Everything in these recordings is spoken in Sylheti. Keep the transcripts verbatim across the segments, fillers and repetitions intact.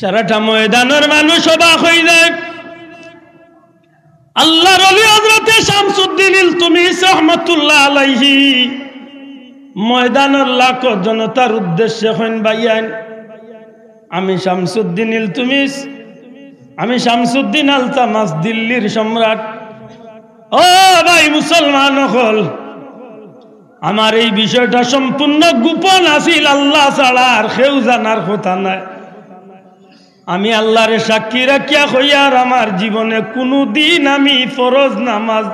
সারাটা ময়দানর মানুষ অবাক অইযায়। আল্লাহর ওলি হযরতে শামসুদ্দিন ইলতুমিস রহমাতুল্লাহ আলাইহি ময়দানর লাখো জনতার উদ্দেশ্যে কইন, "ভাইয়াইন, আমি শামসুদ্দিন ইলতুমিস, আমি শামসুদ্দিন আলতামাস, দিল্লির সম্রাট। ও ভাই মুসলমান অকল, আমার এই বিষয়টা সম্পূর্ণ গোপন আছিল, আল্লাহ ছাড়া আর কেউ জানার কথা নায়। আমি আল্লাহরে সাক্ষী রাখিয়া কইয়ার, আমার জীবনে কুনুদিন আমি ফরজ নামাজ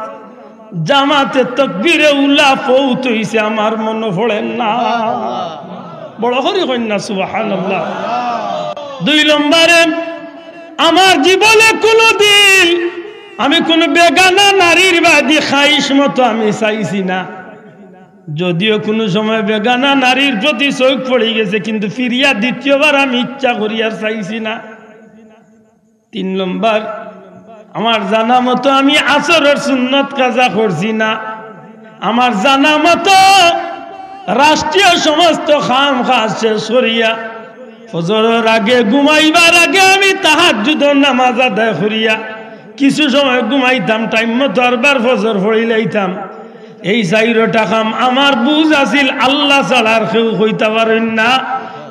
জামাতে তকবিরে উলা ফৌত অইছে আমার মনো পড়ের না।" বড় করি কইন না সুবহানাল্লাহ। দুই নম্বরে, আমার জীবনে কুনুদিন আমি কুনু বেগানা নারীর বায়দি খাইশ মতো আমি চাইছি না। যদিও কুনু সময় বেগানা নারীর প্রতি চউখ পড়ি গেছে, কিন্তু ফিরিয়া দ্বিতীয়বার আমি ইচ্ছা করিয়ার চাইছি না। তিন নম্বর, আমার জানা মতো আমি আসরর সুন্নত কাজা করছি না। আমার জানা মতো রাষ্ট্রীয় সমস্ত কাম কাজ শেষ করিয়া ফজরর আগে, ঘুমাইবার আগে আমি তাহাজ্জুদর নামাজ আদায় করিয়া কিছু সময় ঘুমাইতাম, টাইম মতো আরবার ফজর পড়িলাইতাম। এই চাইরোটা কাম আমার বুঝ আছিল, আল্লাহ ছাড়া আর কেউ কইতা পারইন না।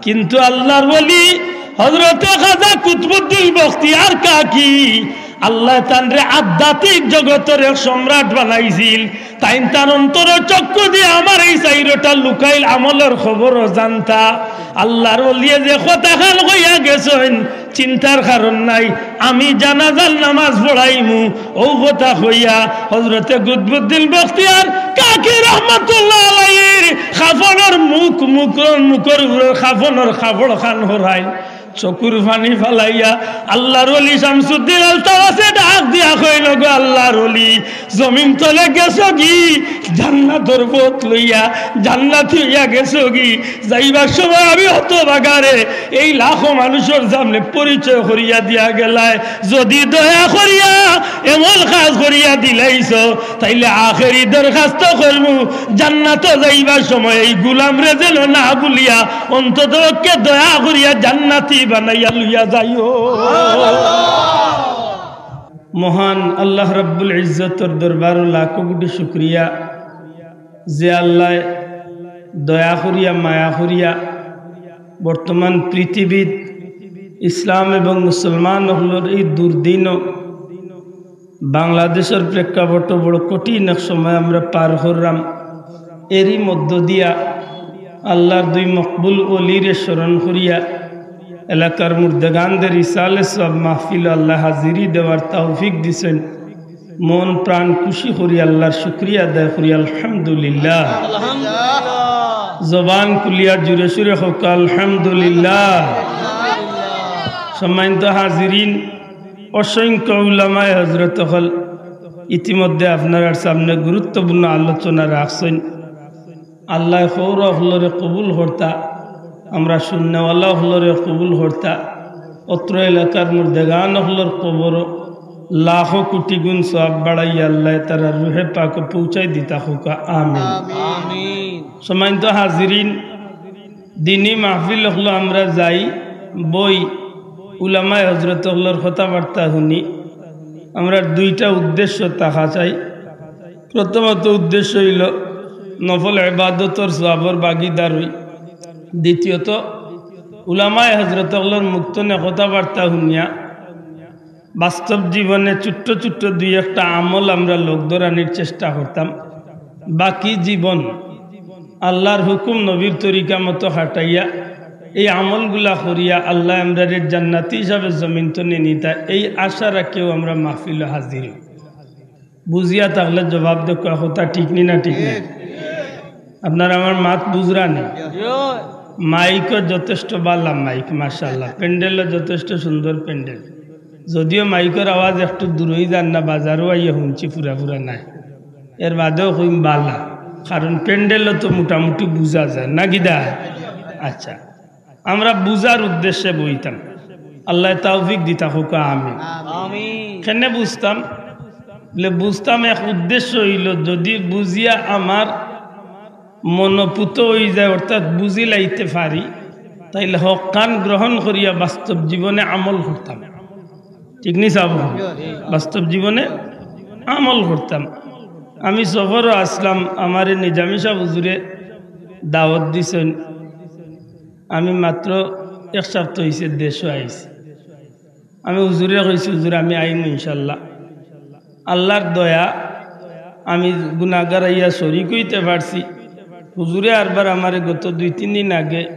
কিন্তু আল্লাহর ওলি হযরতে খাজা কুতবুদ্দিন বখতিয়ার কাকি, আল্লায় তানরে আধ্যাত্মিক জগতর এক সম্রাট বানাইছিল। তাইন তান অন্তরর চক্ষু দিয়া আমার এই চাইরোটা লুকাইল আমলর খবরও জানতা। আল্লাহর ওলিয়ে যে কথাখান কইয়া গেছইন, চিন্তার কারণ নাই। আমি জানাজার নামাজ পড়াইমু, অউ কথা কইয়া হযরতে কুতবুদ্দিন বখতিয়ার কাকি রহমাতুল্লাহ আলাইহির কাফনর মুখ, মুখর, মুখর উপরে কাফনর কাপড় খান হরাইন। চকুর পানি ফালাইয়া আল্লাহর ওলি শামসুদ্দিন আলতামাসে ডাক দিয়া কইল, "গো আল্লাহর ওলি, জমিন তলে গেছো গি জান্নাতর পথ লইয়া, জান্নাতি অইয়া গেছো গি? যাইবার সময় আমি হতভাগারে এই লাখো মানুষর সামনে পরিচয় করিয়া দিয়া গেলায়, যদি দয়া করিয়া এমন কাজ করিয়া দিলাইছো, তাইলে আখেরি দরখাস্ত করমু, জান্নাতো যাইবার সময় এই গুলামরে যেন না ভুলিয়া অন্তত পক্ষে দয়া করিয়া জান্নাতি বানাইয়া লইয়া যাইও।" মহান আল্লাহ রাব্বুল ইজ্জতর দরবারো লাখো কোটি শুকরিয়া, যে আল্লায় দয়া করিয়া, মায়া করিয়া বর্তমান পৃথিবীত ইসলাম এবং মুসলমান অকলর এই দুর্দিনও বাংলাদেশর প্রেক্ষাপটও বড় কঠিন এক সময় আমরা পার কররাম। এরই মধ্য দিয়া আল্লাহর দুই মকবুল ওলিরে স্মরণ করিয়া এলাকার মুর্দেগানদের ইসালে সওয়াব মাহফিল আল্লায় হাজিরি দেওয়ার তৌফিক দিছইন। মন প্রাণ খুশি করি আল্লাহর শুকরিয়া আদায় করি, আলহামদুলিল্লাহ। জবান খুলিয়া জুরে সুরে কউক্কা, আলহামদুলিল্লাহ। সম্মানিত হাজিরিন, অসংখ্য উলামায়ে হযরত অকল ইতিমধ্যে আপনারার সামনে গুরুত্বপূর্ণ আলোচনা রাখছইন। আল্লায় কওরা অকলরে কবুল করতা, আমরা শুননেওয়ালা অকলরে কবুল করতা। অত্র এলাকার মুর্দেগান অকলর কবরো লাখো কোটি গুণ সওয়াব বাড়াইয়া আল্লায় তারার রুহে পাকো পৌঁছাই দিতা কউক্কা, আমিন। আমিন। সম্মানিত হাজিরিন, দিনি মাহফিল অকলো আমরা যাই, বই, উলামায়ে হযরত অকলর কথাবার্তা হুনি। আমরার দুইটা উদ্দেশ্য থাকা চাই। প্রথমত উদ্দেশ্য অইলো নফল ইবাদতর সওয়াবর ভাগিদার অই। দ্বিতীয়ত উলামায়ে হযরত অকলর মুখ থনে কথাবার্তা হুনিয়া বাস্তব জীবনে ছোট্ট ছোট্ট দুই একটা আমল আমরা লগ ধরানির চেষ্টা করতাম। বাকি জীবন আল্লাহর হুকুম নবীর তরিকা মতো খাটাইয়া এই আমলগুলা করিয়া আল্লায় আমরারে জান্নাতি হিসাবে জমিন থনে নিতা, এই আশা রাখিয়াউ আমরা মাহফিলো হাজির অই। বুঝিয়া থাকলে জবাব দেউক্কা, কথা ঠিক নি না ঠিক না? আপনারা আমার মাত বুঝরা নি? মাইকও যথেষ্ট বালা মাইক, মাশাআল্লাহ। প্যান্ডেলও যথেষ্ট সুন্দর প্যান্ডেল। যদিও মাইকর আওয়াজ একটু দূরই যার না, বাজারো আইয়া হুনছি পুরা পুরা নায়। এর বাদেও কইম বালা, কারণ প্যান্ডেলও তো মোটামুটি বুঝা যায় না কিতা? আচ্ছা, আমরা বুঝার উদ্দেশ্যে বইতাম। আল্লায় তৌফিক দিতা কউক্কা, আমিন। আমিন। কেনে বুঝতাম? বলে বুঝতাম এক উদ্দেশ্য অইলো, যদি বুঝিয়া আমার মনো পুত অইযায়, অর্থাৎ বুঝিলাইতে পারি, তাইলে হক খান গ্রহণ করিয়া বাস্তব জীবনে আমল করতাম। ঠিক নি সাব? বাস্তব জীবনে আমল করতাম। আমি সফরো আছলাম, আমারে নিজামী সাব হুজুরে দাওয়াত দিছইন। আমি মাত্র এক সপ্তাহ অইছে দেশো আইছি। আমি হুজুরে কইছি, "হুজুর, আমি আইমু ইনশাআল্লাহ।" আল্লার দয়া, আমি গুনাগার আইয়া শরিক অইতে পারছি। হুজুরে আরবার আমারে গত দুই তিন দিন আগে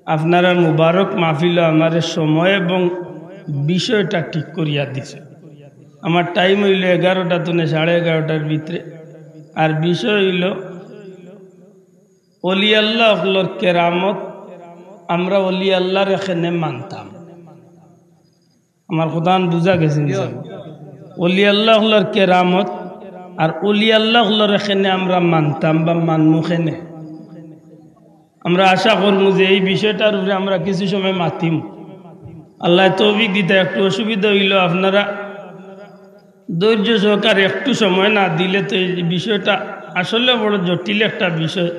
আপনারার মুবারক মাহফিলো আমারে সময় এবং বিষয়টা ঠিক করিয়া দিছে। আমার টাইম অইলো এগারোটা তনে সাড়ে এগারোটার ভিতরে। আর বিষয় অইলো, অলি আল্লাহ অকলর কেরামত, আমরা অলি আল্লাহর এখানে মানতাম। আমার কথাখান বুঝা গেছে নি সাব? অলি আল্লাহ অকলর কেরামত আর অলি আল্লাহ অকলর এখানে আমরা মানতাম বা মানমু কেনে। আমরা আশা করমু যে এই বিষয়টার উপরে আমরা কিছু সময় মাতিম। আল্লায় তৌফিক দিতা। একটু অসুবিধা অইলো, আপনারা ধৈর্য সহকারে একটু সময় না দিলে তো এই বিষয়টা আসলে বড় জটিল একটা বিষয়।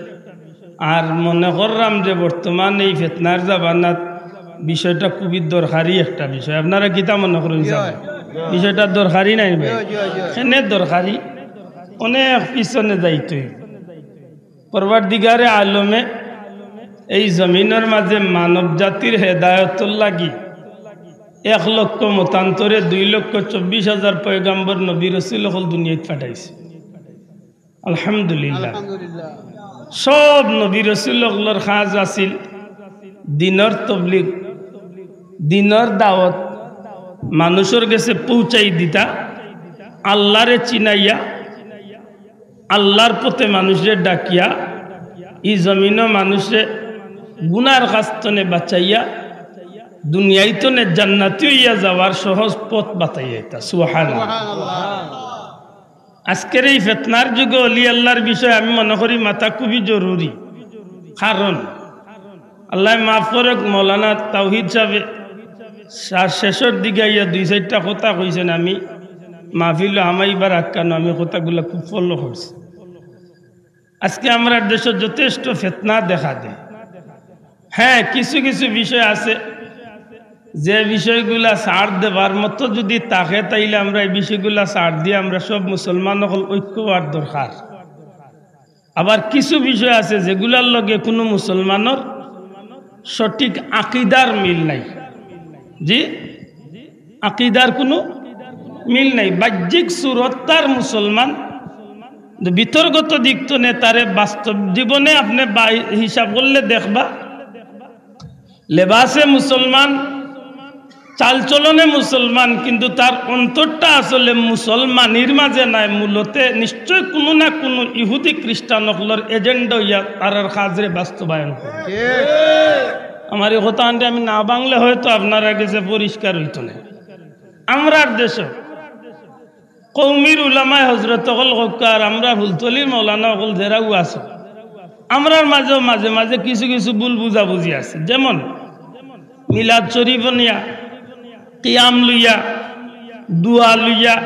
আর মনে করলাম যে বর্তমান এই ফিতনার জামানাত বিষয়টা খুবই দরকারি একটা বিষয়। আপনারা কিতা মনে করইন সাব? বিষয়টা দরকারি নায় নি ভাই? কেনে দরকারি? অনেক পিছনে যাইতে অইবো। পরওয়ারদিগারে আলমে এই জমিনর মাঝে মানব জাতির হেদায়তর লাগি এক লক্ষ মতান্তরে দুই লক্ষ চব্বিশ হাজার পয়গাম্বর, নবী, রসুল অকল দুনিয়াত পাঠাইছে। আলহামদুলিল্লাহ। সব নবী রসুল অকলর কাজ আছিল দিনর তবলিগ, দিনর দাওয়াত, মানুষর গেছে পৌঁছাই দিতা, আল্লারে চিনাইয়া, আল্লার পথে মানুষরে ডাকিয়া, ই জমিনো মানুষরে গুনার কাজ তনে বাঁচাইয়া, দুনিয়াই তনে জান্নাতি অইয়া যাওয়ার সহজ পথ বাতাইয়া দিতা। সুবহানাল্লাহ। আজকের এই ফিতনার যুগে অলি আল্লার বিষয়ে আমি মনে করি মাতা খুবই জরুরি। কারণ আল্লায় মাফ করউক, মৌলানা তাওহিদ সাবে শা-, শেষর দিকে আইয়া দুই চাইরটা কথা কইছইন, আমি মাহফিলো হামাইবার আগ খানো আমি কথাগুলা খুব ফলো করছি। আজকে আমরার দেশো যথেষ্ট ফিতনা দেখা দেয়। হ্যাঁ, কিছু কিছু বিষয় আছে যে বিষয়গুলা ছাড় দেবার মতো যদি থাকে, তাইলে আমরা এই বিষয়গুলা ছাড় দিয়া আমরা সব মুসলমান অকল ঐক্য অওয়ার দরকার। আবার কিছু বিষয় আছে যেগুলার লগে কুনু মুসলমানর সঠিক আকিদার মিল নাই। জি, আকিদার কুনু মিল নাই। বাহ্যিক সুরত তার মুসলমান, কিন্তু ভিতরগত দিক তনে তারে বাস্তব জীবনে আপনে বা-, হিসাব করলে দেখবা, লেবাসে মুসলমান, চালচলনে মুসলমান, কিন্তু তার অন্তরটা আসলে মুসলমানির মাঝে নাই। মূলতে নিশ্চয় কুনু না কুনু ইহুদি খ্রিস্টান অকলর এজেন্ডা অইয়া তারার কাজরে বাস্তবায়ন করে। আমার এই কথাখানরে আমি না ভাঙলে হয়তো আপনারার গেছে পরিষ্কার অইতো না। আমরার দেশো কওমির উলামায়ে হজরত অকল কউক্কা, আর আমরা ফুলতলির মৌলানা অকল যেরাউ আছো, আমরার মাঝেও মাঝে মাঝে কিছু কিছু ভুল বুঝাবুঝি আছে। যেমন মিলাদ শরিফ নিয়া, কিয়াম লইয়া, দোয়া লইয়া,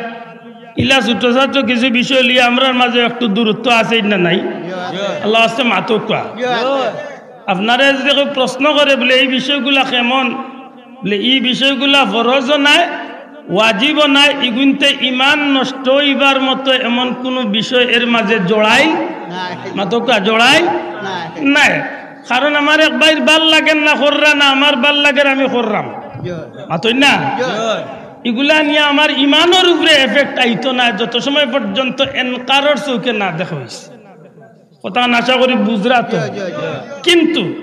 ইলা ছোট ছোট কিছু বিষয় লইয়া আমরার মাঝে একটু দূরত্ব আছে না নাই? আল্লার ওয়াস্তে মাতউক্কা। আপনারে যদি কেউ প্রশ্ন করে বুলে, "এই বিষয়গুলা কেমন?" বুলে, "ই বিষয়গুলা ফরজও নায়, ওয়াজিবও নায়, ইগুইন্তে ইমান নষ্ট অইবার মতো এমন কুনু বিষয় এর মাঝে জড়াই।" মাতউক্কা, জড়াই নাই। কারণ আমার এক ভাইর ভালা লাগের না কররা, না আমার ভালা লাগের আমি কররাম। মাতইন না? ইগুলা নিয়া আমার ইমানর উপরে এফেক্ট আইতো না, যত সময় পর্যন্ত এনকারর চউখে না দেখা অইছে। কথাখান আশা করি বুঝরা তো। কিন্তু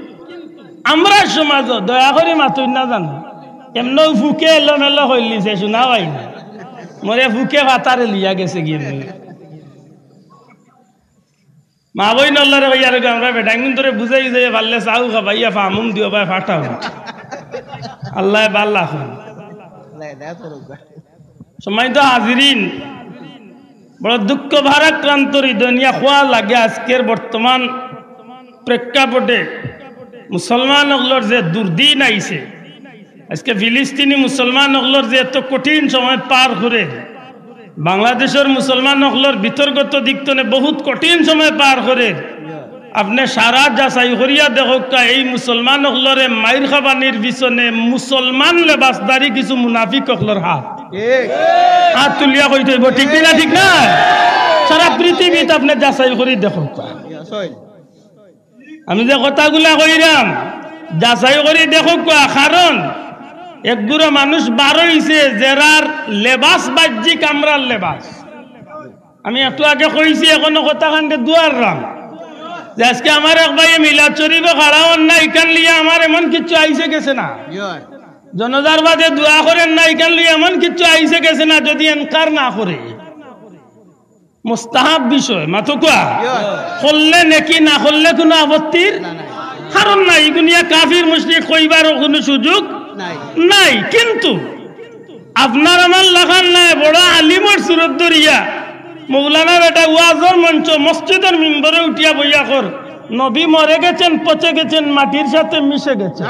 আমরার সমাজো দয়া করি মাতইন না জানো, এমনেউ ফুকে এলোমেলো কইলিছে, হুনা অয় না। মরে ফুকে ফাতারে লিয়া গেছে গিয়া। মা বইন অকলরে কইয়ার, আমরা বেটাইনগুন্তরে বুঝাই যে পারলে চাও খাবাইয়া ফামুম দিও বা ফাটাও। আল্লায় ভালা রাখুন। সম্মানিত হাজিরিন, বড় দুঃখ ভারাক্রান্ত হৃদয় নিয়া কওয়া লাগে আজকের বর্তমান প্রেক্ষাপটে মুসলমান অকলর যে দুর্দিন আইছে, আজকে ফিলিস্তিনি মুসলমান অকলর যে এত কঠিন সময় পার করের, বাংলাদেশর মুসলমান অকলর ভিতরগত দিক তনে বহুত কঠিন সময় পার করের, আপনে সারা যাচাই করিয়া দেখউক্কা, এই মুসলমান অকলরে মাইর খাবানির পিছনে মুসলমান লেবাসধারী কিছু মুনাফিক অকলর হাত। হাত তুলিয়া কইতে অইবো, ঠিক না, ঠিক না? সারা পৃথিবীত আপনে যাচাই করি দেখউক্কা। আমি যে কথাগুলা কইরাম, যাচাই করি দেখউক্কা, কারণ একগুরা মানুষ বার অইছে যেরার লেবাস বাহ্যিক আমরার লেবাস। আমি একটু আগে কইছি, এখনো কথাখানরে দুয়াররাম যে আজকে আমার এক ভাইয়ে মিলাদ শরীফো খাড়া অন না, ইখান লইয়া আমার এমন কিচ্ছু আইছে গেছে না। জনাজার বাদে দোয়া করেন না, ইখান লইয়া এমন কিচ্ছু আইছে গেছে না, যদি এনকার না করে। মুস্তাহাব বিষয়, মাতউক্কা। করলে নেকি, না করলে কুনু আপত্তির কারণ নাই। ইগুনিয়া কাফির মুশরিক কইবারও কুনু সুযোগ নাই। কিন্তু আপনার আমার লাখান নায়, বড় আলিমর সুরত ধরিয়া মৌলানা বেটা ওয়াজর মঞ্চ, মসজিদর মিম্বরে উঠিয়া বইয়া কর, "নবী মরে গেছেন, পচে গেছেন, মাটির সাথে মিশে গেছেন।"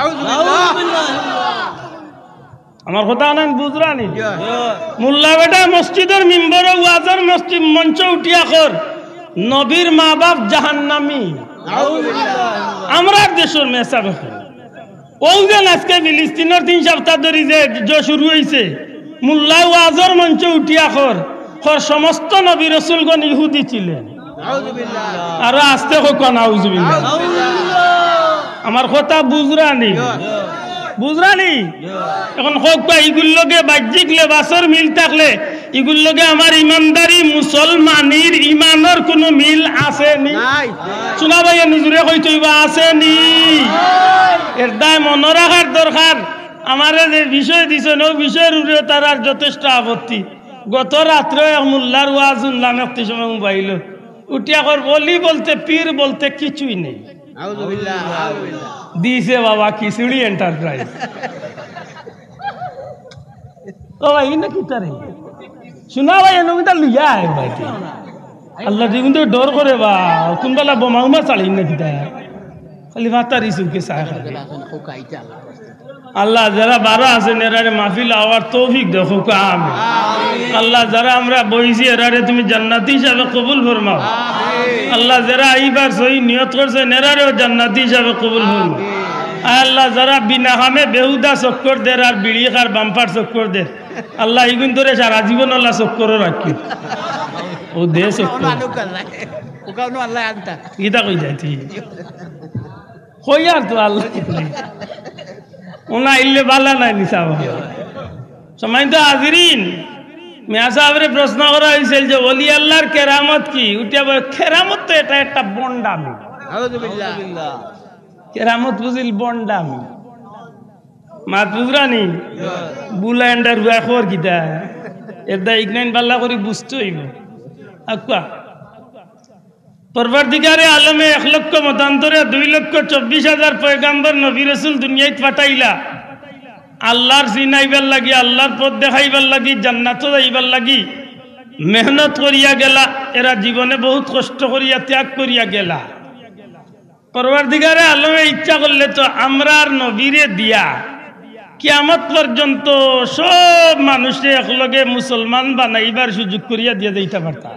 আমার কথা আনান বুঝরানি? মোল্লা বেটা মসজিদর মিম্বরে ওয়াজর মসজিদ মঞ্চ উঠিয়া কর, "নবীর মা বাপ জাহান্নামী।" আমরার দেশর মেসাব অখন অউ যেন আজকে ফিলিস্তিনর তিন সপ্তাহ ধরি যে যুদ্ধ শুরু অইছে, মোল্লায় ওয়াজর মঞ্চে উঠিয়া কর, কর সমস্ত নবী রসুলগণ ইহুদি ছিলেন। আরো আস্তে কউক্কা, নাউজুবিল্লাহ। আমার কথা বুঝরানি? বুঝরানি? এখন কউক্কা, ইগুর লগে বাহ্যিক লেবাসর মিল থাকলে ইগুর লগে আমার ইমানদারি, মুসলমানির ইমানর কুনু মিল আছে নি? নাই। শুনা ভাই, নিজুরে কইতে অইবা, আছে নি? এর দায় মনো রাখার দরকার। আমারে যে বিষয় দিছইন, অউ বিষয়র উপরে তারার যথেষ্ট আপত্তি। গত রাত্রে এক মোল্লার ওয়াজ হুনলাম, একটি সময় মোবাইলো উঠিয়া কর, "ওলি বলতে পীর বলতে কিছুই নেই।" দিছে বাবা খিচুড়ি এন্টারপ্রাইজ। ও ভাই, ইনো কিতা রে? শুনা ভাই, এনো কিতা লইয়া আয় ভাই তুই। আল্লাহ, তুই কিন্তু ডর করে বা, কুনবালা বোমা উমা চালিন না কিতা? খালি মাতারি চুলকে চায় খালি। আল্লাহ, যারা বারা আছেন, এরারে মাহফিল আওয়ার তৌফিক দেও, কউক্কা আমিন। আল্লাহ, যারা আমরা বইছি, এরারে তুমি জান্নাতি হিসাবে কবুল ফরমাও। আল্লাহ, যারা আইবার সহি নিয়ত করছেন, এরারেও জান্নাতি হিসাবে কবুল ফরমাও। আয় আল্লাহ, যারা বিনা কামে বেহুদা চক্কর দের আর বিড়ি খার বাম্পার চক্কর দের, আল্লাহ, ইগুন তোরে সারা জীবন আল্লাহ চক্করও রাখি। ও দে চক্কর। মানুষ আল্লাহ। ওখানে আল্লাহ আনতা। গীতা কই যায় তুই? কই আর তো আল্লাহ। ওনা আইলে বালা নাই নি সাব। সম্মানিত হাজিরিন, মিয়া সাবরে প্রশ্ন করা অইছিল যে ওলি আল্লাহর কেরামত কি? উঠিয়া বলে, "কেরামত তো এটা একটা বন্ডামি।" নাউজুবিল্লাহ। কেরামত বুঝিল বন্ডামি। মাত বুঝরানি? বুলা এন্ডার হুয়া খবর কিতা? এর দা ইগনাইন বাল্লা করি বুঝতে অইবো। আকুয়া। পরওয়ারদিগারে আলমে এক লক্ষ মতান্তরে দুই লক্ষ চব্বিশ হাজার পয়গাম্বর নবী রসুল দুনিয়াত পাঠাইলা। আল্লাহর চিনাইবার লাগি, আল্লাহর পথ দেখাইবার লাগি, জান্নাতো যাইবার লাগি মেহনত করিয়া গেলা। এরা জীবনে বহুত কষ্ট করিয়া, ত্যাগ করিয়া গেলা। পরওয়ারদিগারে আলমে ইচ্ছা করলে তো আমরার নবীরে দিয়া কিয়ামত পর্যন্ত সব মানুষরে একলগে মুসলমান বানাইবার সুযোগ করিয়া দিয়া যাইতা পারতা।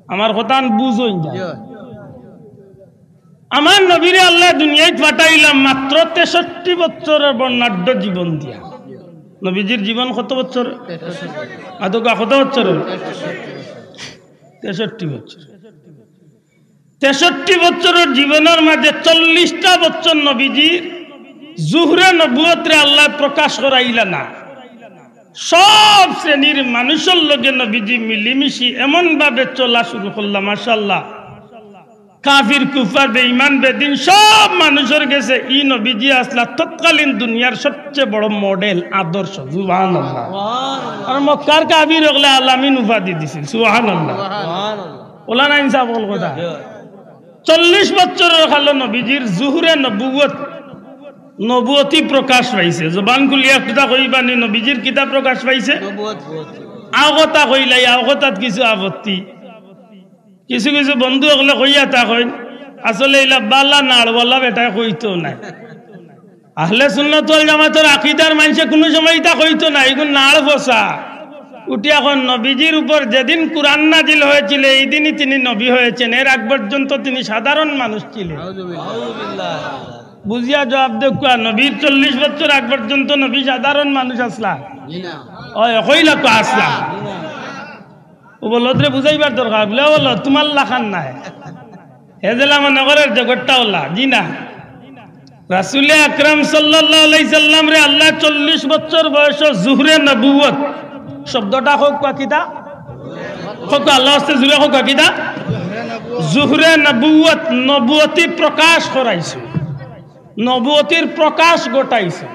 আমার কথা আন বুঝইন না। আমার নবীরে আল্লাহ দুনিয়াত পাঠাইলাম মাত্র তেষট্টি বছরের বর্ণাঢ্য জীবন দিয়া। নবীজির জীবন কত বছর? আদকা কত বছর? তেষট্টি বছর। তেষট্টি বছরের জীবনের মাঝে চল্লিশটা বছর নবীজির জুহরে নবুয়তরে আল্লাহ প্রকাশ করাইলা না। সব শ্রেণীর মানুষের লগে নবীজি মিলিমিশি এমন ভাবে চলা শুরু করলা, মাশাআল্লাহ। কাফির, কুফার, বেঈমান, বেদিন সব মানুষের গেছে ই নবীজি আসলা তৎকালীন দুনিয়ার সবচেয়ে বড় মডেল, আদর্শ। সুবহানাল্লাহ। আর মক্কার কাফির অকলে আল আমিন উপাধি দিছিল। সুবহানাল্লাহ। ওলা না ইনসাফ অকল কথা। চল্লিশ বছরের কালো নবীজির জুহরে নবুয়ত, নবুয়তি প্রকাশ পাইছে। জবান খুলিয়া কিতা কইবানি, নবীজির কিতা প্রকাশ পাইছে? নবুয়ত। আও কথা কইলাই, আও কথাত কিছু আপত্তি। কিছু কিছু বন্ধু অকলে কইয়া তা কইন, আসলে ইলা বালা নাড়ওয়ালা বেটায় কইতো নায়। আহলে সুন্নাত ওয়াল জামাতর আকিদার মানষে কুনু সময় ইতা কইতো নায়, ইগুন নাড় ফসা। উঠিয়া কইন, নবীজির উপর যেদিন কুরআন নাজিল হয়েছিল, এই দিনই তিনি নবী হয়েছেন, এর আগ পর্যন্ত তিনি সাধারণ মানুষ ছিলেন। বুঝিয়া জবাব দেউক্কা, নবীর চল্লিশ বছর আগ পর্যন্ত নবী সাধারণ মানুষ আছলা? ওই, কইলা তো আছলা। ও বলদ রে বুঝাইবার দরকার, বুলে, "ও বলদ, তুমার লাখান নায়।" হে যেলা মনে করের জগৎটা অলা, জি না। রাসূলে আকরাম সাল্লাল্লাহু আলাইহি সাল্লামরে আল্লায় চল্লিশ বছর বয়সো জুহরে নবুয়ত শব্দটা কউক্কা কিতা? কউক্কা আল্লার ওয়াস্তে জুরে কউক্কা কিতা? জুহরে নবুয়ত, নবুয়তি প্রকাশ করাইছে। নবুয়তির প্রকাশ ঘটাইছে।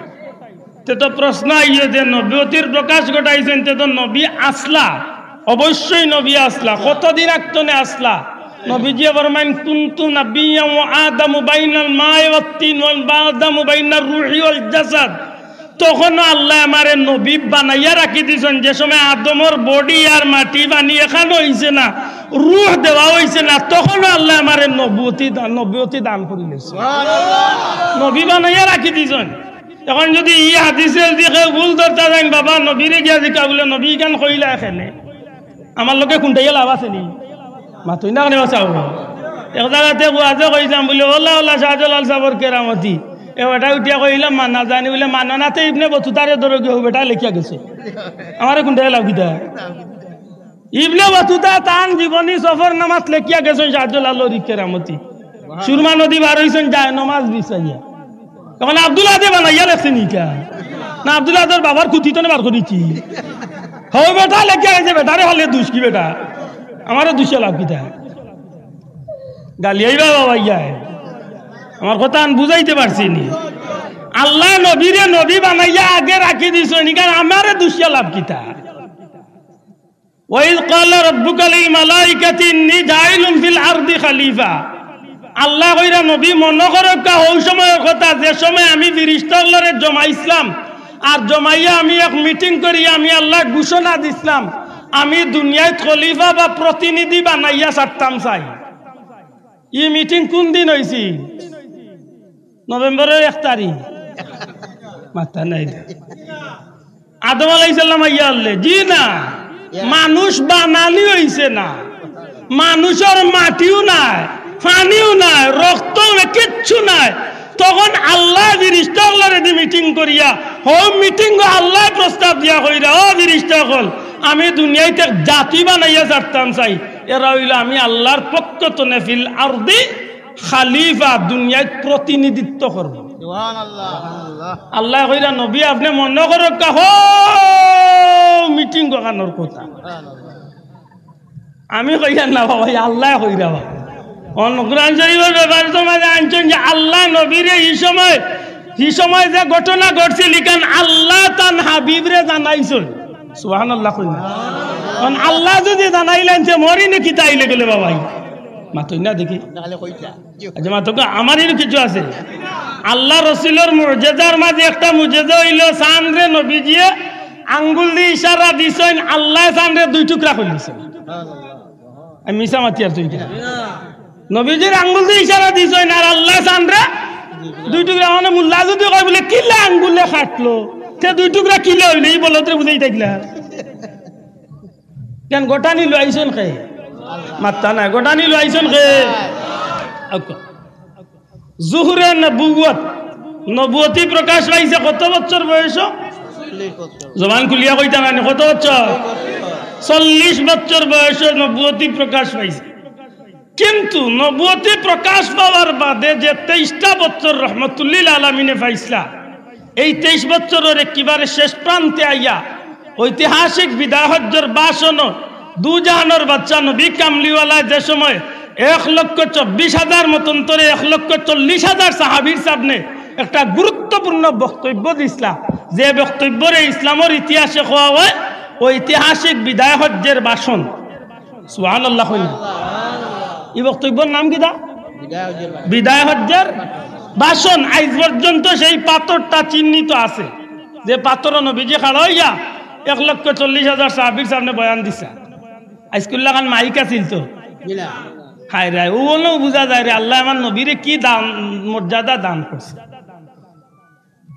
তে তো প্রশ্ন আইয়ে যে নবুয়তির প্রকাশ ঘটাইছইন, তে তো নবী আছলা, অবশ্যই নবী আছলা। কতদিন আগ তনে আছলা? নবীজিয়ে ফরমাইন, "কুনতু নাবিয়্যান ওয়া আদামু বাইনাল মাই ওয়াত তিন ওয়া আদামু বাইনার রুহি ওয়াল জাসাদ।" তখনও আল্লায় আমারে নবী বানাইয়া রাখি দিছইন। যে সময় আদমর বডি আর মাটি পানি এখান অইছে না, রুহ দেওয়া অইছে না, তখনও আল্লায় আমারে নবুয়তি দান, নবুয়তি দান করিলিছইন। নবী বানাইয়া রাখি দিছইন। এখন যুদি ই হাদিসে যুদি কেউ ভুল ধরতা যাইন, বাবা, নবীরে গিয়া জিকা বুলে, "নবী ইখান কইলা কেনে? আমার লগে কুনটাইয়া লাভ আছে নি?" মাতইন না কেনে বাঁচাও। এক জাগাত ওয়াজো কইছলাম বুলে, "অলা, অলা, শাহজালাল সাবর কেরামতি।" এ বেটা উঠিয়া কইলা, "মানা যায়নি।" বুলে, "মানো না তে ইবনে বতুতারে ধরো গিয়া, অউ বেটা লেখিয়া গেছে। আমারে কুনটাইয়া লাভ কিতা?" ইবনে বতুতা তান জীবনী সফরনামাত লেখিয়া গেছইন শাহজালালর ই কেরামতি। সুরমা নদী পার অইছইন যায় নমাজ বিছাইয়া। এখন আব্দুল আহাদে বানাইয়া লেখছে নি ইটা? না, আব্দুল আহাদর বাবার কুতি তনে বার করিছি। হউ বেটা লেখিয়া গেছে, বেটারে হলে দুষ কি বেটা? আমারে দুষে লাভ কিতা? গালিয়াইবা বাবা ইয়ায়। আমার কথা আমি বুঝাইতে পারছি নি? আল্লায় নবীরে নবী বানাইয়া আগে রাখি দিছইন, ইখান আমারে দুষিয়া লাভ কিতা? "ওয়াইজ ক্বালা রাব্বুকা লিল মালাইকাতি ইন্নী জাইলুন ফিল আরদি খালিফা।" আল্লায় কইরা, নবী, মনো করউক্কা হউ সময়র কথা, যে সময় আমি ফিরিস্তা অকলরে জমাইছলাম, আর জমাইয়া আমি এক মিটিং করি, আমি আল্লায় ঘোষণা দিছলাম, আমি দুনিয়াত খলিফা বা প্রতিনিধি বানাইয়া ছাড়তাম চাই। ই মিটিং কুন দিন অইছে? নভেম্বরর এক তারিখ। মাথা নাই। আদম আলাইহিস সালাম আইয়া হারলে? জি না, মানুষ বানানি অইছে না, মানুষর মাটিও নাই, পানিও নাই, রক্তও নাই, কিচ্ছু নাই। তখন আল্লায় ফিরিস্তা অকলরে দি মিটিং করিয়া, হউ মিটিংও আল্লায় প্রস্তাব দিয়া কইরা, "ও ফিরিস্তা অকল, আমি দুনিয়াত এক জাতি বানাইয়া ছাড়তাম চাই, এরা অইলো আমি আল্লার পক্ষ তনে ফিল আরদি খালিফা, দুনিয়াত প্রতিনিধিত্ব করবো।" সুবহানাল্লাহ। আল্লায় কইরা, "নবী, আপনে মনো করউক্কা হউ মিটিং অখানর কথা।" আমি কইয়ার না বাবা, ই আল্লায় কইরা বাবা। অন কুরআন শরীফর ব্যাপারে তো মাঝে আনছইন যে আল্লায় নবীরে ই সময়, ই সময় যে ঘটনা ঘটছিল, ইখান আল্লায় তান হাবিবরে জানাইছইন। সুবহানাল্লাহ কইন না? কারণ আল্লায় যুদি জানাইলাইন, তে মরি নে কিতা আইলে গেলে বাবাই? মাতইন না দেখি। আচ্ছা, মাতউক্কা, আমার ইনো কিছু আছে। আল্লার রসুলর মুজেজার মাঝে একটা মুজেজা অইলো, চানরে নবীজিয়ে আঙ্গুল দি ইশারা দিছইন, আল্লায় চানরে দুই টুকরা করিলিছইন। আমি মিছা মাতিয়ার তুই কিনা? নবীজির আঙ্গুল দি ইশারা দিছইন, আর আল্লায় চানরে দুই টুকরা। মানে মুল্লা যুদি কয় বুলে, "কিলা আঙ্গুলে কাটলো?" তে দুই টুকরা কিলা অইলো? ই বলদরে বুঝাই থাকলা। কেন ঘটানি লইয়া আইছইন কে? মাতরা না, ঘটানি লইয়া আইছইন কে? আউক্কা। জুহরে নবুয়ত, নবুয়তি প্রকাশ পাইছে কত বছর বয়সো? জবান খুলিয়া কইতা নানি, কত বছর? চল্লিশ বছর বয়সো নবুয়তি প্রকাশ পাইছে। কিন্তু নবুয়তি প্রকাশ পাওয়ার বাদে যে তেইশটা বছর রহমতুল্লিল আলামিনে পাইছলা, এই তেইশ বছরর একেবারে শেষ প্রান্তে আইয়া ঐতিহাসিক বিদায় হজ্জর ভাষণো দুজাহানর বাদশা নবী কামলিওয়ালায় যে সময় এক লক্ষ চব্বিশ হাজার মতান্তরে এক লক্ষ চল্লিশ হাজার সাহাবীর সামনে একটা গুরুত্বপূর্ণ বক্তব্য দিছলা, যে বক্তব্যরে ইসলামর ইতিহাসে কওয়া অয় ঐতিহাসিক বিদায় হজ্জের ভাষণ। সুবহানাল্লাহ কইন। ই বক্তব্যর নাম কিতা? বিদায় হজ্জের ভাষণ। আইজ পর্যন্ত সেই পাথরটা চিহ্নিত আছে, যে পাথরো নবীজি খাড়া অইয়া এক লক্ষ চল্লিশ হাজার সাহাবীর সামনে বয়ান দিছলা। আইজকুর লাখান মাইক আছিল তো। হায় রে, অউ অনো বুঝা যায় রে, আল্লায় আমার নবীরে কি দান, মর্যাদা দান করছে।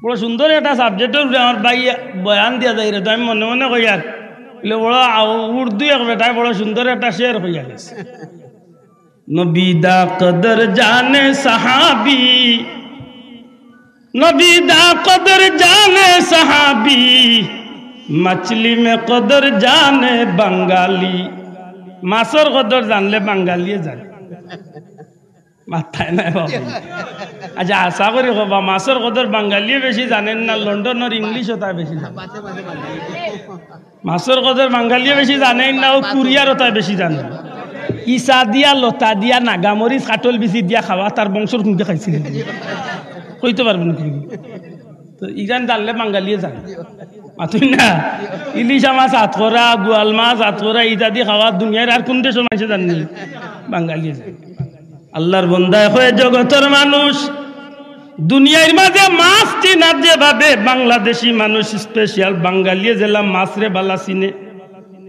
বড় সুন্দর একটা সাবজেক্টর উপরে আমার ভাই বয়ান দিয়া যাইরা, তো আমি মনে মনে কইয়ার, বলে, বড় আ-, উর্দু এক বেটায় বড় সুন্দর একটা শের কইয়া গেছে। নবী দা কদর জানে সাহাবি, নবী দা কদর জানে সাহাবি, মাছলি মে কদর জানে বাঙালি। মাছর কদর জানলে বাঙালিয়ে জানে। মাথায় নাই বাবা। আচ্ছা, আশা করি কবা, মাছর কদর বাঙালিয়ে বেশি জানেন না, লন্ডনর ইংলিশও তাই বেশি জানে। মাছর কদর বাঙালিয়ে বেশি জানেন না, ও কুরিয়ারও তাই বেশি জানে। ইসা দিয়া, লতা দিয়া, নাগামরিচ, কাঠল বিচি দিয়া খাওয়া, তার বংশর কুনকে খাইছিল? কইতে পারবেন কি? তো ইখান জানলে বাঙালিয়ে জানে। মাতুই না? ইলিশা মাছ আত করা, গুয়াল মাছ আত করা, ইত্যাদি খাওয়া দুনিয়ার আর কোন দেশর মানষে জাননি? বাঙালিয়ে জানে। আল্লার বন্দায় কয়, জগতর মানুষ, দুনিয়ার মাঝে মাছ চিনার যেভাবে বাংলাদেশি মানুষ স্পেশাল, বাঙালিয়ে যেলা মাছরে বালা চিনে।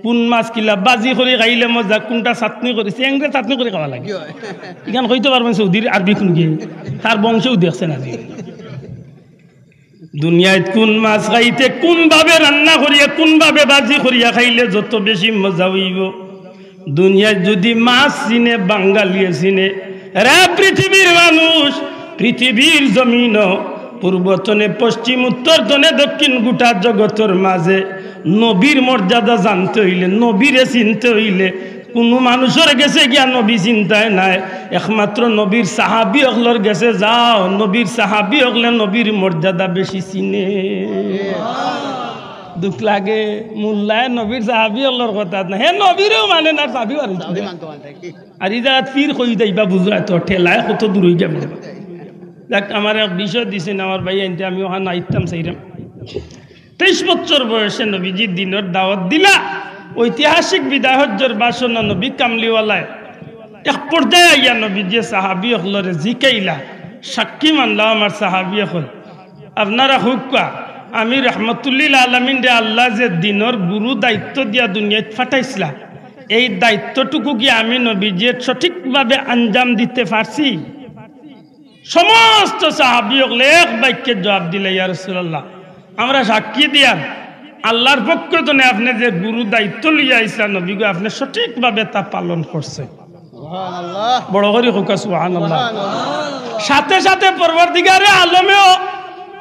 কোন মাছ কিলা বাজি করি খাইলে মজা, কোনটা চাটনি করি, চেংড়ে চাটনি করি খাওয়া লাগে। ইখান কইতে পারবেন সৌদির আরবি কুনগিয়ে? তার বংশেও দেখছে না যে। দুনিয়াত কোন মাছ খাইতে, কোনভাবে রান্না করিয়া, কোনভাবে বাজি করিয়া খাইলে যত বেশি মজা অইবো। দুনিয়াত যুদি মাছ চিনে, বাঙালিয়ে চিনে। রে পৃথিবীর মানুষ, পৃথিবীর জমিন, পূর্ব তনে পশ্চিম, উত্তর তনে দক্ষিণ, গোটা জগতর মাঝে নবীর মর্যাদা জানতে অইলে, নবীরে চিনতে অইলে, কুনু মানুষর গেছে গিয়া নবী চিন্তায় নাই, একমাত্র নবীর সাহাবি অকলর গেছে যাও, নবীর সাহাবি অকলে নবীর মর্যাদা বেশি চিনে। দুখ লাগে, মোল্লায় নবীর সাহাবি অকলর কথা না, হে নবীরেও মানে না, সাহাবি আর আর এই জাগাত ফির কই যাইবা বুঝরা তো, ঠেলায় কত দূর অই যাবে। যাক, আমার এক বিষয় দিছেন আমার ভাই, আনতে আমি ওখানে আইতাম চাইরাম। তেইশ বছর বয়সে নবীজি দিনর দাওয়াত দিলা, ঐতিহাসিক বিদায় হজ্জর ভাষণ নবী কামলিওয়ালায় এক পর্যায়ে আইয়া নবীজি সাহাবি অকলরে জিকাইলা, সাক্ষী মানলা আমার সাহাবি অকল, আপনারা হুক্কা, আমি রহমতুল্লিল আলামিন রে আল্লাহ যে দিনর গুরু দায়িত্ব দিয়া দুনিয়াত ফাটাইছলা, এই দায়িত্বটুকু কি আমি নবীজি সঠিকভাবে আঞ্জাম দিতে পারছি? সমস্ত সাহাবি অকলে এক বাক্যে জবাব দিলা, ইয়া রাসূলুল্লাহ, আমরা সাক্ষী দিয়ার আল্লাহর পক্ষ তনে আপনে যে গুরু দায়িত্ব লইয়া আইছলা নবী গো, আপনে সঠিকভাবে তা পালন করছে। সুবহানাল্লাহ। বড় করি কউক্কা সুবহানাল্লাহ। সুবহানাল্লাহ। সাথে সাথে পরওয়ারদিগারে আলমেও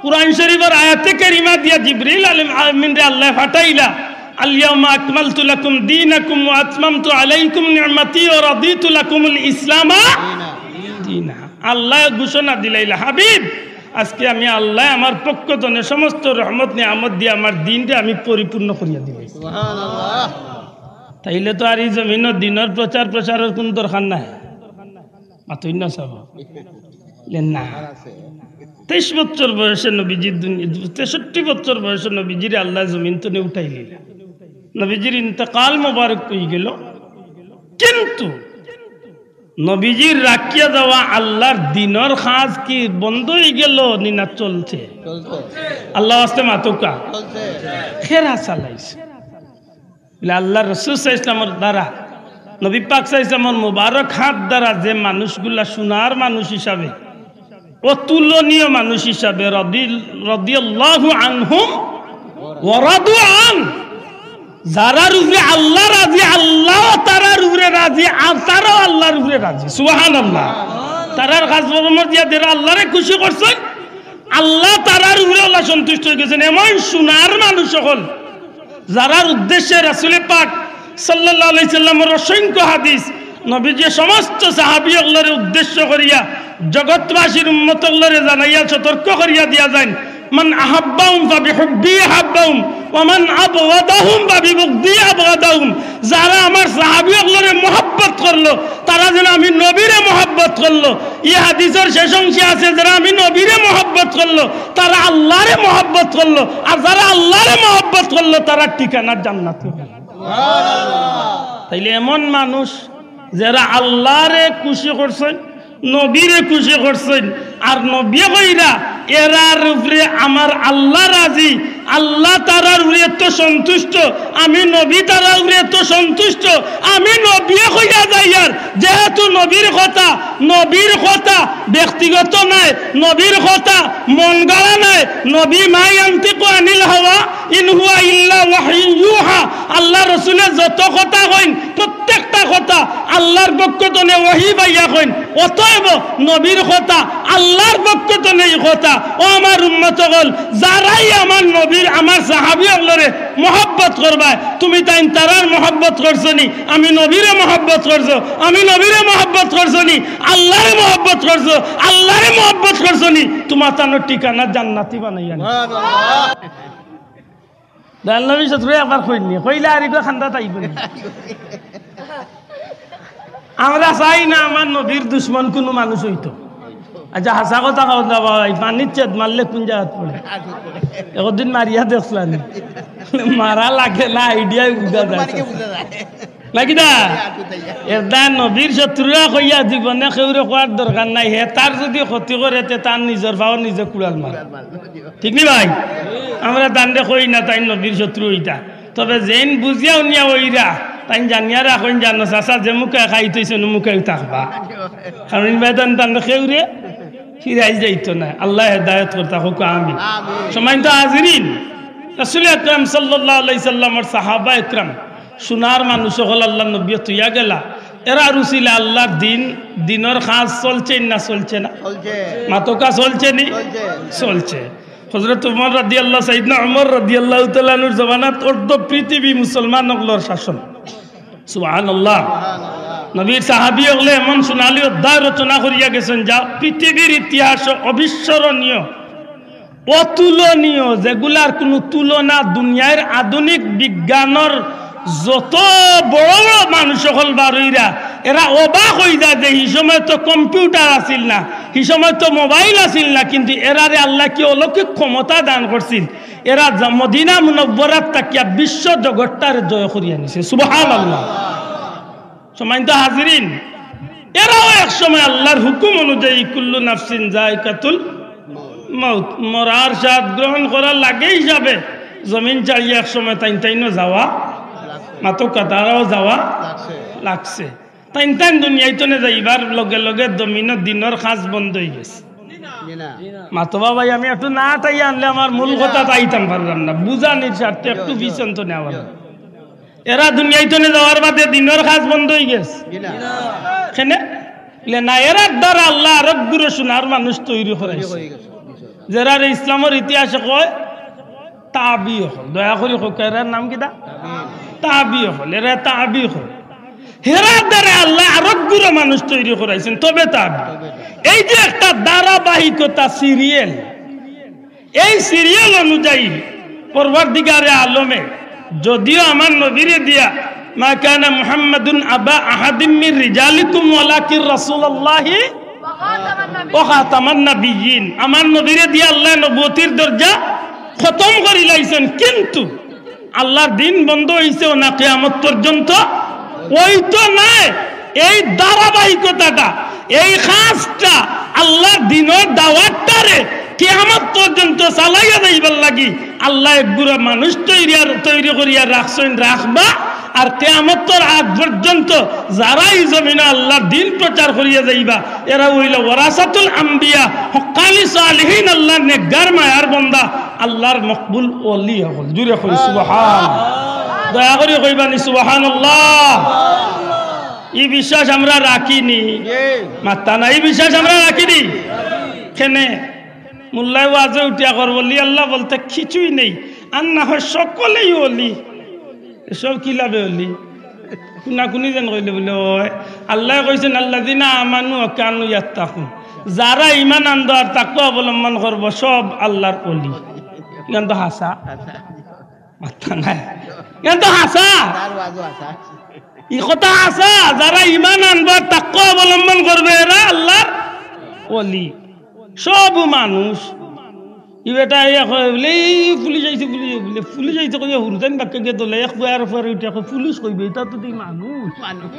কুরআন শরীফর আয়াতে কারিমা দিয়া জিবরিল আলামিন, আমিনরে আল্লায় ফাটাইলা, আল ইয়াউমা আকমালতু লাকুম দীনাকুম ওয়া আতমামতু আলাইকুম নি'মাতি ওয়া রাদিতু লাকুমুল ইসলামা দীনা। আল্লায় ঘোষণা দিলাইলা, হাবিব, আজকে আমি আল্লায় আমার পক্ষ তনে সমস্ত রহমত নিয়ামত দিয়া আমার দিনরে আমি পরিপূর্ণ করিয়া দিলাইছি। সুবহানাল্লাহ। তাইলে তো আর এই জমিনো দিনর প্রচার প্রসারর কুনু দরকার নাই। মাতইন না সাব। লে না। তেইশ বছর বয়সে নবীজির দুনি-, তেষট্টি বছর বয়সে নবীজিরে আল্লায় জমিন তনে উঠাইলিলা। নবীজির ইন্তেকাল মোবারক অইগেলো। কিন্তু নবীজির রাখিয়া যাওয়া আল্লার দিনর কাজ কি বন্ধ অইগেলো নি না চলছে? চলছে। আল্লার ওয়াস্তে মাতউক্কা। চলছে। কেরা চালাইছে? বলে, আল্লার রসুল সাল্লাল্লাহু আলাইহি ওয়াসাল্লামর দ্বারা, নবী পাক সাল্লাল্লাহু আলাইহি ওয়াসাল্লামর মোবারক হাত দ্বারা যে মানুষগুলা সোনার মানুষ হিসাবে, অতুলনীয় মানুষ হিসাবে, রাদি-, রাদিয়াল্লাহু আনহুম ওয়া রাদু আন, যারার উপরে আল্লা রাজি, আল্লাও তারার উপরে রাজি, আর তারাও আল্লার উপরে রাজি। সুবহানাল্লাহ। তারার কাজ কর্ম দিয়া যারা আল্লারে খুশি করছইন, আল্লা তারার উপরে আল্লা সন্তুষ্ট অইগেছইন। এমন সোনার মানুষ অকল, যারার উদ্দেশ্যে রাসুলে পাক সাল্লাল্লাহু আলাইহি সাল্লামর অসংখ্য হাদিস, নবীজি সমস্ত সাহাবী অকলরে উদ্দেশ্য করিয়া জগৎবাসীর উম্মত অকলরে জানাইয়া সতর্ক করিয়া দিয়া যাইন, "মান আহাব্বাহুম ফাবিহুব্বি আহাব্বাহুম, ওয়া মান আবগাদাহুম ফাবিবুগদি আবগাদাহুম।" যারা আমার সাহাবী অকলরে মহব্বত করলো, তারা যেন আমি নবীরে মহব্বত করলো। ই হাদিসর শেষ অংশে আছে, যারা আমি নবীরে মহব্বত করলো, তারা আল্লারে মহব্বত করলো, আর যারা আল্লারে মহব্বত করলো, তারার ঠিকানা জান্নাত। তাইলে এমন মানুষ যারা আল্লারে খুশি করছইন, নবীরে খুশি করছইন, আর নবীয়ে কইরা এরার উপরে আমার আল্লা রাজি, আল্লা তারার উপরে এত সন্তুষ্ট, আমি নবী তারার উপরে এত সন্তুষ্ট, আমি নবীয়ে কইয়া যাইয়ার, যেহেতু নবীর কথা, নবীর কথা ব্যক্তিগত নায়, নবীর কথা মন গড়া নায়, নবী মা ইয়ান্তিকু আনিল হাওয়া, ইন হুয়া ইল্লা ওয়াহয়ুন ইউহা। আল্লার রাসূলে যত কথা কইন, প্রত্যেকটা কথা আল্লাহর পক্ষ তনে ওহী পাইয়া কইন। অতএব নবীর কথা আল্লাহর পক্ষ তনে ই কথা। ও আমার উম্মত অকল, যারাই আমার নবীর, আমার সাহাবী অকলরে মহব্বত করবায়, তুমি তাইন তারার মহব্বত করছো নি? আমি নবীরে মহব্বত করছো, আমি নবীরে মহব্বত করছো নি? আল্লাহরে মহব্বত করছো, আল্লাহরে মহব্বত করছো নি? তুমার তানোর ঠিকানা জান্নাতি বানাইয়া নি। দয়াল নবীর শত্রু একবার কইনি, কইলে আর ইগো খান্দা তাইব নি। আমরা চাই না আমার নবীর দুশমন কুনু মানুষ অইতো। আচ্ছা, হাছা কথা কও না ভাই, পানির চেদ মারলে কুন জাগাত পড়ে? একদিন মারিয়া দেখছলাম নি? মারা লাগে না, আইডিয়ায় বুঝা যায়। নাকি দা? এরদায় নবীর শত্রুরা কইয়া জীবনে কেউরে কওয়ার দরকার নাই, হে তার যুদি ক্ষতি করে, তে তার নিজর পাও নিজে কুড়াল মার। ঠিক নি ভাই? আমরা তানরে কই না তাইন নবীর শত্রু অইতা, তবে যেইন বুঝিয়া উনিয়া অইরা, তাইন জানিয়া রাখইন, জানো চাচা যে মুখায় খাইতইছইন, অউ মুখায়উ থাকবা। কারণ ইন বায় তান, তানরে কেউরে ফিরাই যাইতো না। আল্লায় হেদায়েত করতা হউক, আমিন। আমিন। সম্মানিত হাজিরিন, রাসূল আকরাম সাল্লাল্লাহু আলাইহি সাল্লামর সাহাবা একরাম, সোনার মানুষ অকল আল্লাহর নবীয়ে থইয়া গেলা, এরার উছিলা আল্লাহর দিন, দিনর কাজ চলছে না চলছে না? চলছে। মাতকা চলছে নি? চলছে। চলছে। হযরত উমর রাদিয়াল্লাহু, সাইয়েদনা উমর রাদিয়াল্লাহু তাআলা আনহুর জমানাত অর্ধ পৃথিবী মুসলমান অকলর শাসন। সুবহানাল্লাহ। নবীর সাহাবী অকলে এমন সোনালী অধ্যায় রচনা করিয়া গেছেন, যা পৃথিবীর ইতিহাসে অবিস্মরণীয়, অতুলনীয়, যেগুলার কুনু তুলনা দুনিয়ার আধুনিক বিজ্ঞানর যত বড় বড় মানুষ অকল বার অইরা, এরা অবাক অই যায় যে হি সময় তো কম্পিউটার আছিল না, হি সময় তো মোবাইল আছিল না, কিন্তু এরারে আল্লায় কি অলৌকিক ক্ষমতা দান করছিল। এরা যা-, মদিনা মুনাওয়ারাত থাকিয়া বিশ্ব জগৎটারে জয় করিয়া নিছে। সুবহানাল্লাহ। সম্মানিত হাজিরিন, এরাও এক সময় আল্লাহর হুকুম অনুযায়ী কুল্লু নাফসিন যায়কাতুল মাউত, মরার স্বাদ গ্রহণ করার লাগে হিসাবে জমিন ছাড়িয়া এক সময় তাইন তাইনও যাওয়া, মাতকা তারাও যাওয়া লাগছে। তাইন তাইন দুনিয়াইতনে যাইবার লগে লগে জমিনর দিনর কাজ বন্ধ অই গেছে। জি না। মাতবা ভাই, আমি একটু না তাই আনলে আমার মূল কথা তাইতাম পারলাম না, বুঝানির স্বার্থে একটু পিছন তো নেওয়া। এরা দুনিয়াইতনে যাওয়ার বাদে দিনর কাজ বন্ধ অই গেছে। জি না। কেনে? বলে না, এরার দ্বারা আল্লায় আরক গুরে সোনার মানুষ তৈরি করাইছে। যেরারে ইসলামর ইতিহাসে কয় তাবি অকল। দয়া করি কউক্কা, এরার নাম কিতা? তাবি অকল। এরা তাবি অকল। হেরার দ্বারা আল্লায় আরক গুরে মানুষ তৈরি করাইছেন, তবে তাবি। এই যে একটা ধারাবাহিকতা, সিরিয়াল, এই সিরিয়াল অনুযায়ী পরওয়ারদিগারে আলমে যদিও আমার নবীরে দিয়া, "মা কানা মুহাম্মাদুন আবা আহাদিম মির রিজালিকুম ওয়ালাকিন রাসূলুল্লাহি ওয়া খাতামান নাবিয়্যিন", আমার নবীরে দিয়া আল্লায় নবুয়তির দরজা খতম করিলাইছেন, কিন্তু আল্লাহর দিন বন্ধ অইছে না কিয়ামত পর্যন্ত? অইতো নায়। এই ধারাবাহিকতাটা, এই কাজটা, আল্লাহর দিনর দাওয়াতটারে কিয়ামত পর্যন্ত চালাইয়া যাইবার লাগি আল্লায় এক গুরা মানুষ তৈরি আর, তৈরি করিয়া রাখছইন, রাখবা। আর কিয়ামতর আগ পর্যন্ত যারা ই জমিনো আল্লাহর দিন প্রচার করিয়া যাইবা, এরা অইলা ওয়ারাসাতুল আম্বিয়া, হক্কানি সালিহিন, আল্লাহর নেককার মায়ার বন্দা, আল্লাহর মকবুল ওলি অকল। জুরে কই সুবহান। দয়া করি কইবা নি সুবহানাল্লাহ। ই বিশ্বাস আমরা রাখি নি। মাত্তা না, ই বিশ্বাস আমরা রাখি নি। কেনে? মোল্লায় ওয়াজে উঠিয়া কর, ওলি আল্লাহ বলতে কিছুই নেই। আর না হয় সকলেই ওলি। এসব কিলাবে ওলি? কুনাকুনি যেন কইলে বলে, "ওই, আল্লায় কইছেন, আল্লাযিনা আমানু ওয়া কানু ইয়াত্তাকুন।" যারা ঈমান আনবো আর তাকওয়া অবলম্বন করবো, সব আল্লাহর ওলি। ইখান তো হাছা। মাত্তা নাই। ইখান তো হাছা। ই কথা হাছা। যারা ঈমান আনবো আর তাকওয়া অবলম্বন করবো, এরা আল্লাহর ওলি। সব মানুষ। ই বেটা ইয়া কয় বলে, "এই পুলিশ আইছে, পুলিশ আইছে," বলে, পুলিশ আইছে কইয়া হুরুতাইন বাক্কা গিয়া দলে এক ফুয়ার ফুয়ার উঠিয়া কয়, "পুলিশ কইবে, ইতা তো দেখি মানুষ।" মানুষ।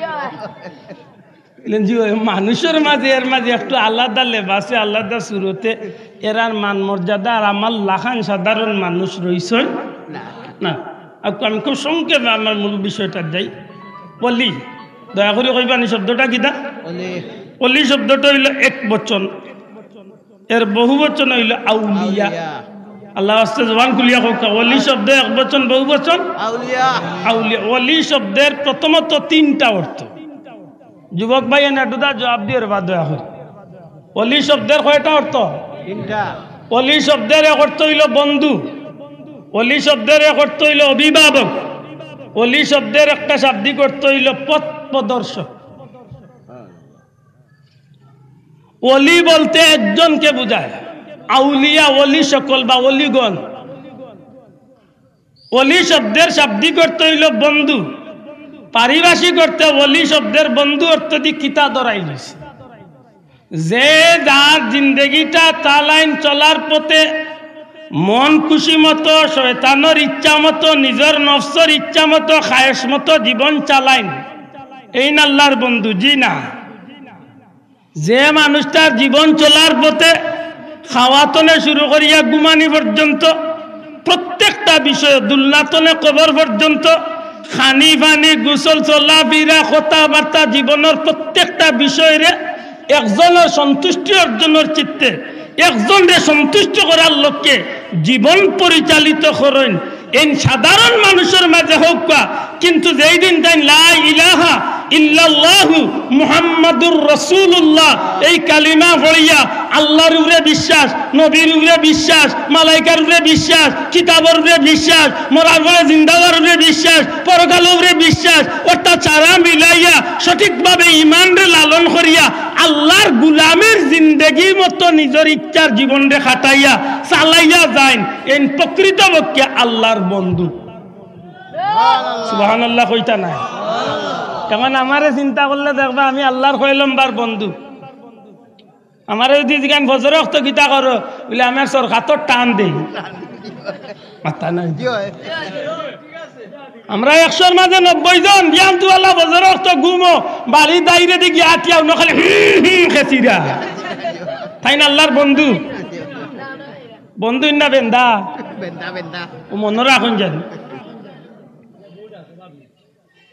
বললেন, "জি, ওই মানুষর মাঝে, এর মাঝে একটু আলাদা লেবাসে, আলাদা সুরতে এরার মান মর্যাদা আর আমার লাখান সাধারণ মানুষ রইছইন না।" না। আর আমি খুব সংক্ষেপে আমার মূল বিষয়টা যাই। ওলি, দয়া করি কইবা নি শব্দটা কিতা? ওলি। ওলি শব্দটা অইলো এক বচন, এর বহু বচন অইলো আউলিয়া। আউলিয়া। আল্লাহর ওয়াস্তে জবান খুলিয়া কউক্কা, ওলি শব্দ এক বচন, বহু বচন? আউলিয়া। আউলিয়া। ওলি শব্দের প্রথমত তিনটা অর্থ। যুবক ভাই, এনে দুটা জবাব দিও বা দয়া করি। ওলি শব্দের কয়টা অর্থ? তিনটা। ওলি শব্দের এক অর্থ অইলো বন্ধু, ওলি শব্দের এক অর্থ অইলো অভিভাবক, ওলি শব্দের একটা শাব্দিক অর্থ অইলো পথ প্রদর্শক। ওলি বলতে একজনকে বুঝায়, আউলিয়া ওলি সকল বা ওলিগণ। ওলি শব্দের শাব্দিক অর্থ অইলো বন্ধু, পারিভাষিক অর্থে ওলি শব্দের বন্ধু অর্থ দি কিতা ধরাইলিছে? যে যার জিন্দেগিটা তালাইন চলার পথে মন খুশি মতো, শয়তানর ইচ্ছা মতো, নিজর নফসর ইচ্ছা মতো, খায়েশ মতো জীবন চালাইন, এইন আল্লাহর বন্ধু? জি না। যে মানুষটার জীবন চলার পথে খাওয়া তনে শুরু করিয়া ঘুমানি পর্যন্ত প্রত্যেকটা বিষয়ে, দুলনা তনে কবর পর্যন্ত, খানি পানি, গোসল, চলাফিরা, কথাবার্তা, জীবনর প্রত্যেকটা বিষয়রে একজনর সন্তুষ্টি অর্জনর চিত্তে, একজনরে সন্তুষ্ট করার লক্ষ্যে জীবন পরিচালিত করইন, এইন সাধারণ মানুষর মাঝে হউক্কা, কিন্তু যেই দিন তাইন লা ইলাহা ইল্লাল্লাহু মুহাম্মাদুর রাসূলুল্লাহ এই কালিমা পড়িয়া আল্লাহর উপরে বিশ্বাস, নবীর উপরে বিশ্বাস, মালাইকার উপরে বিশ্বাস, কিতাবর উপরে বিশ্বাস, মরার পরে জিন্দা অওয়ার উপরে বিশ্বাস, পরকালর উপরে বিশ্বাস, অর্থাৎ সারা মিলাইয়া সঠিকভাবে ইমানরে লালন করিয়া আল্লাহর গুলামের জিন্দেগির মতো নিজর ইচ্ছার জীবনরে খাটাইয়া চালাইয়া যাইন, এইন প্রকৃতপক্ষে আল্লাহর বন্ধু। সুবহানাল্লাহ কইতা নায়? এখন আমারে চিন্তা করলে দেখবা, আমি আল্লাহর কয় লম্বার বন্ধু। আমারে যদি জিগাইন, "ফজর অক্ত কিতা করো?" বলে, "আমি আর সরকাতর টান দেই।" মাথা নাই। আমরা একশোর মাঝে নব্বই জন, বিয়ান তুয়ালা ফজর অক্ত ঘুমো, বাড়ি দাইরে দি গিয়া আটিয়া উনো খালি হুম হুম খেছিরা। তাইন আল্লাহর বন্ধু? বন্ধু না বেন্দা? বেন্দা, বেন্দা। ও মনো রাখইন যেন।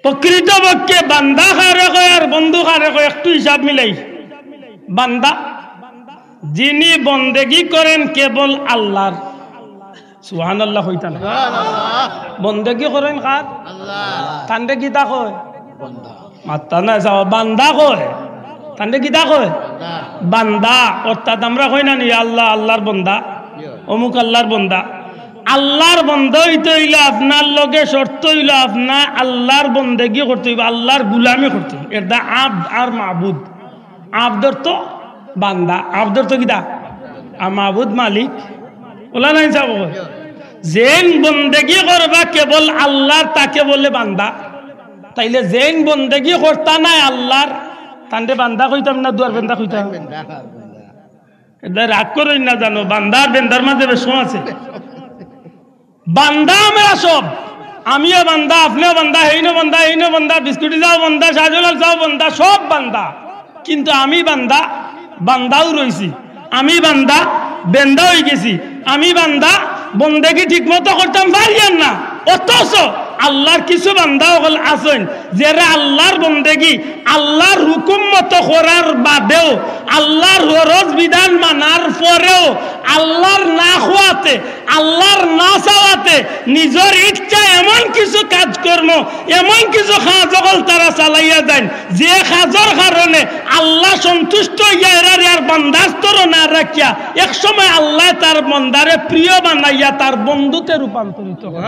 প্রকৃতপক্ষে বান্দা কারে কয় আর বন্ধু কারে কয়, একটু হিসাব মিলাই। বান্দা, যিনি বন্দেগি করেন কেবল আল্লাহর। সুবহানাল্লাহ কইতা না? বন্দেগি করেন কার? আল্লাহ। তানরে কিতা কয়? বান্দা। মাত্তা না যাও, বান্দা কয়। তানরে কিতা কয়? বান্দা। বান্দা। অর্থাৎ আমরা কই না নি, "আল্লাহ, আল্লাহর বন্দা, অমুক আল্লাহর বন্দা।" আল্লাহর বন্দা অইতে অইলে আপনার লগে শর্ত অইলো আপনার আল্লাহর বন্দেগি করতে অইবো, আল্লাহর গুলামি করতে অইবো। এর দা আব্দ আর মাবুদ। আব্দ অর্থ বান্দা, আব্দ অর্থ কিতা? আর মাবুদ মালিক। ওলা নাই সাব কয়, যেইন বন্দেগি করবা কেবল আল্লাহর, তাকে বলে বান্দা। তাইলে যেইন বন্দেগি করতা নায় আল্লাহর, তানরে বান্দা কইতাম না দুয়ার বেন্দা কইতাম? এটা রাগ করইন না জানো, বান্দা আর বেন্দার মাঝে বেশ আছে। বান্দা আমরা সব, আমিও বান্দা, আপনেও বান্দা, হেইনও বান্দা, হেইনও বান্দা, বিস্কুটি যাও বান্দা, শাহজালাল যাও বান্দা, সব বান্দা। কিন্তু আমি বান্দা, বান্দাও রইছি। আমি বান্দা, বেন্দা অই গেছি। আমি বান্দা, বন্দেগি ঠিক মতো করতাম পারিয়ার না। অথচ আল্লাহর কিছু বান্দা অকল আছইন, যেরা আল্লাহর বন্দেগি, আল্লাহর হুকুম মতো করার বাদেও, আল্লাহর ফরজ বিধান মানার পরেও, আল্লাহর না কওয়াতে, আল্লাহর না চাওয়াতে, নিজর ইচ্ছা এমন কিছু কাজকর্ম, এমন কিছু কাজ অকল তারা চালাইয়া যাইন, যে কাজর কারণে আল্লাহ সন্তুষ্ট অইয়া এরারে আর বান্দার স্তরো না রাখিয়া এক সময় আল্লায় তার বন্দারে প্রিয় বানাইয়া তার বন্ধুতে রূপান্তরিত করে।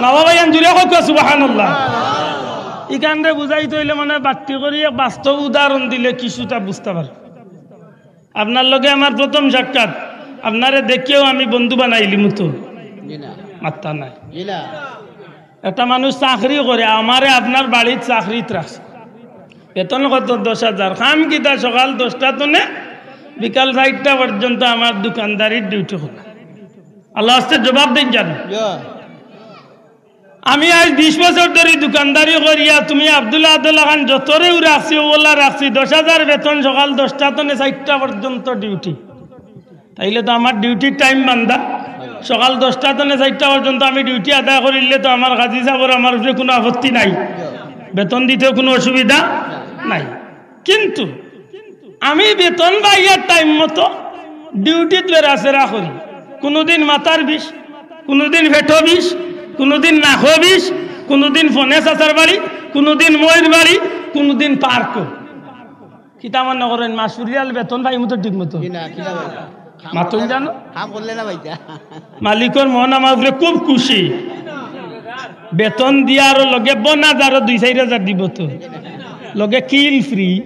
না বাবা, ইয়ান জুরে কউক্কা সুবহানাল্লাহ। ইখানরে বুঝাইতে অইলে মানে বাট্টি করি এক বাস্তব উদাহরণ দিলে কিছুটা বুঝতা পারবা। আপনার লগে আমার প্রথম সাক্ষাৎ, আপনারে দেখিয়াউ আমি বন্ধু বানাইলিমু তো? জি না। মাত্তা নাই। জি না। একটা মানুষ চাকরি করে, আমারে আপনার বাড়িত চাকরিত রাখছে, বেতন কত? দশ হাজার। কাম কিতা? সকাল দশটা তনে বিকাল চাইরটা পর্যন্ত আমার দোকানদারির ডিউটি করা। আল্লাহর ওয়াস্তে জবাব দেইন জানো। জি। আমি আইজ বিশ বছর ধরি দোকানদারি করিয়া, তুমি আব্দুল আদল খান যতরেউ রাখছি, অউলা রাখছি, দশ হাজার বেতন, সকাল দশটা তনে চাইরটা পর্যন্ত ডিউটি। তাইলে তো আমার ডিউটির টাইম বান্দা। সকাল দশটা তনে চাইরটা পর্যন্ত আমি ডিউটি আদায় করিলে তো আমার কাজী সাবর আমার উপরে কুনু আপত্তি নাই, বেতন দিতেও কুনু অসুবিধা নাই। কিন্তু আমি বেতন পাইয়ার টাইম মতো ডিউটিত বেড়াছেড়া করি। কুনুদিন মাথার বিষ, কুনুদিন পেটো বিষ, কুনুদিন নাকো বিষ, কুনুদিন ফনে চাচার বাড়ি, কুনুদিন মইর বাড়ি, কুনুদিন পার্কো। কিতা মনে করইন, মাস ফুরিয়ার বেতন পাইমু তো ঠিক মতো? জি না, কিতা বলবো? মাতইন জানো? কাম করলে না ভাইটা। মালিকর মন আমার উপরে খুব খুশি। বেতন দিয়া আরো লগে bonus আরো দুই চাইর হাজার দিবো তো। লগে kill free।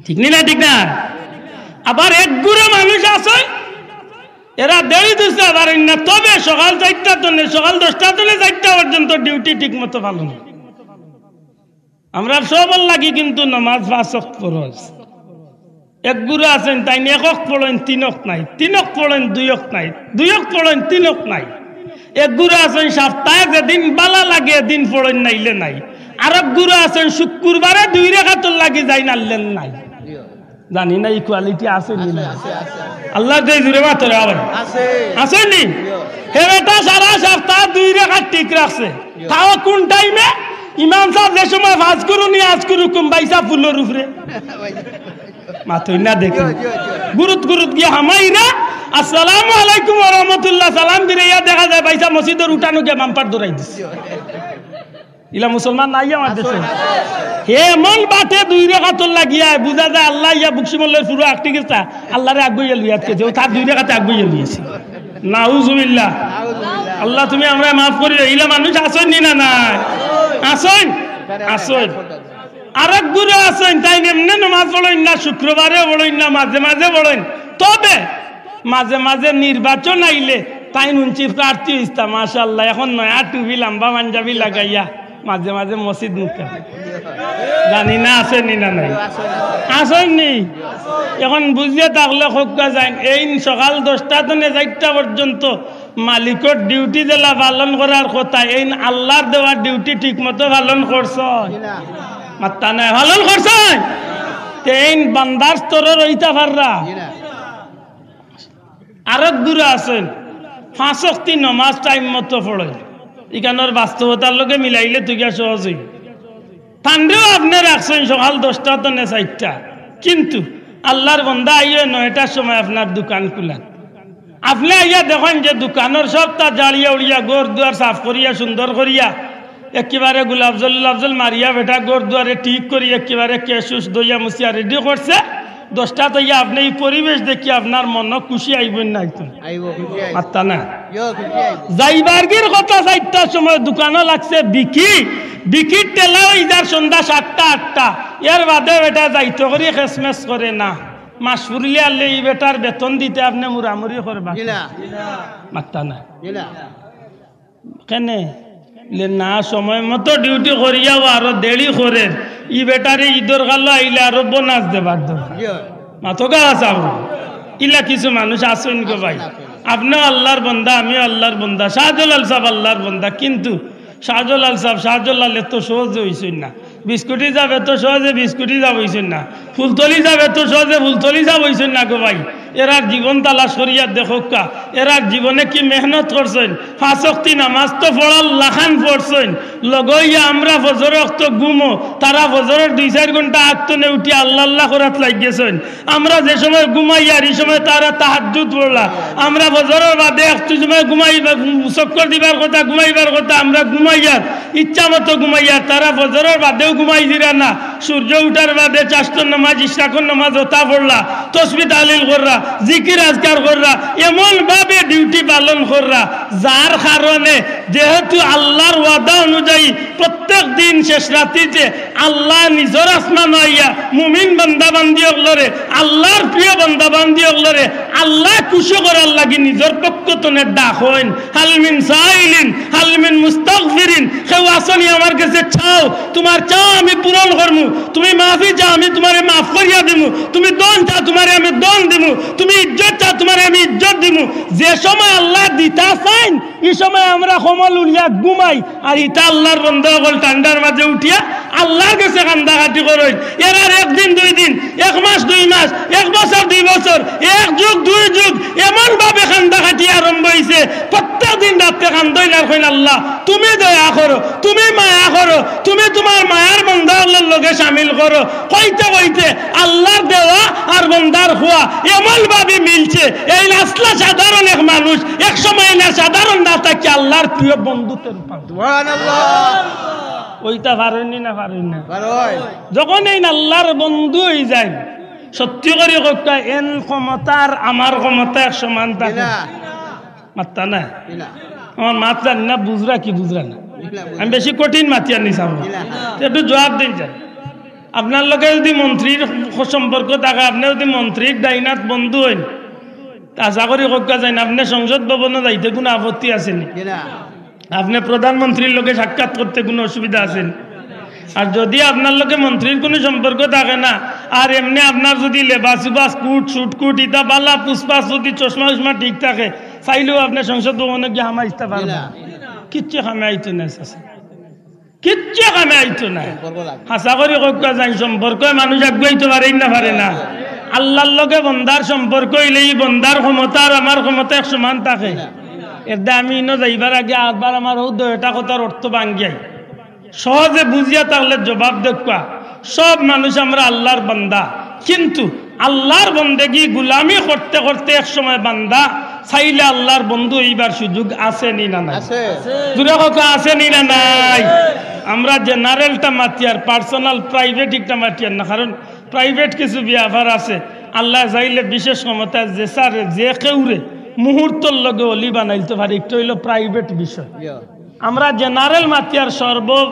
ঠিক নি না, ঠিক না? আবার এক গুরু মানুষ আছে, এরা দেরি দুসরা পারইন না, তবে সকাল চাইরটা তনে, সকাল দশটা তনে চাইরটা পর্যন্ত duty ঠিক মতো পালন। আমরার সবর লাগি কিন্তু নমাজ পাঁচ ওয়াক্ত ফরজ। এক গুরু আছইন, তাইন এক ওয়াক্ত পড়ইন, তিন ওয়াক্ত নাই, তিন ওয়াক্ত পড়ইন, দুই ওয়াক্ত নাই, দুই ওয়াক্ত পড়ইন, তিন ওয়াক্ত নাই। এক গুরু আছইন, সাপ্তায় যেদিন বালা লাগে, এদিন পড়ইন, নাইলে নাই। আরক গুরু আছইন, শুক্কুরবারে দুই রেকাতর লাগি যাইন, আরলেন নাই। জানি না, equality আছে নি না? আল্লার দোয়াই জুরে মাতো রে আবার। আছে। আছে নি? হে বেটা সারা সাপ্তা দুই রেকাত ঠিক রাখছে। তাও কুন time-এ? ইমাম সাব যে সময় ফাজ করুনি আজ করুকুম বাইসা ফুলর উপরে। মাতইন না দেখি। গুরুত গুরুত গিয়া হামাইরা, "আসসালামু আলাইকুম ওয়া রাহমাতুল্লাহ", সালাম দিরা, ইয়া দেখা যায় বাইসা মসজিদর উঠানো গিয়া বাম্পার দৌড়াই দিছে। ইলা মুসলমান নাই আমার দেশো। হে এমন বাটে দুই রেকাতর লাগিয়া, বুঝা যায় আল্লায় ইয়া বকশি মল্লর পুরো আটকি গেছে, আল্লারে আগুইয়া লইয়া আটকে যে, ও তার দুই রেকাতে আগুইয়া লইছে। নাউজুবিল্লাহ। আল্লাহ তুমি আমরারে মাফ করি দেও। ইলা মানুষ আছইন নি না নাই? আছইন? আছইন। আরক গুরু আছইন, তাইন এমনে নমাজ পড়ইন না, শুক্রবারেও পড়ইন না, মাঝে মাঝে পড়ইন। তবে মাঝে মাঝে নির্বাচন আইলে তাইন হুনছি প্রার্থী অইতা, মাশাআল্লাহ, এখন নয়া টুপি, লাম্বা পাঞ্জাবি লাগাইয়া মাঝে মাঝে মসজিদ মুখা। জানি না আছইন নি না নাই? আছইন নি? এখন বুঝিয়া থাকলে কউক্কা যাইন, এইন সকাল দশটা তনে চাইরটা পর্যন্ত মালিকর duty যেলা পালন করার কথা, এইন আল্লার দেওয়া duty ঠিক মতো পালন করছইন? মাত্তা নাই, পালন করছইন? তে এইন বান্দার স্তরর অইতা পাররা? আরক গুরু আছইন, পাঁচ ওয়াক্তি নমাজ time মতো পড়ইন, ইখানর বাস্তবতার লগে মিলাইলে তুইগা সহজ অইবো। তানরেও আপনে রাখছইন সকাল দশটা তনে চাইরটা, কিন্তু আল্লার বন্দা আইয়া নয়টার সময় আপনার দোকান খুলার। আপনে আইয়া দেখইন যে দোকানর সবতা জাড়িয়া উড়িয়া, ঘর দুয়ার সাফ করিয়া, সুন্দর করিয়া, একেবারে গোলাপ জল, গোলাপ জল মারিয়া বেটা ঘর দুয়ারে ঠিক করি, একেবারে কেশ উশ ধইয়া মুছিয়া ready করছে। দশটাত আইয়া আপনে ই পরিবেশ দেখিয়া আপনার মনো খুশি আইবো না আইতো? আইবো, খুশি আইবো। মাত্তা না। ইয়ো, খুশি আইবো। যাইবারগির কথা চাইরটার সময় দোকানো লাগছে বিকি, বিকির ঠেলা অই যার সন্ধ্যা সাতটা আটটা, এর বাদে বেটা যাইতো করি খেসমেস করে না। মাস ফুরিলে আরলে ই বেটার বেতন দিতে আপনে মুড়ামুড়ি করবা। জি না। মাত্তা না। জি না। কেনে? লে না, সময় মতো duty করিয়াও আরো দেরি করের। ই বেটারে ইদর কালো আইলে আরো bonus দেবার দরকার। জি অয়। মাতোগা আছে আপনে? ইলা কিছু মানুষ আছইন গো ভাই। আছইন, আছইন। আপনেও আল্লার বন্দা, আমিও আল্লার বন্দা, শাহজালাল সাব আল্লার বন্দা, কিন্তু শাহজালাল সাব, শাহজালাল এত সহজে অইছইন না। বিস্কুটি সাব এত সহজে বিস্কুটি সাব অইছইন না। ফুলতলি সাব এত সহজে ফুলতলি সাব অইছইন না গো ভাই। এরার জীবন তালাশ করিয়া দেখউক্কা, এরার জীবনে কি মেহনত করছইন। পাঁচ ওয়াক্তি নামাজ তো পড়ার লাখান পড়ছইন, লগে অইয়া আমরা ফজর ওয়াক্ত ঘুমো, তারা ফজরর দুই চাইর ঘন্টা আগ তনে উঠি আল্লাহ আল্লাহ করাত লাগিগেছইন। আমরা যে সময় ঘুমাইয়ার, ই সময় তারা তাহাজ্জুদ পড়লা। আমরা ফজরর বাদে একটু সময় ঘুমাইবা, চক্কর দিবার কথা, ঘুমাইবার কথা, আমরা ঘুমাইয়ার, ইচ্ছা মতো ঘুমাইয়ার। তারা ফজরর বাদেও ঘুমাইছিরা না, সূর্য উঠার বাদে চারশো নামাজ, ইশরাকর নামাজ অতা পড়লা, তসবি তাহলিল কররা, জিকির আজকার কররা, এমন ভাবে duty পালন কররা, যার কারণে যেহেতু আল্লার ওয়াদা অনুযায়ী প্রত্যেক দিন শেষ রাত্রিতে আল্লাহ নিজর আসমানো আইয়া মুমিন বান্দা বান্দি অকলরে, আল্লার প্রিয় বান্দা বান্দি অকলরে আল্লাহ খুশি করার লাগি নিজর পক্ষ তনে ডাকইন, "হাল মিন সাইলিন, হাল মিন মুস্তাগফিরিন।" কেউ আছো নি আমার গেছে চাও, তুমার চাও আমি পূরণ করমু। তুমি মাফি চাও, আমি তুমারে মাফ করিয়া দিমু। তুমি ধন চাও, তুমারে আমি ধন দিমু। তুমি ইজ্জত চাও, তুমারে আমি ইজ্জত দিমু। যে সময় আল্লাহ দিতা চাইন, ই সময় আমরা কম্বল উড়িয়া ঘুমাই, আর ইতা আল্লার বন্দা অকল ঠান্ডার মাঝে উঠিয়া আল্লার গেছে কান্দাকাটি করইন। এরার একদিন দুই দিন, এক মাস দুই মাস, এক বছর দুই বছর, এক যুগ দুই যুগ, এমন ভাবে কান্দাকাটি আরম্ভ অইছে। প্রত্যেক দিন রাত্রে কান্দইন আর কইন, "আল্লাহ, তুমি দয়া করো, তুমি মায়া করো, তুমি তুমার মায়ার বন্দা অকলর লগে শামিল করো।" কইতে কইতে আল্লার দেওয়া আর বন্দার খোয়া এমন ভাবে মিলছে, এইন আছলা সাধারণ এক মানুষ এক সময় এইন সাধারণ না থাকিয়া আল্লার প্রিয় বন্ধুতে রূপান্তর। সুবহানাল্লাহ। অইতা পারইন নি না পারইন না? পারইন। যখন এইন আল্লার বন্ধু অইযাইন, সত্যি করি কউক্কা, এইন ক্ষমতা আর আমার ক্ষমতা এক সমান থাকে? না। মাতরা না? না। আমার মাত জানি না, বুঝরা কি বুঝরা না? না, বুঝরা। আমি বেশি কঠিন মাতিয়ার নি চাবো। না। তে একটু জুয়াপ দেইন যান। আপনার লগে যুদি মন্ত্রীর সম্পর্ক থাকে, আপনে যুদি মন্ত্রীর ডাইন আত বন্ধু অইন, তে আশা করি কউক্কা যাইন, আপনে সংসদ ভবনো যাইতে কুনু আপত্তি আছে নি? না। আপনে প্রধানমন্ত্রীর লগে সাক্ষাৎ করতে কুনু অসুবিধা আছে নি? আর যুদি আপনার লগে মন্ত্রীর কুনু সম্পর্ক থাকে না, আর এমনে আপনার যুদি লেবাস উবাস, কুট, সুট কুট, ইতা বালা পুসপাস, যুদি চশমা উশমা ঠিক থাকে, চাইলেও আপনে সংসদ ভবনো গিয়া হামাইতা পারবা না। না। কিচ্ছু কামে আইতো না, চাচা। কিচ্ছু কামে আইতো না। সম্পর্ক লাগবো। হাছা করি কউক্কা যাইন, সম্পর্কে মানুষ আগুয়াইতো পারে না, পারে না? আল্লার লগে বন্দার সম্পর্ক অইলে ই বন্দার ক্ষমতা আর আমার ক্ষমতা এক সমান থাকে? না। এরদায় আমি ইনো যাইবার আগে আরবার আমার অউ দুইটা কথার অর্থ ভাঙ্গিয়াই। সহজে বুঝিয়া থাকলে জুয়াপ দেউক্কা। সব মানুষ আমরা আল্লার বান্দা, কিন্তু আল্লার বন্দেগি গুলামি করতে করতে এক সময় বান্দা চাইলে আল্লার বন্ধু অইবার সুযোগ আছে নি না নাই? আছে। জুরে কউক্কা, আছে নি না নাই? আমরা generalটা মাতিয়ার, personal, private একটা মাতিয়ার না, কারণ private কিছু ব্যাপার আছে। আল্লায় চাইলে বিশেষ ক্ষমতায় যে সারে, যে কেউরে মুহূর্তর লগে অলি বানাইলতো পারে, একটা অইলো private বিষয়। ইয়া। আমরা general মাতিয়ার সর্ব-,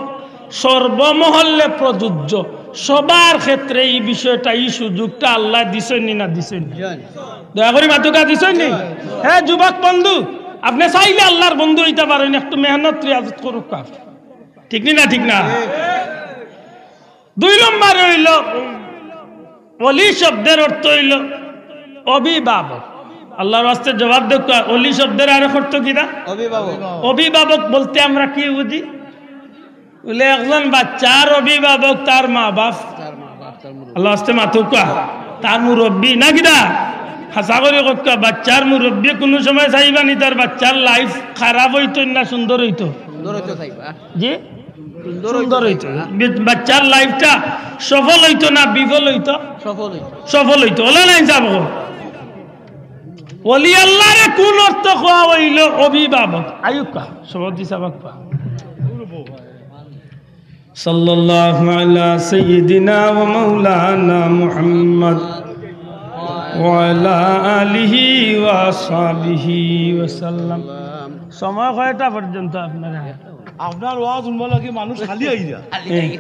সর্বমহল্লে প্রযোজ্য, সবার ক্ষেত্রে ই বিষয়টা, ই সুযোগটা আল্লায় দিছইন নি না দিছইন নি? দিছইন। দয়া করি মাতউক্কা, দিছইন নি? দিছইন। হে যুবক বন্ধু, আপনে চাইলে আল্লার বন্ধু অইতা পারইন, একটু মেহনত রিয়াজত করউক্কা। ঠিক নি না, ঠিক না? ঠিক। দুই নম্বরে অইলো, অলি শব্দের অর্থ অইলো অভিভাবক। আল্লার ওয়াস্তে জুয়াপ দেউক্কা, অলি শব্দের আরেক অর্থ কিতা? অভিভাবক। অভিভাবক বলতে আমরা কি বুঝি? বুলে, একজন বাচ্চার অভিভাবক তার মা বাপ। তার মা বাপ, তার মুরব্বি। আল্লার ওয়াস্তে মাতউক্কা, তার মুরব্বি না কিতা? হাছা করি কউক্কা, বাচ্চার মুরব্বিয়ে কুনু সময় চাইবা নি তার বাচ্চার life খারাপ অইতো না সুন্দর অইতো? সুন্দর অইতো চাইবা। জি? সুন্দর সুন্দর অইতো অইতো। চাইবা। বি-, বাচ্চার lifeটা সফল অইতো না বিফল অইতো? সফল অইতো। সফল অইতো। অলা নায় যাবো। অলি আল্লারে কুন অর্থ কওয়া অইলো? অভিভাবক। আউক্কা, সভাপতি সাব আউক্কা। সাল্লাল্লাহু আলা সাইয়্যিদিনা ওয়া মাওলানা মুহাম্মদ ওয়া আলা আলিহি ওয়া আসহাবিহি ওয়া সাল্লাম। সময় কয়টা পর্যন্ত আপনারা? আপনার ওয়াজ হুনবার লাগি মানুষ খালি আইরা। এ,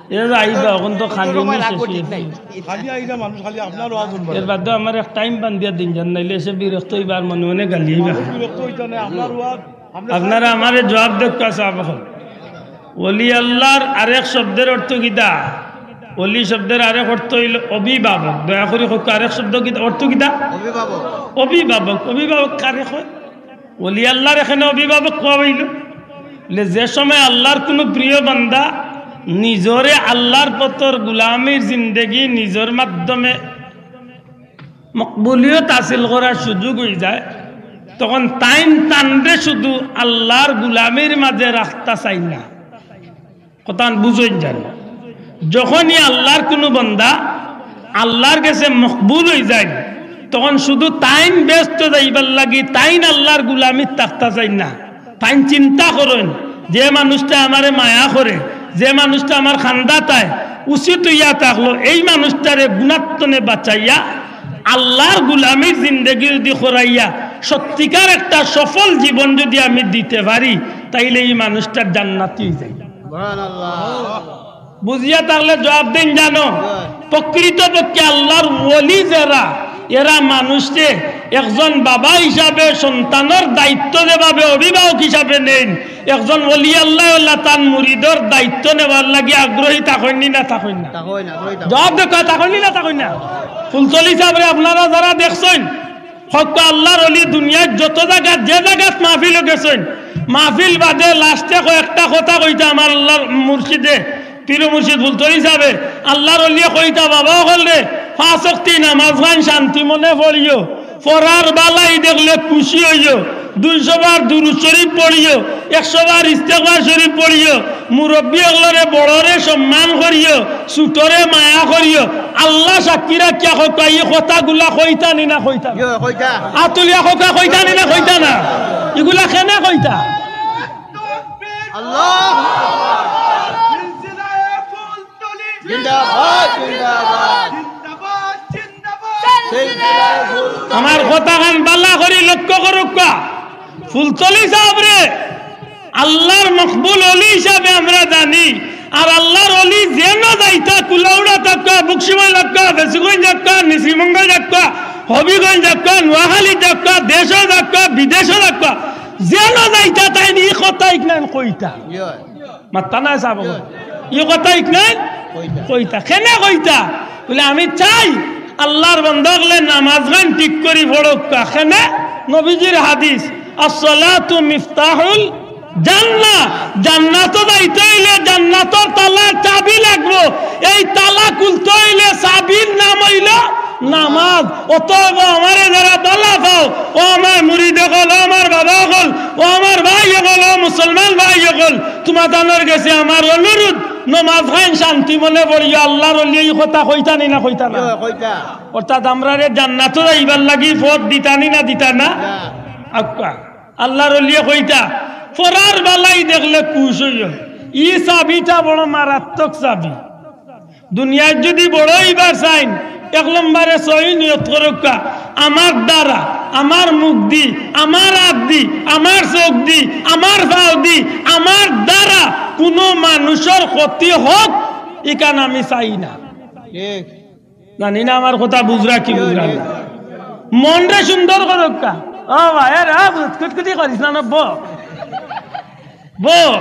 এ যে আইবা, অখন তো খালি সময় নি, রাখবো, শেষ ঠিক নাই। খালি আইরা মানুষ, খালি আপনার ওয়াজ হুনবার এর লাগি। বাদে আমার এক time বান্ধিয়া দিন যান, নাইলে এসে বিরক্ত অইবা আর মনে মনে গালি আইবা। মানুষ বিরক্ত অইতা নায়, আপনার ওয়াজ, আমরা আপনারা আমারে জুয়াপ দেউক্কা চাইন অখন। অলি আল্লার আরেক শব্দের অর্থ কিতা? অলি শব্দের আরেক অর্থ অইলো অভিভাবক। দয়া করি কউক্কা, আরেক শব্দ কিতা, অর্থ কিতা? অভিভাবক। অভিভাবক, অভিভাবক কারে কয়? অলি আল্লার এখানে অভিভাবক কওয়া অইলো। লে যে সময় আল্লার কুনু প্রিয় বান্দা নিজরে আল্লার পথর গুলামির জিন্দেগি নিজর মাধ্যমে মকবুলিয়ত হাসিল করার সুযোগ অইযায়, তখন তাইন তানরে শুধু আল্লার গুলামির মাঝে রাখতা চাইন না। কথাখান বুঝইন যান। যখনই আল্লার কুনু বান্দা আল্লার গেছে মকবুল অইযাইন, তখন শুধু তাইন বেহেস্তো যাইবার লাগি, তাইন আল্লার গুলামিত থাকতা চাইন না। তাইন চিন্তা করইন, যে মানুষটায় আমারে মায়া করে, যে মানুষটা আমার কান্দাত আয়, উচিত অইয়া থাকলো এই মানুষটারে গুনাত্তনে বাঁচাইয়া আল্লার গুলামির জিন্দেগি যুদি করাইয়া সত্যিকার একটা সফল জীবন যুদি আমি দিতে পারি, তাইলে ই মানুষটা জান্নাতি অইযাইবো। সুবহানাল্লাহ। বুঝিয়া থাকলে জুয়াপ দেইন জানো। প্রকৃতপক্ষে আল্লার ওলি যেরা, এরা মানুষরে একজন বাবা হিসাবে সন্তানর দায়িত্ব যেভাবে অভিভাবক হিসাবে নেইন, একজন ওলি আল্লায় অলা তান মুরিদর দায়িত্ব নেওয়ার লাগি আগ্রহী থাকইন নি না থাকইন না? থাকইন, আগ্রহী থাকইন। জুয়াপ দেউক্কা, থাকইন নি না থাকইন না? ফুলতলি সাবরে আপনারা যারা দেখছইন, হক্কল আল্লার ওলি দুনিয়ার যত জাগাত, যে জাগাত মাহফিলো গেছইন, মাহফিল বাদে last-এ কয়েকটা কথা কইতা আমার আল্লার মুর্শিদে, পীর ও মুর্শিদ ফুলতলি সাবে, আল্লার ওলিয়ে কইতা, "বাবা অকলরে, পাঁচ ওয়াক্তি নামাজখান শান্তি মনে পড়িও, পড়ার বালাই দেখলে খুশি অইও, দুইশো বার দুরূদ শরীফ পড়িও, একশো বার ইস্তেগফার শরীফ পড়িও, মুরব্বি অকলরে বড়রে সম্মান করিও, ছুটরে মায়া করিও। আল্লাহ সাক্ষী রাখিয়া কউক্কা, ই কথাগুলা কইতা নি না কইতা না? ইয়ো, কইতা। আত তুলিয়া কউক্কা, কইতা নি না কইতা না? ইগুলা কেনে কইতা? আল্লাহ। জিন্দাবাদ, জিন্দাবাদ। আমার কথাখান ভালা করি লক্ষ্য করউক্কা। ফুলতলি সাবরে আল্লার মকবুল অলি হিসাবে আমরা জানি। আর আল্লার অলি যেনো যাইতা, কুলাউড়া থাকউক্কা, বকশিবইল থাকউক্কা, ফেঞ্চুগঞ্জ থাকউক্কা, নিশিমঙ্গল থাকউক্কা, হবিগঞ্জ থাকউক্কা, নোয়াখালী থাকউক্কা, দেশো থাকউক্কা, বিদেশো থাকউক্কা, যেনো যাইতা তাইন ই কথা ইকনাইন কইতা। মাত্তা নাই সাব, ই কথা ইকনাইন কইতা। কইতা। কেনে কইতা? বুলে, আমি চাই আল্লার বন্দা অকলে নামাজখান ঠিক করি পড়উক্কা। কেনে? নবীজির হাদিস, "আসসালাতু মিফতাহুল জান্নাহ।" জান্নাতো যাইতে অইলে জান্নাতর তালার চাবি লাগবো। এই তালা খুলতে অইলে চাবির নাম অইলো নামাজ। অতএব আমারে যারা ভালা পাও, ও আমার মুরিদ অকল, ও আমার বাবা অকল, ও আমার ভাই অকল, ও মুসলমান ভাই অকল, তুমাতানর গেছে আমার অনুরোধ, নমাজখান শান্তি মনে পড়িও। আল্লার অলিয়ে ই কথা কইতা নি না কইতা না? ইয়ো, কইতা। অর্থাৎ আমরারে জান্নাতো যাইবার লাগি পথ দিতা নি না দিতা না? না। আউক্কা। আল্লার অলিয়ে কইতা, পরার ভালাই দেখলে খুশ অইও। ই চাবিটা বড় মারাত্মক চাবি। দুনিয়াত যুদি বড় অইবার চাইন, এক নম্বরে সহি নিয়ত করউক্কা, আমার দ্বারা, আমার মুখদি, আমার আতদি, আমার চোখদি, আমার পাওদি, আমার দ্বারা কুনু মানুষর ক্ষতি হউক, ইখান আমি চাই না। ঠিক। জানি না আমার কথা বুঝরা কি বুঝরা না। মনরে সুন্দর করউক্কা। ও ভাই, এ রা, খুটখুটি করিস না, না, বো। বো।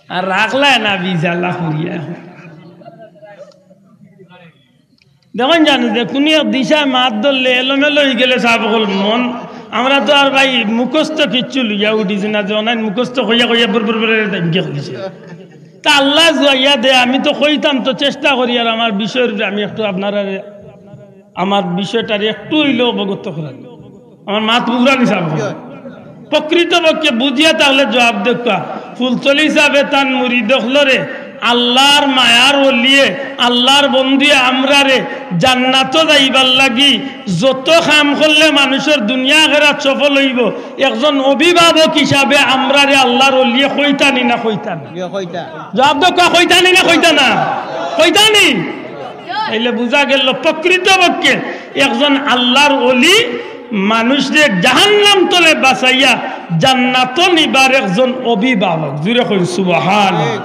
আর রাখলায় না বিজালা করিয়া। দেখইন জানো যে কুনু এক দিশায় মাত ধরলে এলোমেলো অইগেলে সাব অকল মন, আমরা তো আর ভাই মুখস্থ কিচ্ছু লইয়া উঠিছি না, যে অনাইন মুখস্থ কইয়া কইয়া বুর বুর বুর দাইমকে কইছে। তা আল্লায় জুয়াইয়া দে, আমি তো কইতাম তো চেষ্টা করি, আর আমার বিষয়র উপরে আমি একটু আপনারারে, আমার বিষয়টারে একটু অইলেও অবগত করার। আমার মাত বুঝরা নি সাব? প্রকৃতপক্ষে বুঝিয়া থাকলে জবাব দেউক্কা। ফুলতলি সাবে তান মুরিদ অকলরে আল্লার মায়ার অলিয়ে, আল্লার বন্ধুয়ে আমরারে জান্নাতো যাইবার লাগি যত কাম করলে মানুষর দুনিয়া আখেরাত সফল অইবো, একজন অভিভাবক হিসাবে আমরারে আল্লার অলিয়ে কইতা নি না কইতা না? ইয়ো, কইতা। জবাব দেউক্কা, কইতা নি না কইতা না? কইতা নি? তাইলে বুঝা গেল প্রকৃতপক্ষে একজন আল্লার অলি মানুষরে জাহান্নাম তলে বাঁচাইয়া জান্নাতো নিবার একজন অভিভাবক। জুরে কইন সুবহান।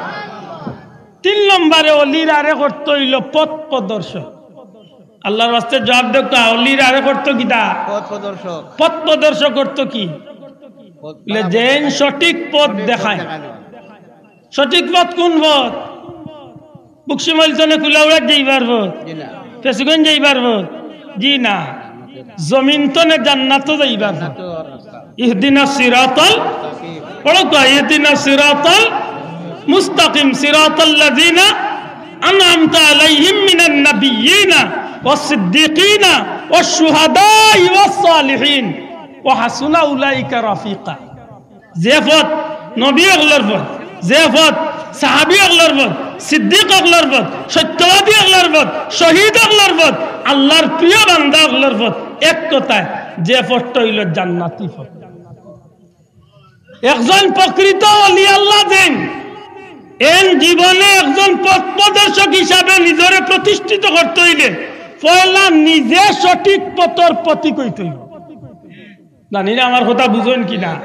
তিন নম্বরে অলির আরেক অর্থ অইলো পথ প্রদর্শক। আল্লার ওয়াস্তে জবাব দেউক্কা, অলির আরেক অর্থ কিতা? পথ প্রদর্শক। পথ প্রদর্শক অর্থ কি? পথ বুলে, যেইন সঠিক পথ দেখায়। সঠিক পথ কুন পথ? বকশিবইল তনে কুলাউড়াত যাইবার পথ? জি না। ফেঞ্চুগঞ্জ যাইবার পথ? জি না। জমিন তনে জান্নাতো যাইবার পথ। জান্নাতো রাস্তা। ইহদিনাস সিরাতাল, পড়ো তো, ইহদিনাস সিরাতাল মুস্তাকিম, সিরাতাল্লাযিনা আনআমতা আলাইহিম মিনান নাবিয়্যিনা ওয়াস সিদ্দীকিনা ওয়াশ শুহাদাই ওয়াস সালিহিন ওয়া হাসুনা উলাইকা রাফিকা। যে পথ নবী অকলর পথ, যে পথ সাহাবী অকলর পথ, সিদ্দিক অকলর পথ, সত্যবাদী অকলর পথ, শহীদ অকলর পথ, আল্লার প্রিয় বান্দা অকলর পথ, এক কথায় যে পথটা অইলো জান্নাতি পথ। একজন প্রকৃত অলি আল্লাহ যেইন, এইন জীবনে একজন পথ প্রদর্শক হিসাবে নিজরে প্রতিষ্ঠিত করতে অইলে পয়লা নিজে সঠিক পথর পথিক অইতে অইবো। জানি না আমার কথা বুঝইন কি না।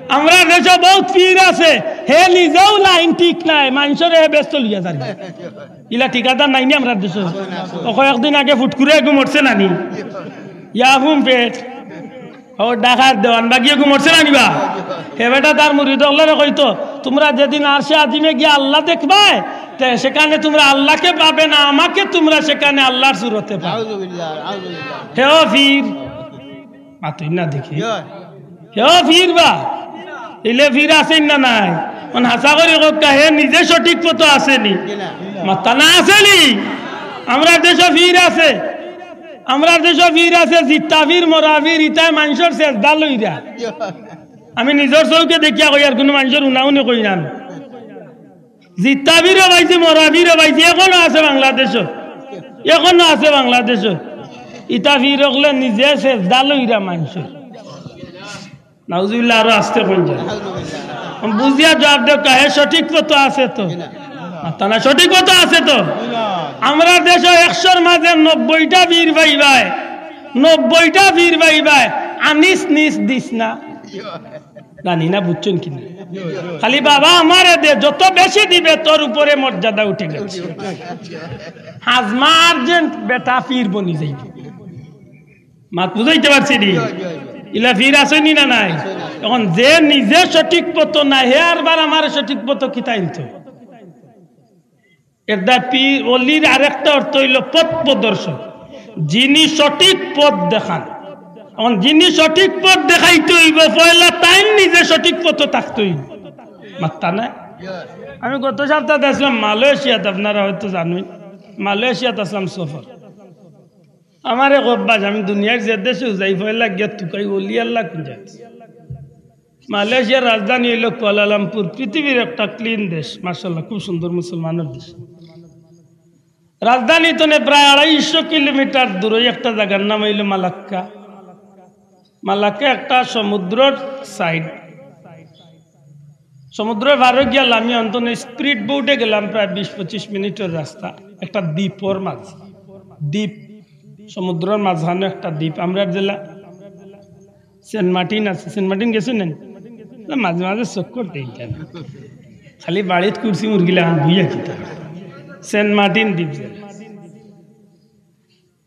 আমরার দেশো বউত পীর আছে, হে নিজেও লাইন ঠিক নায়, মানষরে হে বেহেস্তো লইয়া যার। ইলা ঠিকাদার নাই নি আমরার দেশো? ও কয়েকদিন আগে ফুটকুরে এগু মরছে না নি? ইয়া হুম পেট। ও ঢাকার দেওয়ানবাগি এগু মরছে না নি বা? হে বেটা তার মুরিদ অকলরে কইতো, "তুমরা যেদিন আরশে আজিমে গিয়া আল্লাহ দেখবায়, তে সেখানে তুমরা আল্লাহকে পাবে না, আমাকে তুমরা সেখানে আল্লাহর সুরতে পাবে।" আউযুবিল্লাহ, আউযুবিল্লাহ। হে ও পীর, মাতইন না দেখি। ইয়া। হে ও পীর বা, ইলে পীর আছেন না নাই? অন হাছা করি কউক্কা, হে নিজে সঠিক পথো আছে নি? জি না। মাত্তা না আছে নি? আমরার দেশো পীর আছে। আমরার দেশো পীর আছে, জিত্তা পীর, মরা পীর, ইতায় মানষর সেজদা লইরা। আমি নিজর চউখে দেখিয়া কইয়ার, কুনু মানষর উনাউনি কই না। জিত্তা পীরও পাইছি, মরা পীরও পাইছি, এখনো আছে বাংলাদেশো, এখনো আছে বাংলাদেশো। ইতা পীর অকলে নিজে সেজদা লইরা মানষর। নাউজুবিল্লাহ, আরো আস্তে কইন যান। বুঝিয়া জবাব দেউক্কা, হে সঠিক পথো আছে তো? মাতইন না, সঠিক পথো আছে তো? আমরার দেশো একশোর মাঝে নব্বইটা পীর পাইবায়, নব্বইটা পীর পাইবায়, আনিস নিস দিস না। জানি না, বুঝছইন কি না? খালি বাবা আমারে দে, যত বেশি দিবে তোর উপরে মর্যাদা উঠি গেছে। হাজমা আর্জেন্ট বেটা পীর বনি যাইবে। মাত বুঝাইতে পারছি নি? ইলা পীর আছইন নি না নাই? এখন যে নিজে সঠিক পথো না, হে আরবার আমারে সঠিক পথো কিতা আনতো? এরদায় পীর অলির আরেকটা অর্থ অইলো পথ প্রদর্শক, যিনি সঠিক পথ দেখান। এখন যিনি সঠিক পথ দেখাইতে অইবো, পয়লা তাইন নিজে সঠিক পথো থাকতে অইবো। মাতইন না? আমি গত সপ্তাহে আছলাম মালয়েশিয়াত, আপনারা হয়তো জানইন, মালয়েশিয়াত আছলাম সফর। আমার এক অভ্যাস, আমি দুনিয়ার যে দেশো যাই, পয়লা গিয়া তুকাই অলি আল্লাহ কুন জাগাত। মালয়েশিয়ার রাজধানী অইলো কুয়ালালামপুর, পৃথিবীর একটা ক্লিন দেশ, মাশাআল্লাহ, খুব সুন্দর মুসলমানর দেশ। রাজধানী তনে প্রায় আড়াইশো কিলোমিটার দূরে একটা জাগার নাম অইলো মালাক্কা। মালাক্কা একটা সমুদ্রর সাইড, সমুদ্রর পারো গিয়া লামি অন্তত স্পিড বোটে গেলাম প্রায় বিশ পঁচিশ মিনিটর রাস্তা, একটা দ্বীপর মাঝে। দ্বীপ, সমুদ্রর মাঝখানো একটা দ্বীপ। আমরার জেলা সেন্ট মার্টিন আছে, সেন্ট মার্টিন গেছো নি? না, মাঝে মাঝে চক্কর দেই কেন, খালি বাড়িত কুরসি মুরগি লাগান বইয়া কিতা। সেন্ট মার্টিন দ্বীপ জেলা।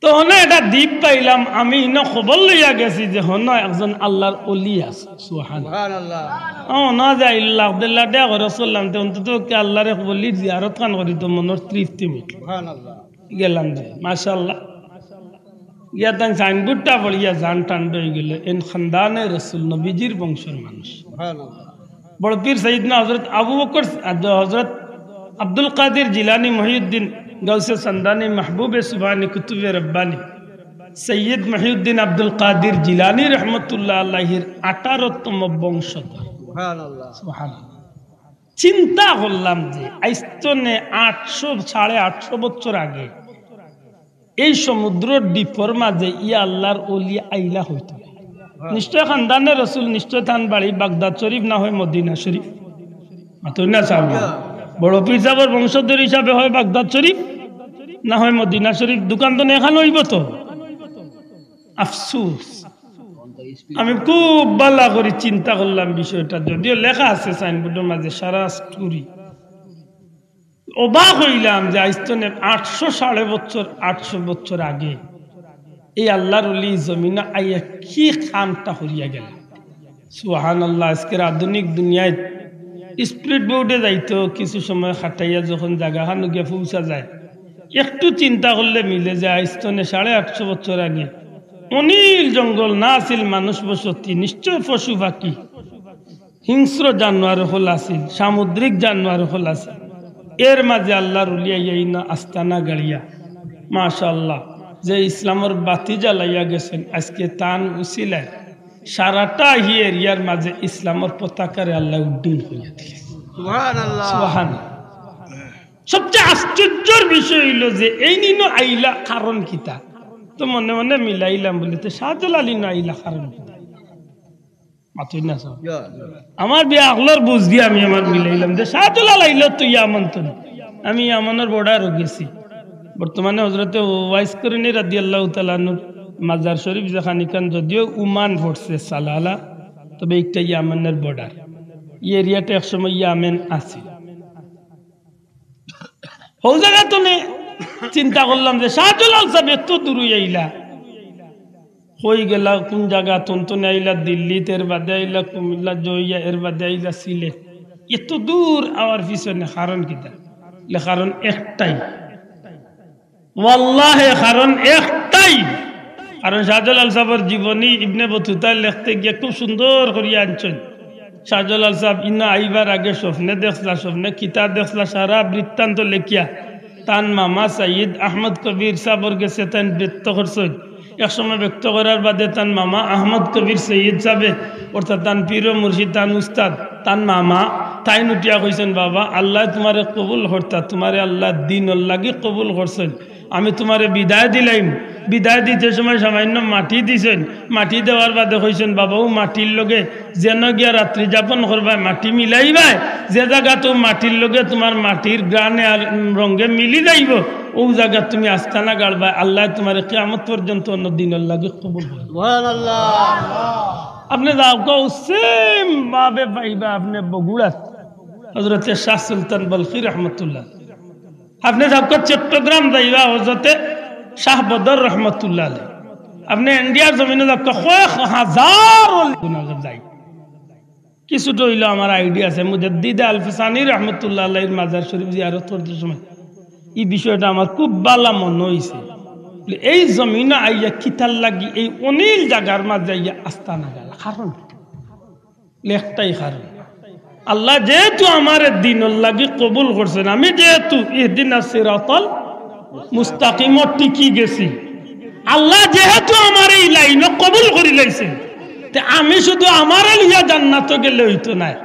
তো হনো একটা দ্বীপ পাইলাম, আমি ইনো খবর লইয়া গেছি যে হনো একজন আল্লাহর অলি আছে। সুবহানাল্লাহ। সুবহানাল্লাহ। ও না যাই, লাখ দেড় লাখ টেকা খরচ করলাম, তে অন্তত কি আল্লাহর এক অলির জিয়ারত খান করি তো মনর তৃপ্তি মিটলো। সুবহানাল্লাহ। গেলাম যে, মাশাআল্লাহ। গিয়া তান সাইনবোর্ডটা পড়িয়া জান টান অই গেলো, এন খানদানে রসুল, নবীজির বংশর মানুষ। সুবহানাল্লাহ। বড় পীর সৈয়দনা হযরত আবু বকর, হযরত আব্দুল কাদির জিলানী মহিউদ্দিন গাউসে সান্দানী মাহবুবে সুবহানী কুতুবে রব্বানী সৈয়দ মহিউদ্দিন আব্দুল কাদির জিলানী রহমতুল্লাহ আলাইহির আঠারোতম বংশধর। সুবহানাল্লাহ। সুবহানাল্লাহ। চিন্তা করলাম যে আইজ তনে আটশো, সাড়ে আটশো বছর আগে এই সমুদ্রর দ্বীপর মাঝে ইয়া আল্লাহর অলি আইলা অইতো। নিশ্চয় খানদানে রসুল, নিশ্চয় তান বাড়ি বাগদাদ শরীফ না হয় মদিনা শরীফ। মাতইন না সাব। বড় পীর সাবর বংশধর হিসাবে হয় বাগদাদ শরীফ, না হয় মদিনা শরীফ। দোকান তো এখান অইবো তো। আফসোস, আমি খুব ভালা করি চিন্তা করলাম বিষয়টা, যদিও লেখা আছে সাইনবোর্ডর মাঝে সারা স্টোরি। অবাক অইলাম যে আইজ তনে আটশো, সাড়ে বছর, আটশো বছর আগে এই আল্লাহর অলি জমিনো আইয়া কি কামটা করিয়া গেলা। সুবহানাল্লাহ, আজকের আধুনিক দুনিয়াত স্পিড বোটে যাইতো, কিছু সময় খাটাইয়া যখন জাগাখানো গিয়া পৌঁছা যায়, একটু চিন্তা করলে মিলে যায় আইজ তনে সাড়ে আটশো বছর আগে অনিল জঙ্গল, না আছিল মানুষ বসতি, নিশ্চয় পশু পাখি, হিংস্র জানোয়ার অকল আছিল, সামুদ্রিক জানোয়ার অকল আছিল। এর মাঝে আল্লাহর অলি আইয়া ইনো আস্তানা গাড়িয়া, মাশাআল্লাহ, যে ইসলামর বাতি জ্বালাইয়া গেছইন, আজকে তান উসিলায় সারাটা হি এরিয়ার মাঝে ইসলামর পতাকারে আল্লাহ উড্ডীন করিয়া দিলা। সুবহানাল্লাহ। সুবহানাল্লাহ। সবচেয়ে আশ্চর্যর বিষয় অইলো যে এইন ইনো আইলা কারণ কিতা? তো মনে মনে মিলাইলাম বুলে, তে শাহজালাল ইনো আইলা কারণ কিতা? মাতইন না সাব। আমার বিয়া আগলার বুঝ দিয়া আমি আমার মিলাইলাম যে শাহজালাল আইলো তো ইয়ামন তনে। আমি ইয়ামনর বর্ডারও গেছি। বর্তমানে হযরতে ওয়াইস করনী রাদিয়াল্লাহু তাআলা আনহুর মাজার শরীফ যেখান, ইখান যদিও উমান পড়ছে সালালা, তবে একটা ইয়ামেনর বর্ডার। এই এরিয়াটা একসময় ইয়ামেন আছিল। হউ জাগা তনে চিন্তা করলাম যে শাহজালাল সাব এত দূর অইয়া আইলা, কই গেলা, কুন জাগা তন তনে আইলা, দিল্লিত, এর বাদে আইলা কুমিল্লা, জইয়া, এর বাদে আইলা সিলেট, এত দূর আওয়ার পিছনে কারণ কিতা? লে কারণ একটাই, ওয়াল্লাহে কারণ একটাই। কারণ শাহজালাল সাবর জীবনী ইবনে বতুতা লেখতে গিয়া খুব সুন্দর করিয়া আনছইন। শাহজালাল সাব ইনো আইবার আগে স্বপ্নে দেখলা, স্বপ্নে কিতা দেখলা, সারা বৃত্তান্ত লেখিয়া তান মামা সাইয়্যিদ আহমদ কবির সাবর গেছে তাইন ব্যক্ত করছইন। এক সময় ব্যক্ত করার বাদে তান মামা আহমদ কবির সৈয়দ সাহেবে, অর্থাৎ তান পীর ও মুর্শিদ, তান উস্তাদ, তান মামা, তাইন উঠিয়া কইছইন, "বাবা, আল্লায় তুমারে কবুল করতা, তুমারে আল্লায় দিনর লাগি কবুল করছইন। আমি তুমারে বিদায় দিলাইমু।" বিদায় দিতে সময় সামান্য মাটি দিছইন। মাটি দেওয়ার বাদে কইছইন, "বাবা, অউ মাটির লগে যেন গিয়া রাত্রি যাপন করবায়, মাটি মিলাইবায়, যে জাগাত অউ মাটির লগে তুমার মাটির ঘ্রাণে আর রঙে মিলি যাইবো, অউ জাগাত তুমি আস্তানা গাড়বায়, আল্লায় তুমারে কিয়ামত পর্যন্ত অনো দিনর লাগি কবুল করবো।" সুবহানাল্লাহ। আপনে যাউক্কা, অউ same ভাবে পাইবা আপনে বগুড়াত হযরতে শাহ সুলতান বলখী রহমতুল্লাহ। আপনে যাউক্কা চট্টগ্রাম যাইবা হযরতে শাহ বদর রহমতুল্লাহ আলাইহি। আপনে ইন্ডিয়ার জমিনো যাউক্কা, কয়েক হাজার অলি গুণাগার যাই। কিছুটা অইলেও আমার idea আছে। মুজাদ্দিদে আলফসানি রহমতুল্লাহ আলাইহির মাজার শরীফ জিয়ারত করতে সময় ই বিষয়টা আমার খুব ভালা মনো অইছে। বলে, এই জমিনো আইয়া কিতার লাগি এই অনিল জাগার মাঝে আইয়া আস্তানা গাড়লা? কারণ কি? একটাই কারণ, আল্লায় যেহেতু আমারে দিনর লাগি কবুল করছইন, আমি যেহেতু ইহদিনাস সিরাতাল মুস্তাকিমো টিকি গেছি, আল্লায় যেহেতু আমারে ই লাইনো কবুল করিলাইছইন, তে আমি শুধু আমারে লইয়া জান্নাতো গেলে অইতো নায়।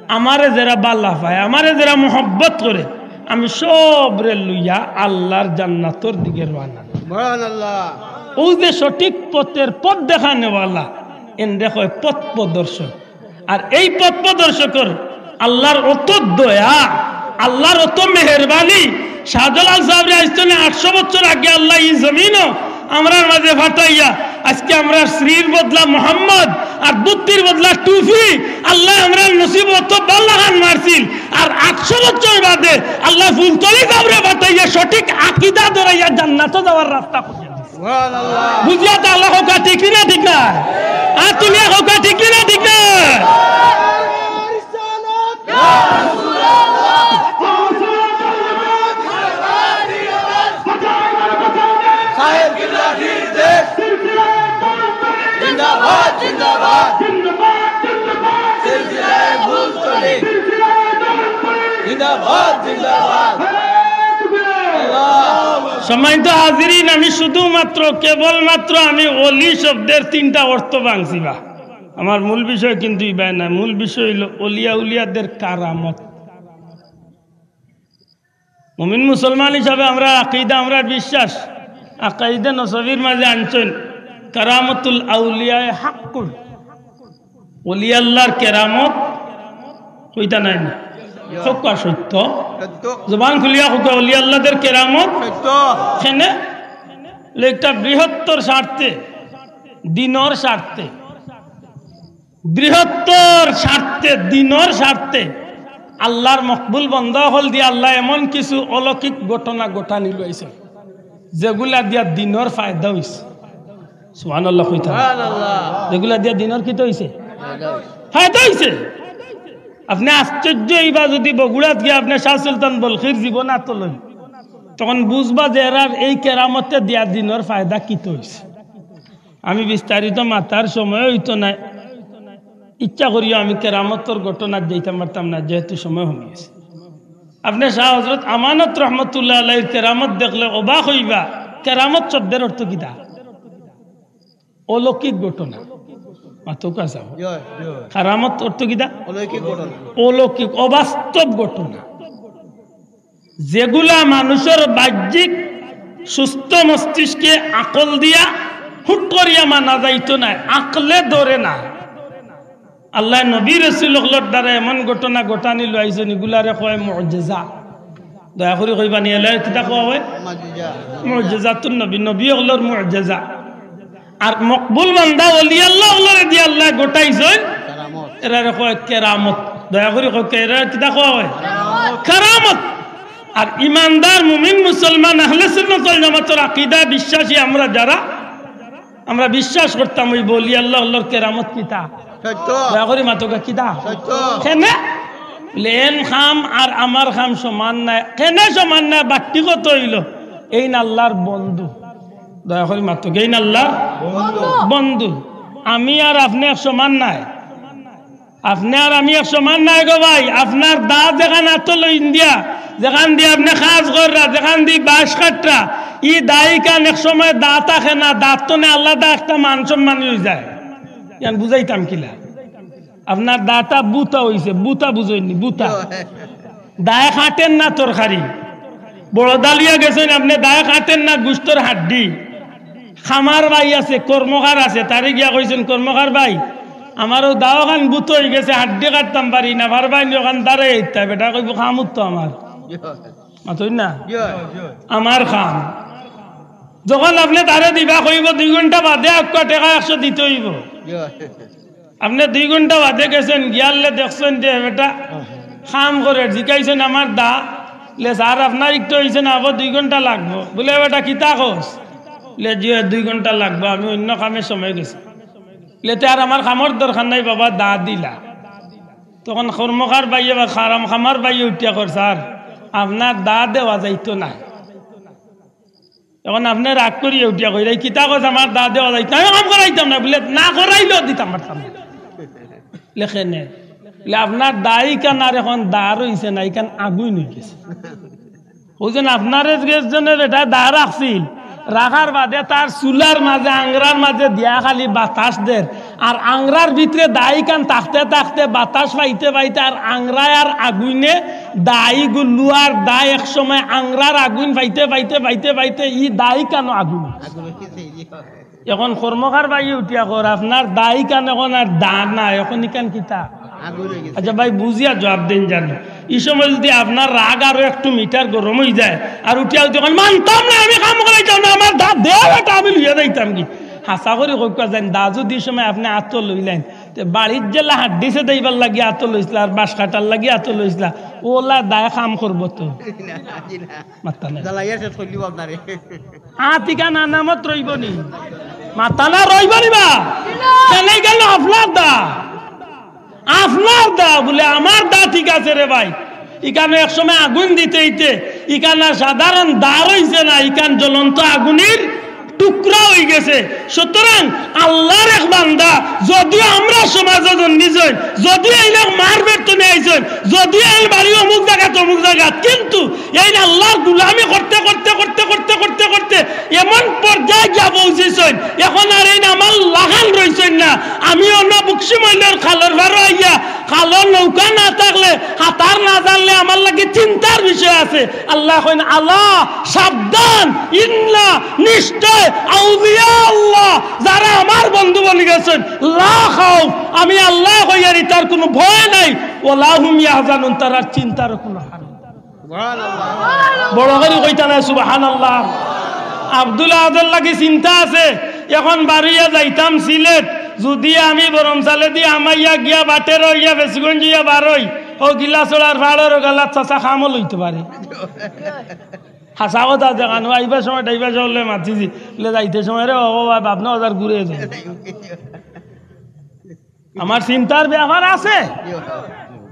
আমারে যেরা ভালা পায়, আমারে যেরা মহব্বত করে, আমি সবরে লইয়া আল্লার জান্নাতর দিকে রওয়ানা। সুবহানাল্লাহ। অউ যে সঠিক পথের পথ দেখানেওয়ালা, এনরে কয় পথ প্রদর্শক। আর এই পথ প্রদর্শকর আল্লার অত দয়া, আল্লার অত মেহেরবানি। শাহজালাল সাহেবরে আইজ থনে আটশো বছর আগে আল্লায় ই জমিনো আমরার মাঝে পাঠাইয়া আজকে আমরার শ্রীর বদলা মোহাম্মদ আর ধুতির বদলা টুপি। আল্লায় আমরার নসিবো অত ভালা খান মারছিল। আর আটশো বছর বাদে আল্লায় ফুলতলি সাহেবরে পাঠাইয়া সঠিক আকিদা ধরাইয়া জান্নাতো যাওয়ার রাস্তা খুলিয়া দিছে। সুবহানাল্লাহ। বুঝিয়া তে আল্লাহ কউক্কা, ঠিক নি না ঠিক না? আর তুলিয়া কউক্কা, ঠিক নি না ঠিক না? সাহেব কিবলা কি জয়। জিন্দাবাদ, জিন্দাবাদ। সিলসিলায়ে ফুলতলি। জিন্দাবাদ, জিন্দাবাদ। আল্লাহ। সম্মানিত হাজিরিন, আমি শুধুমাত্র, কেবলমাত্র আমি অলি শব্দের তিনটা অর্থ ভাঙছি বা। আমার মূল বিষয় কিন্তু ইবায় না, মূল বিষয় অইলো অলিয়া উলিয়াদের কারামত। মুমিন মুসলমান হিসাবে আমরার আকিদা, আমরার বিশ্বাস, আকাইদে নসবির মাঝে আনছইন, কারামাতুল আউলিয়ায়ে হাক্কুন, অলি আল্লাহর কেরামত কইতা নায় নি? কউক্কা সত্য। সত্য। জবান খুলিয়া কউক্কা, অলি আল্লাহদের কেরামত। সত্য। কেনে? একটা বৃহত্তর স্বার্থে, দিনর স্বার্থে, বৃহত্তর স্বার্থে, দিনর স্বার্থে আল্লাহর মকবুল বন্দা অকল দিয়া আল্লায় এমন কিছু অলৌকিক ঘটনা ঘটানি লইছে, যেগুলা দিয়া দিনর ফায়দা অইছে। সুবহানাল্লাহ কইতা। সুবহানাল্লাহ। যেগুলা দিয়া দিনর কিতা অইছে? ফায়দা অইছে। ফায়দা অইছে। আপনে আশ্চর্য অইবা, যুদি বগুড়াত গিয়া আপনে শাহ সুলতান বলখির জীবন আতো লইন, তখন বুঝবা যে এরার এই কেরামতে দিয়া দিনর ফায়দা কিতা অইছে। আমি বিস্তারিত মাতার সময় অইতো নায়, ইচ্ছা করিও আমি কেরামতর ঘটনাত যাইতাম পারতাম না, যেহেতু সময় কমি গেছে। আপনে শাহ হজরত আমানত রহমতুল্লাহ আলাইহির কেরামত দেখলে অবাক অইবা। কেরামত শব্দের অর্থ কিতা? অলৌকিক ঘটনা। মাতউক্কা চাও। জি, জি। কেরামত অর্থ কিতা? অলৌকিক ঘটনা। অলৌকিক, অবাস্তব ঘটনা। যেগুলা মানুষর বাহ্যিক সুস্থ মস্তিষ্কে আকল দিয়া হুট করিয়া মানা যাইতো নায়, আকলে ধরে না। আল্লায় নবী রসুল অকলর দ্বারা এমন ঘটনা ঘটানি লইছইন, ইগুলারে কয় মুজেজা। দয়া করি কইবা নি, এলারে কিতা কওয়া অয়? মুজেজা। মুজেজাতুন নবী, নবী অকলর মুজেজা। আর মকবুল বান্দা অলি আল্লাহ অকলরে দিয়া আল্লায় ঘটাইছইন, কেরামত। এরারে কয় কেরামত। দয়া করি কউক্কা, এরারে কিতা কওয়া অয়? কেরামত। কেরামত। আর ইমানদার মুমিন মুসলমান আহলে সুন্নাত ওয়াল জামাতর আকিদা বিশ্বাসী আমরা যারা, আমরা বিশ্বাস করতাম অউ অলি আল্লাহ অকলর কেরামত কিতা? সত্য। দয়া করি মাতউক্কা কিতা? সত্য। কেনে? বলে, এন কাম আর আমার কাম সমান নায়। কেনে সমান নায়? বাট্টি কত অইলো? এইন আল্লাহর বন্ধু। দয়া করি মাতউক্কা, এইন আল্লাহর বন্ধু। বন্ধু। আমি আর আপনে এক সমান নায়। আপনে আর আমি এক সমান নায় গো ভাই। আপনার দা যেখান আতো লইন দিয়া, যেখান দি আপনে কাজ কররা, যেখান দি বাঁশ কাটরা, ই দায়িকান এক সময় দা থাকে না, দাত তনে আলাদা একটা মান সম্মানী অইযায়। ইয়ান বুঝাইতাম কিলা? আপনার দাটা বুতা অইছে, বুতা বুঝইননি, বুতা। দায় কাটের না তরকারি, বড় দালিয়া গেছইন আপনে, দায় কাটের না গুস্তর হাড্ডি। খামার ভাই আছে, কর্মকার আছে, তারে গিয়া কইছইন, "কর্মকার ভাই, আমার অউ দাওখান বুত অইগেছে, হাড্ডি কাটতাম পারি না, পারবায়নি অখান দারে ইতা?" বেটা কইবো, "কামুত তো আমার।" মাতইন না? আমার কাম। যখন আপনে তারে দিবা কইবো, দুই ঘন্টা বাদে আউক্কা, টেকা একশো দিতে অইবো। আপনে দুই ঘন্টা বাদে গেছইন, গিয়ারলে দেখছইন যে বেটা কাম করের, জিকাইছইন, "আমার দা?" লে, "স্যার, আপনার একটু অইছে না, আবার দুই ঘন্টা লাগবো।" বুলে, "বেটা, কিতা কস?" লে, "জি অয়, দুই ঘন্টা লাগবো, আমি অইন্য কামর সময় গেছি।" লে, "তে আর আমার কামর দরকার নাই বাবা, দা দিলা।" তখন কর্মকার ভাইয়ে বা খারাম খামার ভাইয়ে উঠিয়া কর, "স্যার, আপনার দা দেওয়া যাইতো না।" এখন আপনে রাগ করিয়া উঠিয়া কইরা, "কিতা কস, আমার দা দেওয়া যাইতো না, আমি কাম করাইতাম না।" বুলে, "না করাইলেও দিতাম পারতাম না।" লেখে নে। বুলে, "আপনার দায়িকানার এখন দা রইছে না, ইখান আগুইন অইগেছে।" অউ যেন আপনার এক জনে বেটা দা রাখছিল, রাখার বাদে তার চুলার মাঝে, আংরার মাঝে দিয়া খালি বাতাস দের, আর আংরার ভিতরে দায়িকান থাকতে থাকতে, বাতাস পাইতে পাইতে, আর আংরায় আর আগুইনে দায়িগু লুয়ার দায় এক সময় আংরার আগুইন পাইতে পাইতে পাইতে পাইতে ই দায়িকানো আগুইন। এখন কর্মকার ভাইয়ে উঠিয়া কর, "আপনার দায়িকান এখন আর দা না, এখন ইখান কিতা?" আগুইন অইগেছে। আচ্ছা ভাই, বুঝিয়া জবাব দেইন জানো। ই সময় যুদি আপনার রাগ আরো একটু মিটার গরম অইযায়, আর উঠিয়া যুদি কইন, "মানতাম না, আমি কাম করাইতাম না, আমার দা দে বেটা, আমি লইয়া যাইতাম গি।" হাছা করি কউক্কা যাইন, দা যুদি ই সময় আপনে আতো লইলাইন, তে বাড়িত যেলা হাড্ডি ছেদাইবার লাগি আতো লইছলা, আর বাঁশ কাটার লাগি আতো লইছলা, অউলা দায় কাম করবো তো? মাত্তা নাই। জ্বালাইয়া শেষ করিলিবো আপনারে। আত ইখান আনামত রইবো নি? মাত্তা না রইবো নি বা? কেনে গেল আপনার দা? আপনার দা বুলে, "আমার দা ঠিক আছে রে ভাই।" ইখানো এক সময় আগুইন দিতে দিতে ইখান আর সাধারণ দা রইছে না, ইখান জ্বলন্ত আগুনের টুকরা অইগেছে। সুতরাং আল্লার এক বান্দা, যদিও আমরা সমাজো জন্মিছইন, যদিও এইন মার পেট তনে আইছইন, যদিও এইন বাড়ি অমুক জাগাত, অমুক জাগাত, কিন্তু এইন আল্লার গুলামি করতে করতে করতে করতে করতে করতে এমন পর্যায়ে গিয়া পৌঁছিছইন, এখন আর এইন আমার লাখান রইছইন না। আমি অনো বকশি মইলর খালর পারো আইয়া, খালর নৌকা না থাকলে, হাতার না জানলে আমার লাগি চিন্তার বিষয় আছে। আল্লায় কইন, "আলা, সাবধান, ইন্না, নিশ্চয়, আউলিয়া আল্লাহ, যারা আমার বন্ধু বনি গেছইন, লা খাউফ, আমি আল্লায় কইয়ার ইতার কুনু ভয় নাই, ওয়ালা হুম ইয়াহজানুন, তারার চিন্তারও কুনু হাল নাই।" সুবহানাল্লাহ। বড় করি কইতা না সুবহানাল্লাহ। আব্দুল আহাদর লাগি চিন্তা আছে, এখন বারইয়া যাইতাম সিলেট, যুদি আমি বরমচালেদি হামাইয়া গিয়া বাটের অইয়া ফেঞ্চুগঞ্জ অইয়া বারই, অউ গিলাছড়ার ফাড়র গালাত চাচা কামও লইতো পারে। হাছা কথা দেখানো, আইবার সময় ড্রাইভার সাবরে মাতিছি, বুলে, "যাইতে সময় রে বাবা, বাপ না হাজার ঘুরে যায়।" আমার চিন্তার ব্যাপার আছে,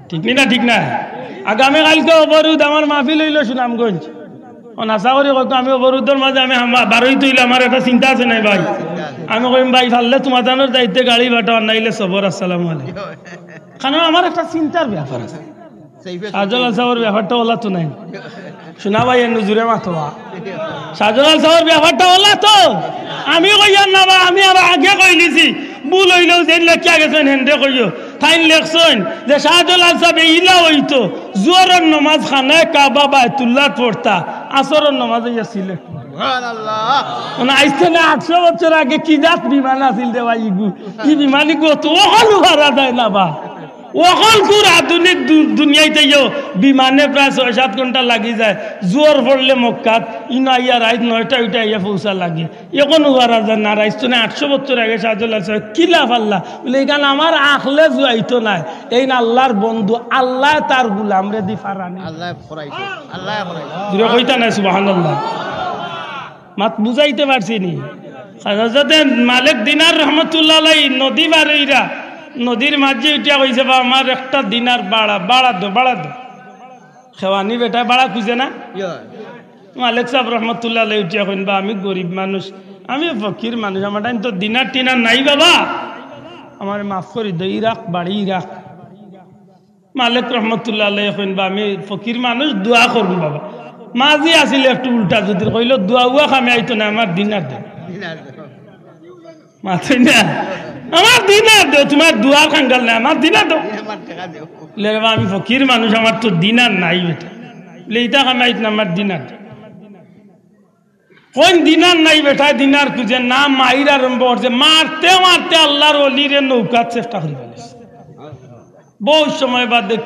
ঠিক নি না? ঠিক না? আগামী কাইলকে অবরোধ, আমার মাহফিল অইলো সুনামগঞ্জ। অখন আশা করি কত আমি অবরোধর মাঝে আমি হামা-, বারইতে অইলে আমার একটা চিন্তা আছে নাই ভাই? আমি কইম, "ভাই, পারলে তুমার জানোর দায়িত্বে গাড়ি পাঠাও, আর নাইলে সবর, আসসালামু আলাইকুম।" কারণ আমার একটা চিন্তার ব্যাপার আছে। শাহজালাল সাবর ব্যাপারটা অলা তো নায়। শুনা ভাই, এর নজরে মাতো বা। শাহজালাল সাবর ব্যাপারটা অলা তো। আমি কইয়ার না বা, আমি আবার আগে কইলিছি। ভুল অইলেও যেইন লেখিয়া গেছইন হেনরে কইও। তাইন লেখছইন যে শাহজালাল সাবে ইলা অইতো, জোহরর নমাজ খানায়ে কাবা বায়তুল্লাত পড়তা, আসরর নমাজ অইয়া সিলেট। সুবহানাল্লাহ। মানে আইজ থনে আটশো বছর আগে কি জাত বিমান আছিল রে ভাই ইগু? ই বিমান ইগু তো অকল উড়া যায় না বা। অকলকুর আধুনিক দু-, দুনিয়াইত আইয়াও বিমানে প্রায় ছয় সাত ঘন্টা লাগি যায়। জোহর পড়লে মক্কাত, ইনো আইয়া রাইত নয়টা উঠে আইয়া পৌঁছা লাগে। অখন উড়া যায় না, আইজ থনে আটশো বছর আগে শাহজালাল সাবে কিলা পারলা? বুলে, "ইখান আমার আখলে জুয়াইতো নায়, এইন আল্লার বন্ধু, আল্লায় তার গুলামরে দি ফারানি।" আল্লায় করাইছে, আল্লায় করাইছে। জুরে কইতা নায় সুবহানাল্লাহ। মাত বুঝাইতে পারছি নি? হযরতে মালিক দিনার রহমতুল্লাহ আলাইহি নদী পার অইরা, নদীর মাঝে উঠিয়া কইছে, "বা আমার একটা দিনার ভাড়া, ভাড়া দেও, ভাড়া দেও।" খেওয়ানি বেটায় ভাড়া খুঁজে না? ইয়া। মালিক সাব রহমতুল্লাহ আলাইহি উঠিয়া কইন, "বা আমি গরিব মানুষ, আমি ফকির মানুষ, আমার টাইম তো দিনার টিনার নাই বাবা, আমারে মাফ করি দেও, ইরাক বাড়ি ইরাক।" মালিক রহমতুল্লাহ আলাইহি কইন, "বা আমি ফকির মানুষ, দোয়া করুন বাবা।" মাঝি আছিল একটু উল্টা, যদি কইল, "দোয়া উয়া কামে আইতো না, আমার দিনার দেও।" দিনার দেও। মাতই না, "আমার দিনার দেও, তুমার দোয়ার কাঙ্গাল না, আমার দিনার দেও।" আমার টেকা দেও। লে রে বা, আমি ফকির মানুষ, আমার তো দিনার নাই বেটা। বলে, "ইতা কামে আইতো না, আমার দিনার দেও।" কইন দিনার নাই বেটায় দিনার খুঁজে না, মাইর আরম্ভ করছে, মারতে মারতে আল্লার অলিরে নৌকাত চেষ্টা করি ফেলেছে। বহুত সময় বাদে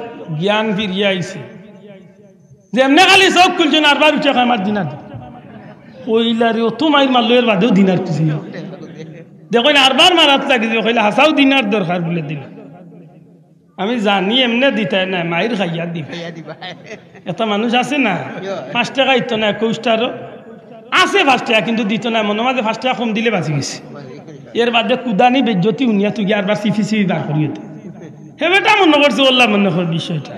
জ্ঞান ফিরিয়া আইছে, যেমনে খালি চোখ খুলছে না, আরবার উঠে কয়, "আমার দিনার দে।" কইলা রে, অত মাইর মারলো, এর বাদেও দিনার খুঁজে। দেখইন আরবার মারাত লাগি যে কইলা, "হাছাউ দিনার দরকার" বলে দিনার। আমি জানি এমনে দিতায় না, মাইর খাইয়া দিবা। খাইয়া দিবা। একটা মানুষ আছে না, ইয়ো। পাঁচ টেকা দিত না, একুশ টেকারও আছে পাঁচ টেকা, কিন্তু দিত না, মনে মাঝে পাঁচ টেকা কম দিলে বাঁচি গেছে। এর বাদে কুদানি বেজ্জতি উনিয়া তুই আরবার সিফি সিফি বার করিয়ে দে। হে বেটা মনে করছে, আল্লাহ মনে কর বিষয়টা।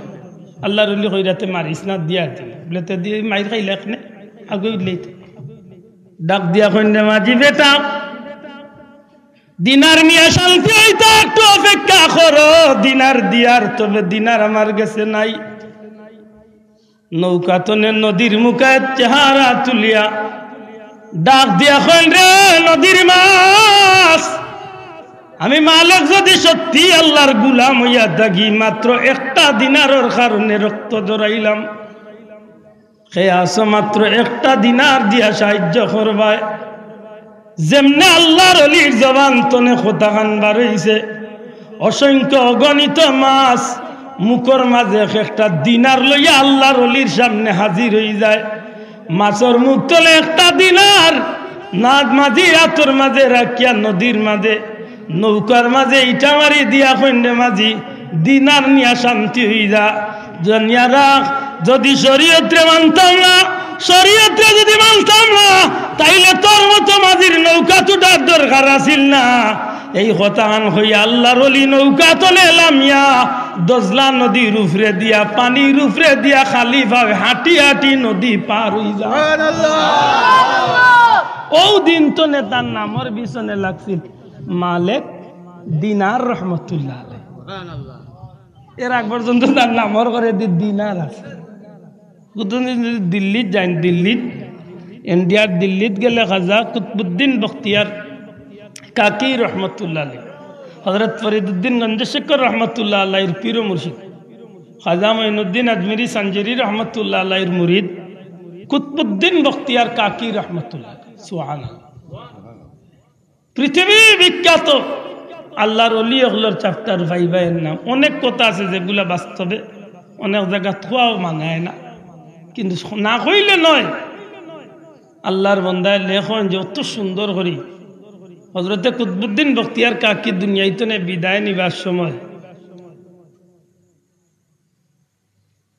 আল্লার অলি কইরা তে মারিস না, দিয়া দে। বলে, "তে দিয়ে মাইর খাইলে এখানে আগে উঠলেই তো।" ডাক দিয়া কইন রে, "মাঝি বেটা, দিনার নিয়া শান্তি অইতো, একটু অপেক্ষা করো, দিনার দিয়ার, তবে দিনার আমার গেছে নাই।" নৌকা তনে নদীর মুখায় চেহারা তুলিয়া ডাক দিয়া কইন, "রে নদীর মাছ, আমি মালিক যদি সত্যি আল্লার গুলাম অইয়া থাকি, মাত্র একটা দিনারর কারণে রক্ত ঝরাইলাম।" কে আছো মাত্র একটা দিনার দিয়া সাহায্য করবায়? যেমনে আল্লার অলির জবান তনে কথাখান বার অইছে, অসংখ্য অগণিত মাছ মুখর মাঝে এক একটা দিনার লইয়া আল্লার অলির সামনে হাজির অই যায়। মাছর মুখ তনে একটা দিনার না মাঝি আতর মাঝে রাখিয়া নদীর মাঝে নৌকার মাঝে ইটা মারি দিয়া কইন রে, "মাঝি, দিনার নিয়া শান্তি অই যা, জানিয়া রাখ, যদি শরীয়তরে মানতাম না, শরীয়তরে যদি মানতাম না, তাইলে তোর মতো মাঝির নৌকাত উঠার দরকার আছিল না।" এই কথাখান কইয়া আল্লার অলি নৌকা তনে লামিয়া দজলা নদীর উপরে দিয়া, পানির উপরে দিয়া খালি পায়ে হাঁটি হাঁটি নদী পার অই যা। সুবহানাল্লাহ। অউ দিন তনে তার নামর পিছনে লাগছিল মালিক দিনার রহমতুল্লাহ আলাইহি। সুবহানাল্লাহ। এর আগ পর্যন্ত তার নামর করে দি-, দিনার আছে। কুতুবুদ্দিন যদি দিল্লিত যাইন, দিল্লিত, ইন্ডিয়ার দিল্লিত গেলে খাজা কুতুবুদ্দিন বখতিয়ার কাকি রহমতুল্লাহ আলাইহি, হযরত ফরিদুদ্দিন গঞ্জশেখর রহমতুল্লাহ আলাইহির পীর ও মুর্শিদ, খাজা মঈনুদ্দিন আজমিরি সানজেরি রহমতুল্লাহ আলাইহির মুরিদ কুতুবুদ্দিন বখতিয়ার কাকি রহমতুল্লাহ আলাইহি। সুবহানাল্লাহ। পৃথিবী বিখ্যাত আল্লার অলি অকলর chapter পাইবা এর নাম। অনেক কথা আছে যেগুলা বাস্তবে অনেক জাগাত কওয়াও মানায় না, কিন্তু না কইলে নয়। আল্লার বন্দায় লেখইন যে অত সুন্দর করি হযরতে কুতুবুদ্দিন বখতিয়ার কাকি দুনিয়াইতনে বিদায় নিবার সময়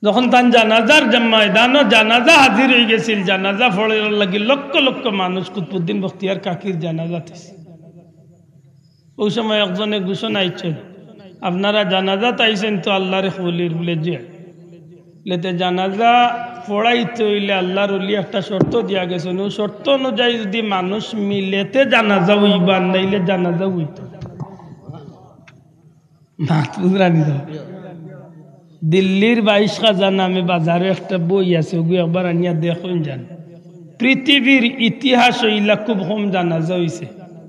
যখন তান জানাজার জা-, ময়দানো জানাজা হাজির অই গেছিল, জানাজা পড়ার লাগি লক্ষ লক্ষ মানুষ কুতুবুদ্দিন বখতিয়ার কাকির জানাজাত আইছে। অউ সময় একজনে ঘোষণা আইছে, "আপনারা জানাজাত আইছেন তো আল্লার এক অলির?" বলে, "জি।" বলে, "তে জানাজা পড়াইতে অইলে আল্লার অলি একটা শর্ত দিয়া গেছেন, অউ শর্ত অনুযায়ী যদি মানুষ মিলে তে জানাজা অইবা, নাইলে জানাজা অইতো না।" মাত বুঝরানি তো। দিল্লির বাইশ খাজা নামে বাজারো একটা বই আছে, অগু একবার আনিয়া দেখইন যান। পৃথিবীর ইতিহাসো ইলা খুব কম জানাজা অইছে।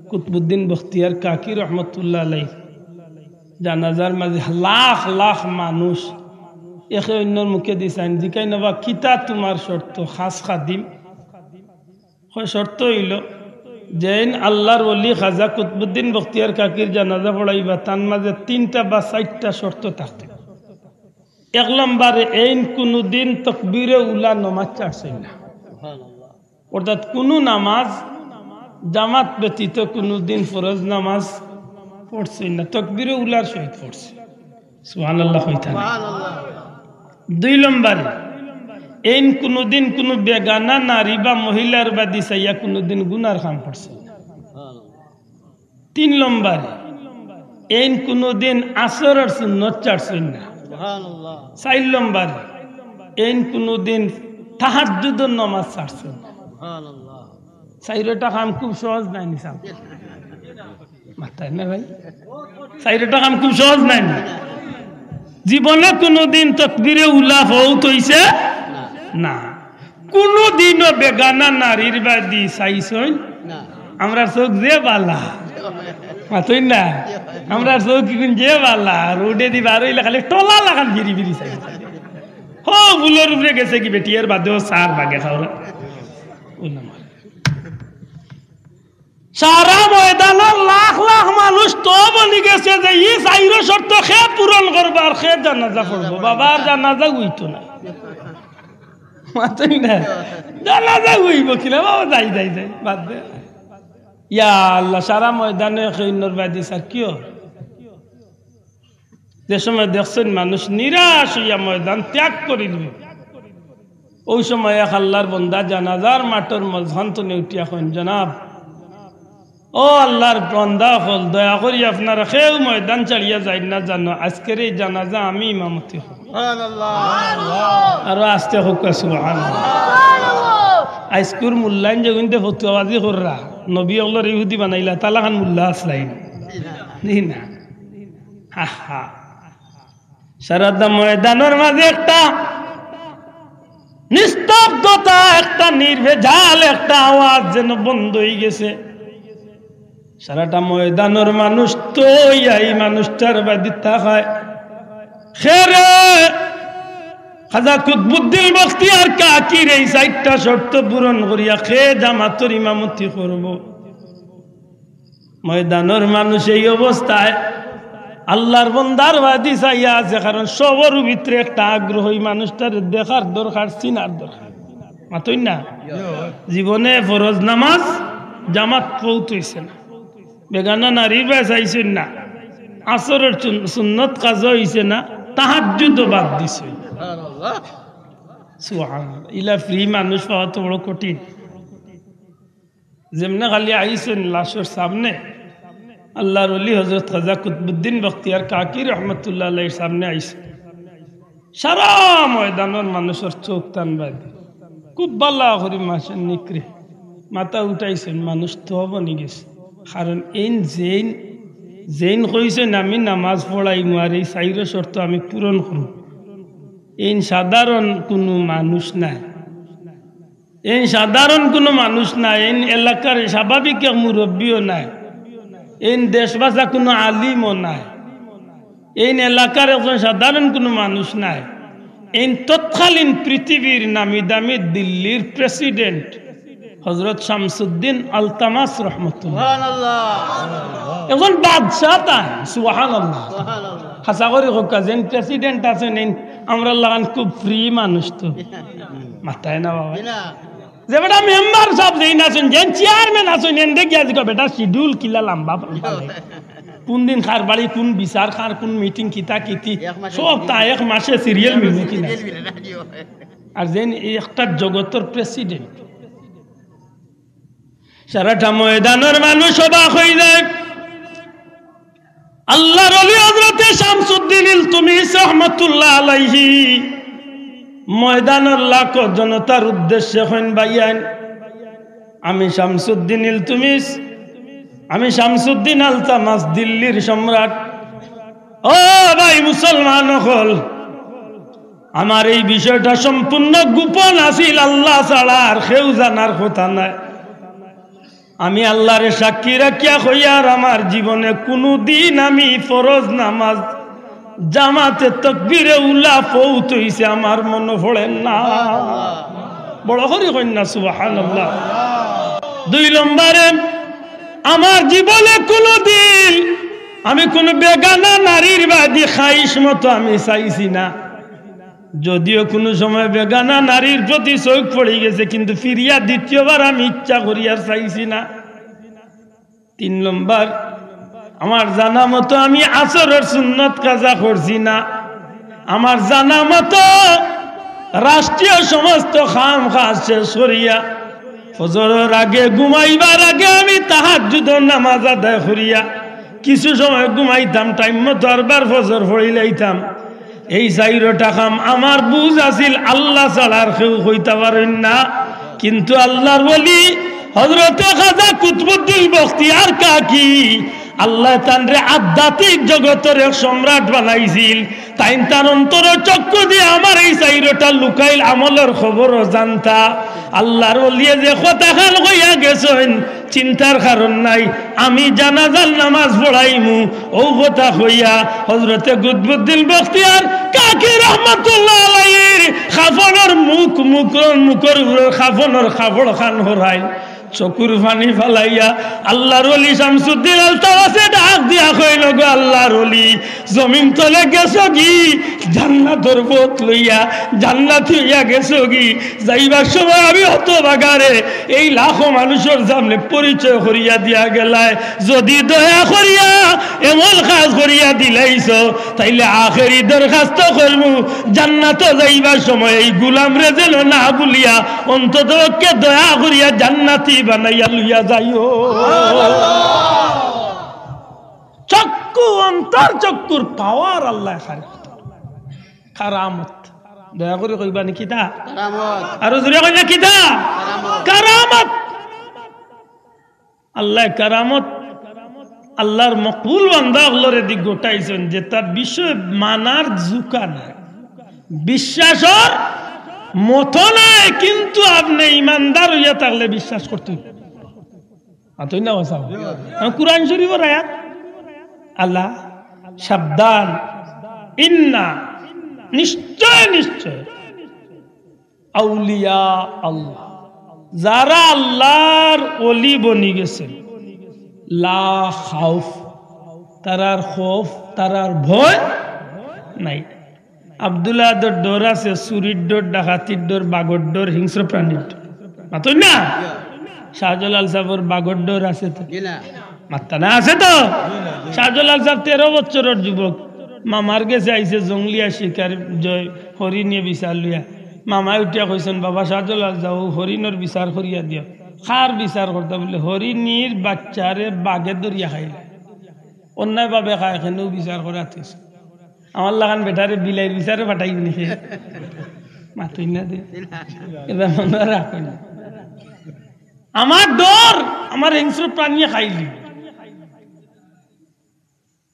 কুতুবুদ্দিন বখতিয়ার কাকি রহমতুল্লাহ আলাইহির জানাজার মাঝে লাখ লাখ মানুষ একে অইন্যর মুখে দিছইন, জিকাইন, "ওবা, কিতা তুমার শর্ত, খাস খাদিম?" কয়, "শর্ত অইলো, যেইন আল্লার অলি খাজা কুতুবুদ্দিন বখতিয়ার কাকির জানাজা পড়াইবা, তান মাঝে তিনটা বা চাইরটা শর্ত থাকতো। এক নম্বরে, এইন কুনুদিন তকবিরে উলা নমাজ ছাড়ছইন না, অর্থাৎ কুনু নামাজ জামাত ব্যতীত কুনুদিন ফরজ নামাজ পড়ছইন না, তকবিরে উলার সহিত পড়ছইন।" সুবহানাল্লাহ কইতা না। সুবহানাল্লাহ। দুই নম্বরে, এইন কুনুদিন কুনু বেগানা নারী বা মহিলার বাদি চাইয়া কুনুদিন গুনার কাম করছইন না। তিন নম্বরে, এইন কুনুদিন আসরর সুন্নত ছাড়ছইন না। সুবহানাল্লাহ। চাইর নম্বরে, এইন কুনুদিন তাহাজ্জুদর নমাজ ছাড়ছইন না। সুবহানাল্লাহ। চাইরোটা কাম খুব সহজ নায় নি সাব? মাতইন না ভাই? চাইরোটা কাম খুব সহজ নায় নি? জীবনে কুনুদিন তকবিরে উলা ফৌত অইছে না। কুনুদিনও বেগানা নারীর বায়দি চাইছইন? না। আমরার চউখ যে বালা, মাতইন না? আমরার চউখ ইগুন যে বালা, রোডেদি বার অইলে খালি টলা লাখান ফিরি ফিরি চাই। হো, ফুলর উপরে গেছে কি বেটি, এর বাদেও সার বাগে খাওরা। সারা ময়দানর লাখ লাখ মানুষ তো বনি গেছে যে ই চাইরো শর্ত কে পূরণ করবো আর কে জানাজা পড়বো। বাবার জানাজা অইতো না। মাতইন না? জানাজা অইবো কিলা বাবা, যাই, যাই, যাই, বাদ দে। ইয়া আল্লাহ, সারা ময়দানে কেউর বায়দি চাইর কিয়? যে সময় দেখছইন মানুষ নিরাশ অইয়া ময়দান ত্যাগ করিলিবো, অউ সময় এক আল্লার বন্দা জানাজার মাঠর মজহান তনে উঠিয়া কইন, "জনাব, ও আল্লার বন্দা অকল, দয়া করি আপনারা কেউ ময়দান ছাড়িয়া যাইন না জানো, আইজকের এই জানাজা আমি ইমামতি করমু।" সুবহানাল্লাহ। আরো আস্তে কউক্কা, সুবহানাল্লাহ। আইজকুর মুল্লাইন যেগুইন্তে ফতুয়াবাজি কররা, নবী অকলরে ইহুদি বানাইলা, তালাখান মুল্লা আছলাইন নি না? আহা। সারাটা ময়দানর মাঝে একটা নিস্তব্ধতা, একটা নির্ভেজাল, একটা আওয়াজ যেন বন্ধ অইগেছে। সারাটা ময়দানর মানুষ তো ইয়া ই মানুষটার বায়দি তাকায়। কে রে? খাজা কুতবুদ্দিন বখতিয়ার কাকির এই চাইরটা শর্ত পূরণ করিয়া কে জামাতর ইমামতি করবো? ময়দানর মানুষ এই অবস্থায় আল্লার বন্দার বায়দি চাইয়া আছে, কারণ সবর ভিতরে একটা আগ্রহ, ই মানুষটারে দেখার দরকার, চিনার দরকার। মাতইন না? জীবনে ফরজ নামাজ জামাত পড়তে অইছে না, বেগানা নারীর বায় চাইছইন না, আসরর সুন-, সুন্নত কাজা অইছে না, তাহাজ্জুদও বাদ দিছইন। সুবহানাল্লাহ। ইলা ফ্রি মানুষ পাওয়া তো বড় কঠিন। যেমনে খালি আইছইন লাশর সামনে, আল্লার ওলি হযরত খাজা কুতবুদ্দিন বখতিয়ার কাকি রহমতুল্লাহ আলাইহির সামনে আইছইন, সারা ময়দানর মানুষর চউখ তান বায়দি। খুব বালা করি মাসে নিকরে মাথা উঠাইছইন, মানুষ তো বনি গেছে। কারণ এইন যেইন, যেইন কইছইন, "আমি নামাজ পড়াইমু আর এই চাইরো শর্ত আমি পূরণ করমু", এইন সাধারণ কুনু মানুষ নায়। এইন সাধারণ কুনু মানুষ নায়, এইন এলাকার স্বাভাবিক এক মুরব্বিও নায়, এইন দেশবাসা কুনু আলিমও নায়, এইন এলাকার একজন সাধারণ কুনু মানুষ নায়, এইন তৎকালীন পৃথিবীর নামি দামি দিল্লির প্রেসিডেন্ট হযরত শামসুদ্দিন আলতামাস রহমতুল্লাহ। সুবহানাল্লাহ। একজন বাদশাহ তাইন, সুবহানাল্লাহ। সুবহানাল্লাহ। হাছা করি কউক্কা, যেইন প্রেসিডেন্ট আছইন, এইন আমরার লাখান খুব ফ্রি মানুষ তো। মাতইন না বাবা। জি না। যে বেটা মেম্বার সাব যেইন আছইন, যেইন চেয়ারম্যান আছইন, এনরে গিয়া জিগাও, "বেটা শিডিউল কিলা লাম্বা পাল্লা রে? কুন দিন কার বাড়ি, কুন বিচার, কার কুন মিটিং, কিতা কিতি, এক মাসে সব তা এক মাসে সিরিয়াল মিলবো কিনা?" সিরিয়াল মিলে না, জি। আর যেইন এই একটা জগতর প্রেসিডেন্ট, সারাটা ময়দানর মানুষ অবাক অই যায়। আল্লার ওলি হযরতে শামসুদ্দিন ইলতুমিস রহমতুল্লাহ আলাইহি ময়দানর লাখো জনতার উদ্দেশ্যে কইন, "ভাইয়াইন, আমি শামসুদ্দিন ইলতুমিস, আমি শামসুদ্দিন আলতামাস, দিল্লির সম্রাট। ও ভাই মুসলমান অকল, আমার এই বিষয়টা সম্পূর্ণ গোপন আছিল, আল্লাহ ছাড়া আর কেউ জানার কথা নায়। আমি আল্লারে সাক্ষী রাখিয়া কইয়ার, আমার জীবনে কুনু দিন আমি ফরজ নামাজ জামাতে তকবিরে উলা ফৌত অইছে আমার মনো পড়ের না।" বড় করি কইন না, সুবহানাল্লাহ। দুই নম্বরে, আমার জীবনে কুনু দিন আমি কুনু বেগানা নারীর বায়দি খাইশ মতো আমি চাইছি না। যদিও কুনু সময় বেগানা নারীর প্রতি চউখ পড়ি গেছে, কিন্তু ফিরিয়া দ্বিতীয়বার আমি ইচ্ছা করিয়ার চাইছি না। তিন নম্বর, আমার জানা মতো আমি আসরর সুন্নত কাজা করছি না। আমার জানা মতো রাষ্ট্রীয় সমস্ত কাম কাজ শেষ করিয়া ফজরর আগে, ঘুমাইবার আগে আমি তাহাজ্জুদর নামাজ আদায় করিয়া কিছু সময় ঘুমাইতাম, টাইম মতো আরবার ফজর পড়িলাইতাম। এই চাইরোটা কাম আমার বুঝ আছিল, আল্লাহ ছাড়া আর কেউ কইতা পারইন না। কিন্তু আল্লার ওলি হযরতে খাজা কুতবুদ্দিন বখতিয়ার কাকি, আল্লায় তানরে আধ্যাত্মিক জগতর এক সম্রাট বানাইছিল। তাইন তান অন্তরর চক্ষু দিয়া আমার এই চাইরোটা লুকাইল আমলর খবরও জানতা। আল্লাহর ওলিয়ে যে কথাখান কইয়া গেছইন, চিন্তার কারণ নাই। আমি জানাজার নামাজ পড়াইমু, অউ কথা কইয়া হযরতে কুতবুদ্দিন বখতিয়ার কাকি রহমতুল্লাহ আলাইহির কাফনর মুখ, মুখর, মুখর উপরর কাফনর কাপড় খান হরাইল। চকুর পানি ফালাইয়া আল্লাহর ওলি শামসুদ্দিন আলতাবাসে ডাক দিয়া কইল, "গো আল্লাহর ওলি, জমিন তলে গেছো গি, জান্নাতর পথ লইয়া জান্নাতি হইয়া গেছো গি। যাইবার সময় আমি হতভাগারে এই লাখো মানুষর সামনে পরিচয় করিয়া দিয়া গেলায়। যদি দয়া করিয়া এমন কাজ করিয়া দিলাইছো, তাইলে আখেরি দরখাস্ত করমু, জান্নাতো যাইবার সময় এই গুলামরে যেন না ভুলিয়া অন্তত পক্ষে দয়া করিয়া জান্নাতি বানাইয়া লইয়া যাইও।" চক্ষু, অন্তর চক্ষুর পাওয়ার আল্লাহ খালি। কারামত। দয়া করি কইবা নি কিতা? কারামত। আরো জোরে কইবা কিতা? কারামত। কারামত। আল্লাহ কারামত, আল্লাহর মকবুল বান্দা অকলরে দি ঘটাইছইন, যেটা বিষয় মানার জুকা নাই, বিশ্বাসর মতো নাই, কিন্তু আপনে ইমানদার হইয়া থাকলে বিশ্বাস করতে অইবো। আতই না বাসাও। আমি কুরআন শরীফর আয়াত, আল্লাহ, সাবধান, ইন্না, নিশ্চয়, নিশ্চয়, আউলিয়া আল্লাহ, যারা আল্লাহর ওলি বনি গেছে, লা খাউফ, তারার খৌফ, তারার ভয় নাই। আব্দুল আহাদর ডর আছে, চুরির ডর, ডাকাতির ডর, বাঘর ডর, হিংস্র প্রাণীর ডর। মাতই না? শাহজালাল সাহেবর বাঘর ডর আছে তো? জি না। মাত্তা না আছে তো? শাহজালাল সাহেব তেরো বছরর যুবক, মামার গেছে আইছে জঙ্গলিয়া শিকার, জয় হরিণে বিচার লইয়া। মামায় উঠিয়া কইছইন, "বাবা শাহজালাল, যাও হরিণর বিচার করিয়া দিও।" "কার বিচার করতা?" বলে, "হরিণীর বাচ্চারে বাঘে ধরিয়া খাইলে।" "অন্যায়ভাবে খায়, কেনেও বিচার করাত কইছে।" আমার লাখান বেটারে বিলাইর বিচারে পাঠাইবি নি? মাতই না দে। এবার মনে রাখো না। আমার ডর, আমার হিংস্র প্রাণীয়ে খাইলি।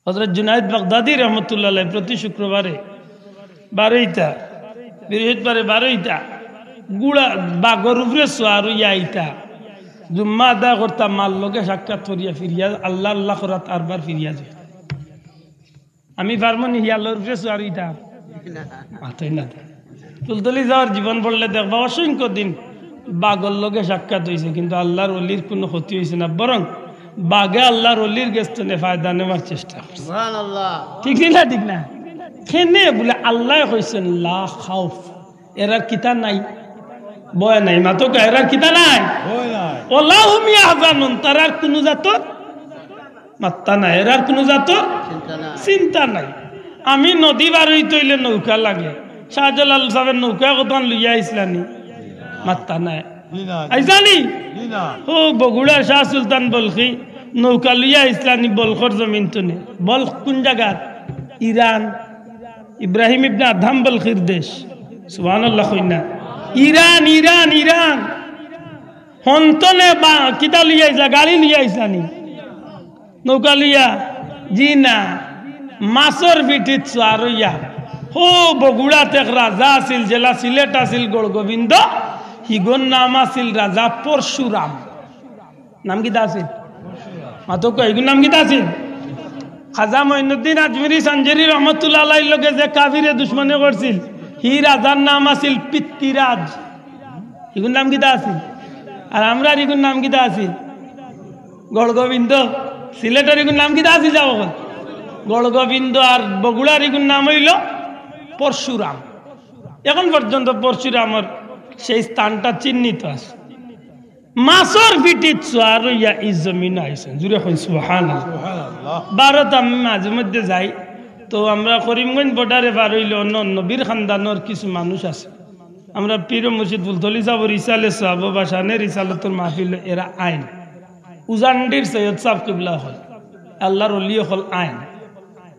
হযরত জুনায়েদ বাগদাদি রহমতুল্লাহ আলাইহি প্রতি শুক্রবারে বারইতা, বৃহস্পতিবারে বারইতা, গুড়া বাঘর উপরে সোয়ার হইয়া আইতা। জুম্মা আদায় করতা, মার লগে সাক্ষাৎ করিয়া ফিরিয়া, আল্লাহ আল্লাহ করাত আরবার ফিরিয়া যায়। আমি পারমু নি হিয়ালর উপরে সোয়ার হইতাম? মাতই না। ফুলতলি যাওয়ার জীবন পড়লে দেখবা, অসংখ্য দিন বাঘর লগে সাক্ষাৎ হইছে, কিন্তু আল্লাহর ওলির কোনো ক্ষতি হইছে না, বরং বাঘে আল্লাহর ওলির গেছ থনে ফায়দা নেওয়ার চেষ্টা করছে। সুবহানাল্লাহ। ঠিক নি না? ঠিক না? কেনে বলে আল্লাহ কইছইন, "লা খাউফ", এরার কিতা নাই, ভয় নাই। মাতউক্কা, এরার কিতা নাই? ভয় নাই। "ওয়ালা হুম ইয়াহজানুন", তারার কোনো জাতর মাত্তা নাই, এরার কোনো জাতর চিন্তা নাই। চিন্তা নাই। আমি নদী বারইতে অইলে নৌকা লাগে। শাহজালাল সাহেবের নৌকা কতখান লইয়া আইছলা নি? মাত্তা নাই। জি না, জি আইছলা নি? জি না। ও বগুড়ার শাহ সুলতান বলখি নৌকা লইয়া আইছলা নি বলখর জমিন থনে? বলখ কোন জাগাত? ইরান। ইব্রাহিম ইবনে আদহাম বলখির দেশ। সুবহানাল্লাহ কই না? Iran, Iran, Iran. হন থনে বা কিতা লইয়া আইছলা? গাড়ি লইয়া আইছলা নি? নৌকা লইয়া? জি না, মাছর পিঠিত সোয়ার হইয়া। হো বগুড়াত এক রাজা আছিল, জেলা সিলেট আছিল, গড়গোবিন্দ। হিগর নাম আছিল রাজা পরশুরাম। নাম কিতা আছিল? মাতউক্কা, হিগুর নাম কিতা আছিল? খাজা মঈনুদ্দিন আজমিরি সানজেরি রহমতুল্লাহ আলাইহির লগে যে কাফিরে দুশমনি করছিল, হি রাজার নাম আছিল পিতৃরাজ। হিগুর নাম কিতা আছিল? আর আমরার হিগুর নাম কিতা আছিল? গড়গোবিন্দ। সিলেটর হিগুর নাম কিতা আছিল যাও অখন? গড়গোবিন্দ। আর বগুড়ার হিগুর নাম অইলো পরশুরাম। এখন পর্যন্ত পরশুরামর সেই স্থানটা চিহ্নিত আছে। মাছর পিঠিত সোয়ার হইয়া ই জমিনো আইছইন। জুরে কইন সুবহানাল্লাহ। সুবহানাল্লাহ। ভারত আমি মাঝে মধ্যে যাই, তো আমরা করিমগঞ্জ বর্ডারে পার হইলে অন্য অন্য বীর খানদানর কিছু মানুষ আছে। আমরা পীর মুর্শিদ ফুলতলি সাহেবর ইসালে সওয়াব বা শানে রিসালতর মাহফিল, এরা আইন। উজানডির সৈয়দ সাহেব কিবলা অকল, আল্লাহর ওলি অকল আইন।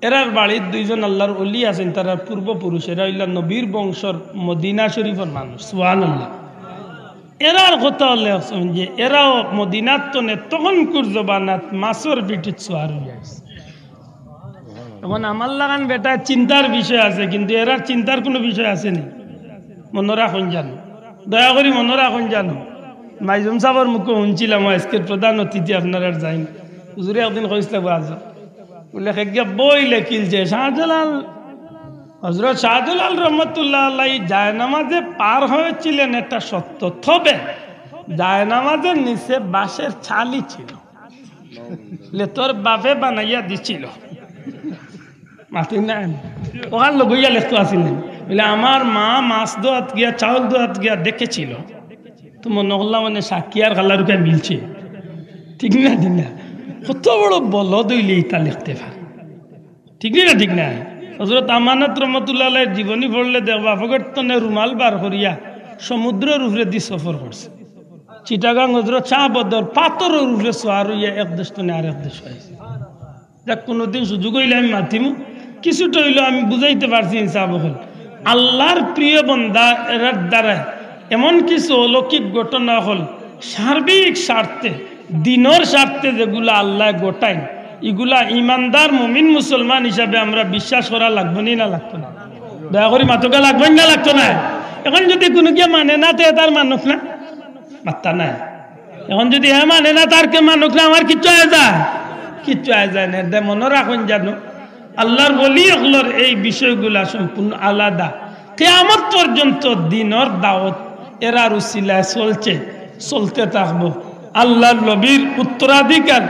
এরার বাড়িত দুইজন আল্লাহর ওলি আছইন, তারার পূর্বপুরুষ, এরা অইলা নবীর বংশর মদিনা শরীফর মানুষ। সুবহানাল্লাহ। এরার কথা অইলো যে এরাও মদিনাত থনে তখনকুর জমানাত মাছর পিঠিত সোয়ার হইয়া আইছে। এখন আমার লাখান বেটা চিন্তার বিষয় আছে, কিন্তু এরার চিন্তার কোনো বিষয় আছে নি? মনো রাখইন জানো। দয়া করি মনো রাখইন জানো, মাইজুম সাবর মুখো হুনছিলাম, আইজকের প্রধান অতিথি আপনারার যাইন, হুজুরে একদিন কইছলা বাজো, বুলে, "হেগিয়া বই লেখিলছে শাহজালাল, হযরত শাহজালাল রহমতুল্লাহ আলাইহি জায়নামাজে পার হয়েছিলেন, এটা সত্য, তবে জায়নামাজের নিচে বাঁশের ছালি ছিল, লে তোর বাপে বানাইয়া দিছিল।" মাতইন না, ওখান লগইয়া লেখতো আছিল না। বুলে, "আমার মা মাছ ধোয়াত গিয়া, চাউল ধোয়াত গিয়া দেখেছিল।" তো মনো করলাম, মানে, সাকিয়ার খালার উকায় মিলছে। ঠিক না, ঠিক না? কত বড় বলদ অইলে ইতা লেখতে পারে। ঠিক না, ঠিক না? হযরত আমানত রহমতুল্লাহ আলাইহির জীবনী পড়লে দেখবা, পকেট তনে রুমাল বার করিয়া সমুদ্রর উপরেদি সফর করছে। চিটাগাং হযরত শাহ বদর পাথরর উপরে সওয়ার অইয়া এক দেশ তনে আরেক দেশ আইছে। যাক, কোনোদিন সুযোগ অইলে আমি মাতিমু, কিছুটা অইলেও আমি বুঝাইতে পারছি ইনসাফ অকল। আল্লাহর প্রিয় বন্দা এরার দ্বারা এমন কিছু অলৌকিক ঘটনা অকল সার্বিক স্বার্থে, দিনর স্বার্থে যেগুলা আল্লায় ঘটাইন, ইগুলা ইমানদার মুমিন মুসলমান হিসাবে আমরা বিশ্বাস করা লাগবো নি না লাগতো না? দয়া করি মাতউক্কা, লাগবো নি না লাগতো না? এখন যদি কুনুগিয়ে মানে না, তে তার মানুষ না, মাত্তা নাই। এখন যদি হে মানে না, তার কে মানুষ না, আমার কিচ্ছু আয় যায়, কিচ্ছু আয় যায় না। এরদায় মনো রাখইন জানো, আল্লাহর ওলি অকলর এই বিষয়গুলা সম্পূর্ণ আলাদা। কিয়ামত পর্যন্ত দিনর দাওয়াত এরার উসিলায় চলছে, চলতে থাকবো। আল্লাহর নবীর উত্তরাধিকার,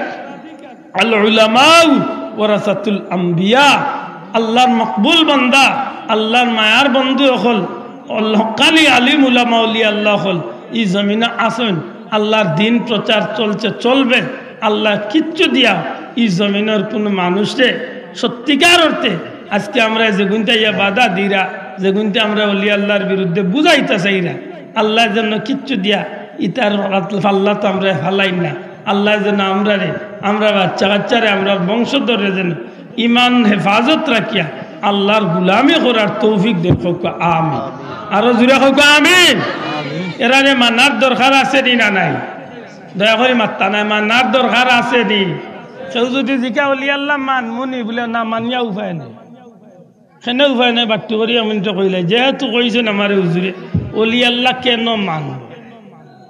আল উলামাউ ওয়ারাসাতুল আম্বিয়া, আল্লাহর মকবুল বান্দা, আল্লাহর মায়ার বন্ধু অকল, হক্কানি আলিম উলামা অলি আল্লাহ অকল ই জমিনো আছইন। আল্লাহর দিন প্রচার চলছে, চলবে। আল্লায় কিচ্ছু দিয়া ই জমিনর কুনু মানুষরে সত্যিকার অর্থে আইজকে আমরারে যেগুইন্তে ইয়া বাধা দিরা, যেগুইন্তে আমরারে অলি আল্লাহর বিরুদ্ধে বুঝাইতা চাইরা, আল্লায় যেন কিচ্ছু দিয়া ইতার ফাল্লাত আমরারে ফালাইন না। আল্লায় যেন আমরারে, আমরার বাচ্চা কাচ্চারে, আমরার বংশধররে যেন ইমান হেফাজত রাখিয়া আল্লাহর গুলামি করার তৌফিক দেউক। কউক্কা আমিন। আরো জুরে কউক্কা আমিন। এরারে মানার দরকার আছে নি না নাই? দয়া করি মাত্তা নাই, মানার দরকার আছে নি? কেউ যদি জিকা, "অলি আল্লাহ মানমু নি?" বুলে, "না, মানিয়া উপায় নাই।" কেনে উপায় নাই? বাট্টি করি এমন তো কইলাই, যেহেতু কইছইন আমারে হুজুরে, অলি আল্লাহ কেনে মানমু?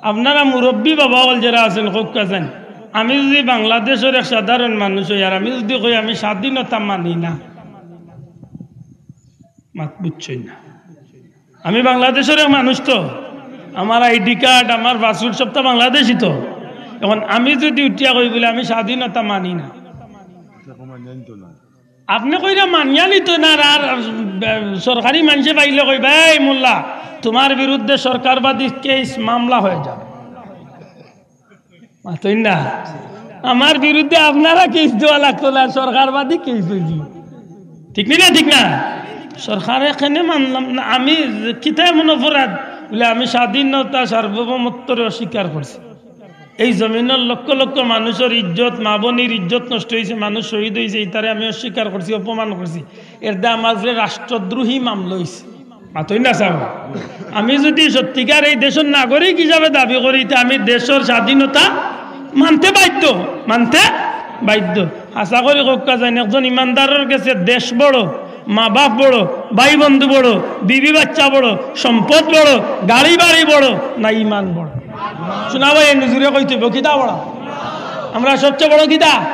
আপনারা মুরব্বি বাবা অকল যেরা আছইন, কউক্কা চাইন, আমি যদি বাংলাদেশর এক সাধারণ মানুষ অই, আর আমি যদি কই আমি স্বাধীনতা মানি না, মাত বুঝছইন না। আমি বাংলাদেশর এক মানুষ তো, আমার আইডি কার্ড, আমার পাসপোর্ট সবতা বাংলাদেশি তো। এখন আমি যদি উঠিয়া কই বুলে আমি স্বাধীনতা মানি না, আপনে কইরা মানিয়া নিতো না, আর, আর, আর সরকারি মানষে পাইলে কইবা, "এই মোল্লা, তুমার বিরুদ্ধে সরকারবাদী কেস মামলা হয়ে যাবে।" মাতইন না, আমার বিরুদ্ধে আপনারা কেস দেওয়া লাগতো না, সরকারবাদী কেস অইযিবো। ঠিক নি না? ঠিক না? সরকারে কেনে মানলাম না, আমি কিতা এমন অপরাধ? বুলে, "আমি স্বাধীনতা, সার্বভৌমত্বরে অস্বীকার করছি।" এই জমিনর লক্ষ লক্ষ মানুষর ইজ্জত, মা বইনর ইজ্জত নষ্ট অইছে, মানুষ শহীদ অইছে, ইতারে আমি অস্বীকার করছি, অপমান করছি। এরদায় আমার উপরে রাষ্ট্রদ্রোহী মামলা অইছে। মাতইন না সাব। আমি যদি সত্যিকার এই দেশর নাগরিক হিসাবে দাবি করি, তে আমি দেশর স্বাধীনতা মানতে বাধ্য, মানতে বাধ্য। হাছা করি কউক্কা চাইন, একজন ইমানদারর গেছে দেশ বড়, মা বাপ বড়, ভাই বন্ধু বড়, বিবি বাচ্চা বড়, সম্পদ বড়, গাড়ি বাড়ি বড়, না ইমান বড়? শুনা ভাই, এই নজরে কইতে অইবো, কিতা বড়? আমরা সবচেয়ে বড় কিতা?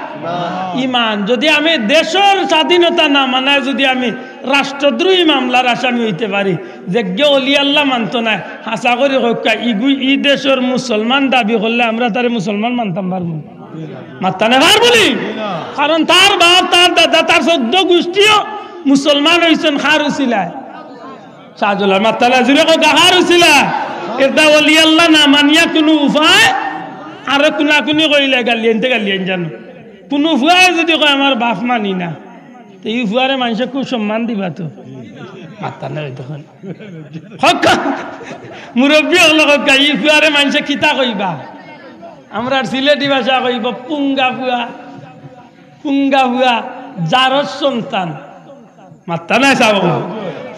ইমান। যদি আমি দেশর স্বাধীনতা না মানায় যদি আমি রাষ্ট্রদ্রোহী মামলার আসামি অইতে পারি, যেগিয়ে অলি আল্লাহ মানতো নায়, হাছা করি কউক্কা, ইগু-, ই দেশর মুসলমান দাবি করলে আমরা তারে মুসলমান মানতাম পারমু? মাততা নায় পারমু নি? কারণ তার বাপ, তার দাদা, তার চৌদ্দ গুষ্টিও মুসলমান অইছইন। কার উছিলায়? শাহজালাল। মাততা নায়, জুরে কউক্কা, কার উছিলায়? এরদায় অলি আল্লাহ না মানিয়া কুনু উপায়, আরো কুনাকুনি কইলে গালি আনতে গালি আইন জানো। কুনু ফুয়ায় যদি কয়, "আমার বাপ মানি না", তে ই ফুয়ারে মানষে খুব সম্মান দিবা তো। মাততা নায় অউ তখন। কউক্কা, মুরব্বি অকলে কউক্কা, ই ফুয়ারে মানষে কিতা কইবা? আমরার সিলেটি ভাষা কইবো, "পুঙ্গা ফুয়া, পুঙ্গা ফুয়া, জারর সন্তান।" মাততা নায় সাব।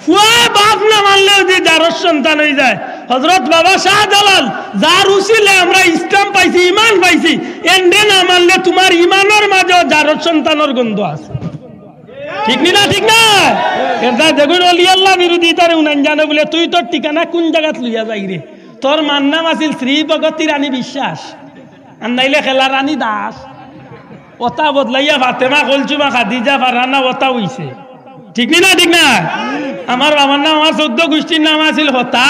ফুয়ায় বাপ না মানলেও যে জারর সন্তান অইযায়। হযরত বাবা শাহজালাল, যার উছিলায় আমরা ইসলাম পাইছি, ইমান পাইছি, এনরে না মানলে তুমার ইমানর মাজেও জারর সন্তানর গন্ধ আছে। ঠিক নি না? ঠিক না? এরদায় যেগুইন অলি আল্লাহ বিরোধী, তারে হুনাইন জানো বুলে, "তুই তোর ঠিকানা কুন জাগাত লইয়া যাইরে?" তোর মার নাম আছিল শ্রী ভগতী রানী বিশ্বাস, আর নাইলে খেলা রানী দাস। ওটা বদলাইয়া ফাতেমা, কলসুমা, খাদিজা, ফারহানা, ওটা অইছে। ঠিক নি না? ঠিক না? আমার বাবার নাম, আমার চৌদ্দ গোষ্ঠীর নাম আছিল হতা,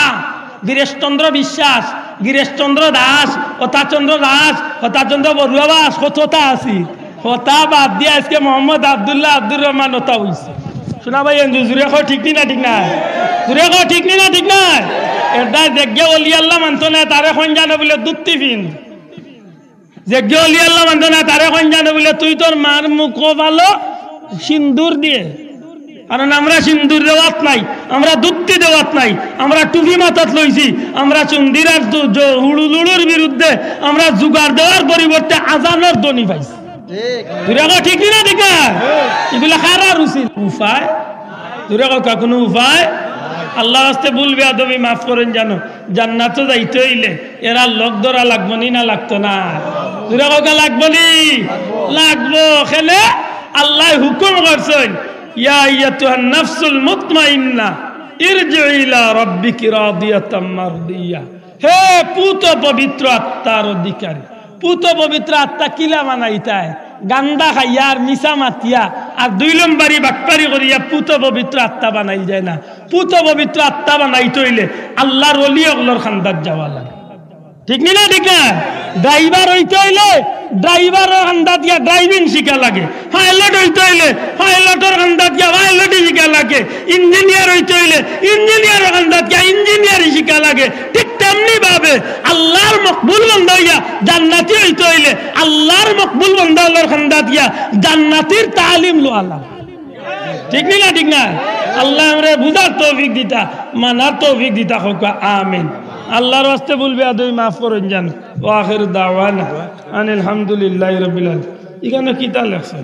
বীরেশচন্দ্র বিশ্বাস, গিরেশচন্দ্র দাস, হতাচন্দ্র দাস, হতাচন্দ্র বড়ুয়া দাস, কততা আছিল। হতা বাদ দিয়া আজকে মোহাম্মদ আব্দুল্লাহ, আব্দুর রহমান, হতা অইছে। শোনা ভাই, এনজু জুরে কও, ঠিক নি না? ঠিক না? জুরে কও, ঠিক নি না? ঠিক না? এরদায় যেগিয়ে অলি আল্লাহ মানতো না, তারে কইন জানো বুলে দুত্তি ফিন। যেগিয়ে অলি আল্লাহ মানতো না, তারে কইন জানো বুলে তুই তোর মার মুখো ভালো সিন্দুর দিয়ে। কারণ আমরা সিন্দুর দেওয়াত নাই, আমরা দুত্তি দেওয়াত নাই, আমরা টুপি মাথাত লইছি, আমরা চুন্দির আর দু-, জ-, হুড়ুলুড়ুর বিরুদ্ধে আমরা জুগার দেওয়ার পরিবর্তে আজানর ধ্বনি পাইছি। জুরে কও, ঠিক নি না? ঠিক না? এগুলা কারার উচিত উপায়? জুরে কও, কোনো উপায়? আল্লাহর ওয়াস্তে ভুল বেয়াদবি মাফ করইন জানো। জান্নাতো যাইতে অইলে এরার লগ ধরা লাগবো নি না লাগতো না? জুরে কও, লাগবো নি? লাগবো। কেনে আল্লায় হুকুম করছইন, "ইয়া আইয়াতুহান নাফসুল মুতমাইন্না, ইরজিই ইলা রাব্বিকি রাদিয়াতাম মারদিয়া।" হে পুত পবিত্র আত্মার অধিকারী, পুত পবিত্র আত্মা কিলা বানাইতায়? গান্দা খাইয়া আর মিছা মাতিয়া আর দুই লম্বারি বাটপারি করিয়া পুত পবিত্র আত্মা বানাইল যায় না। পুত পবিত্র আত্মা বানাইতে অইলে আল্লাহর অলি অকলর খান্দাত যাওয়া লাগে। ঠিক নি না? ঠিক না? ড্রাইভার অইতে অইলে ড্রাইভারর খান্দাত গিয়া ড্রাইভিং শিখা লাগে। পাইলট অইতে অইলে পাইলটর খান্দাত গিয়া পাইলটি শিখা লাগে। ইঞ্জিনিয়ার অইতে অইলে ইঞ্জিনিয়ারর খান্দাত গিয়া ইঞ্জিনিয়ারি শিখা লাগে। ঠিক তেমনি ভাবে আল্লাহর মকবুল বন্দা অইয়া জান্নাতি অইতে অইলে আল্লাহর মকবুল বন্দা অকলর খান্দাত গিয়া জান্নাতির তালিম লওয়া লাগে। ঠিক নি না? ঠিক না? আল্লায় আমরারে বুঝার তৌফিক দিতা, মানার তৌফিক দিতা, কউক্কা আমিন। আল্লাহর ওয়াস্তে ভুল বেয়াদবি মাফ করইন জানো। ওয়া আখিরু দাওয়ানা আনিল হামদুলিল্লাহি রাব্বিল আলামিন। ইখানো কিতা লেখছে?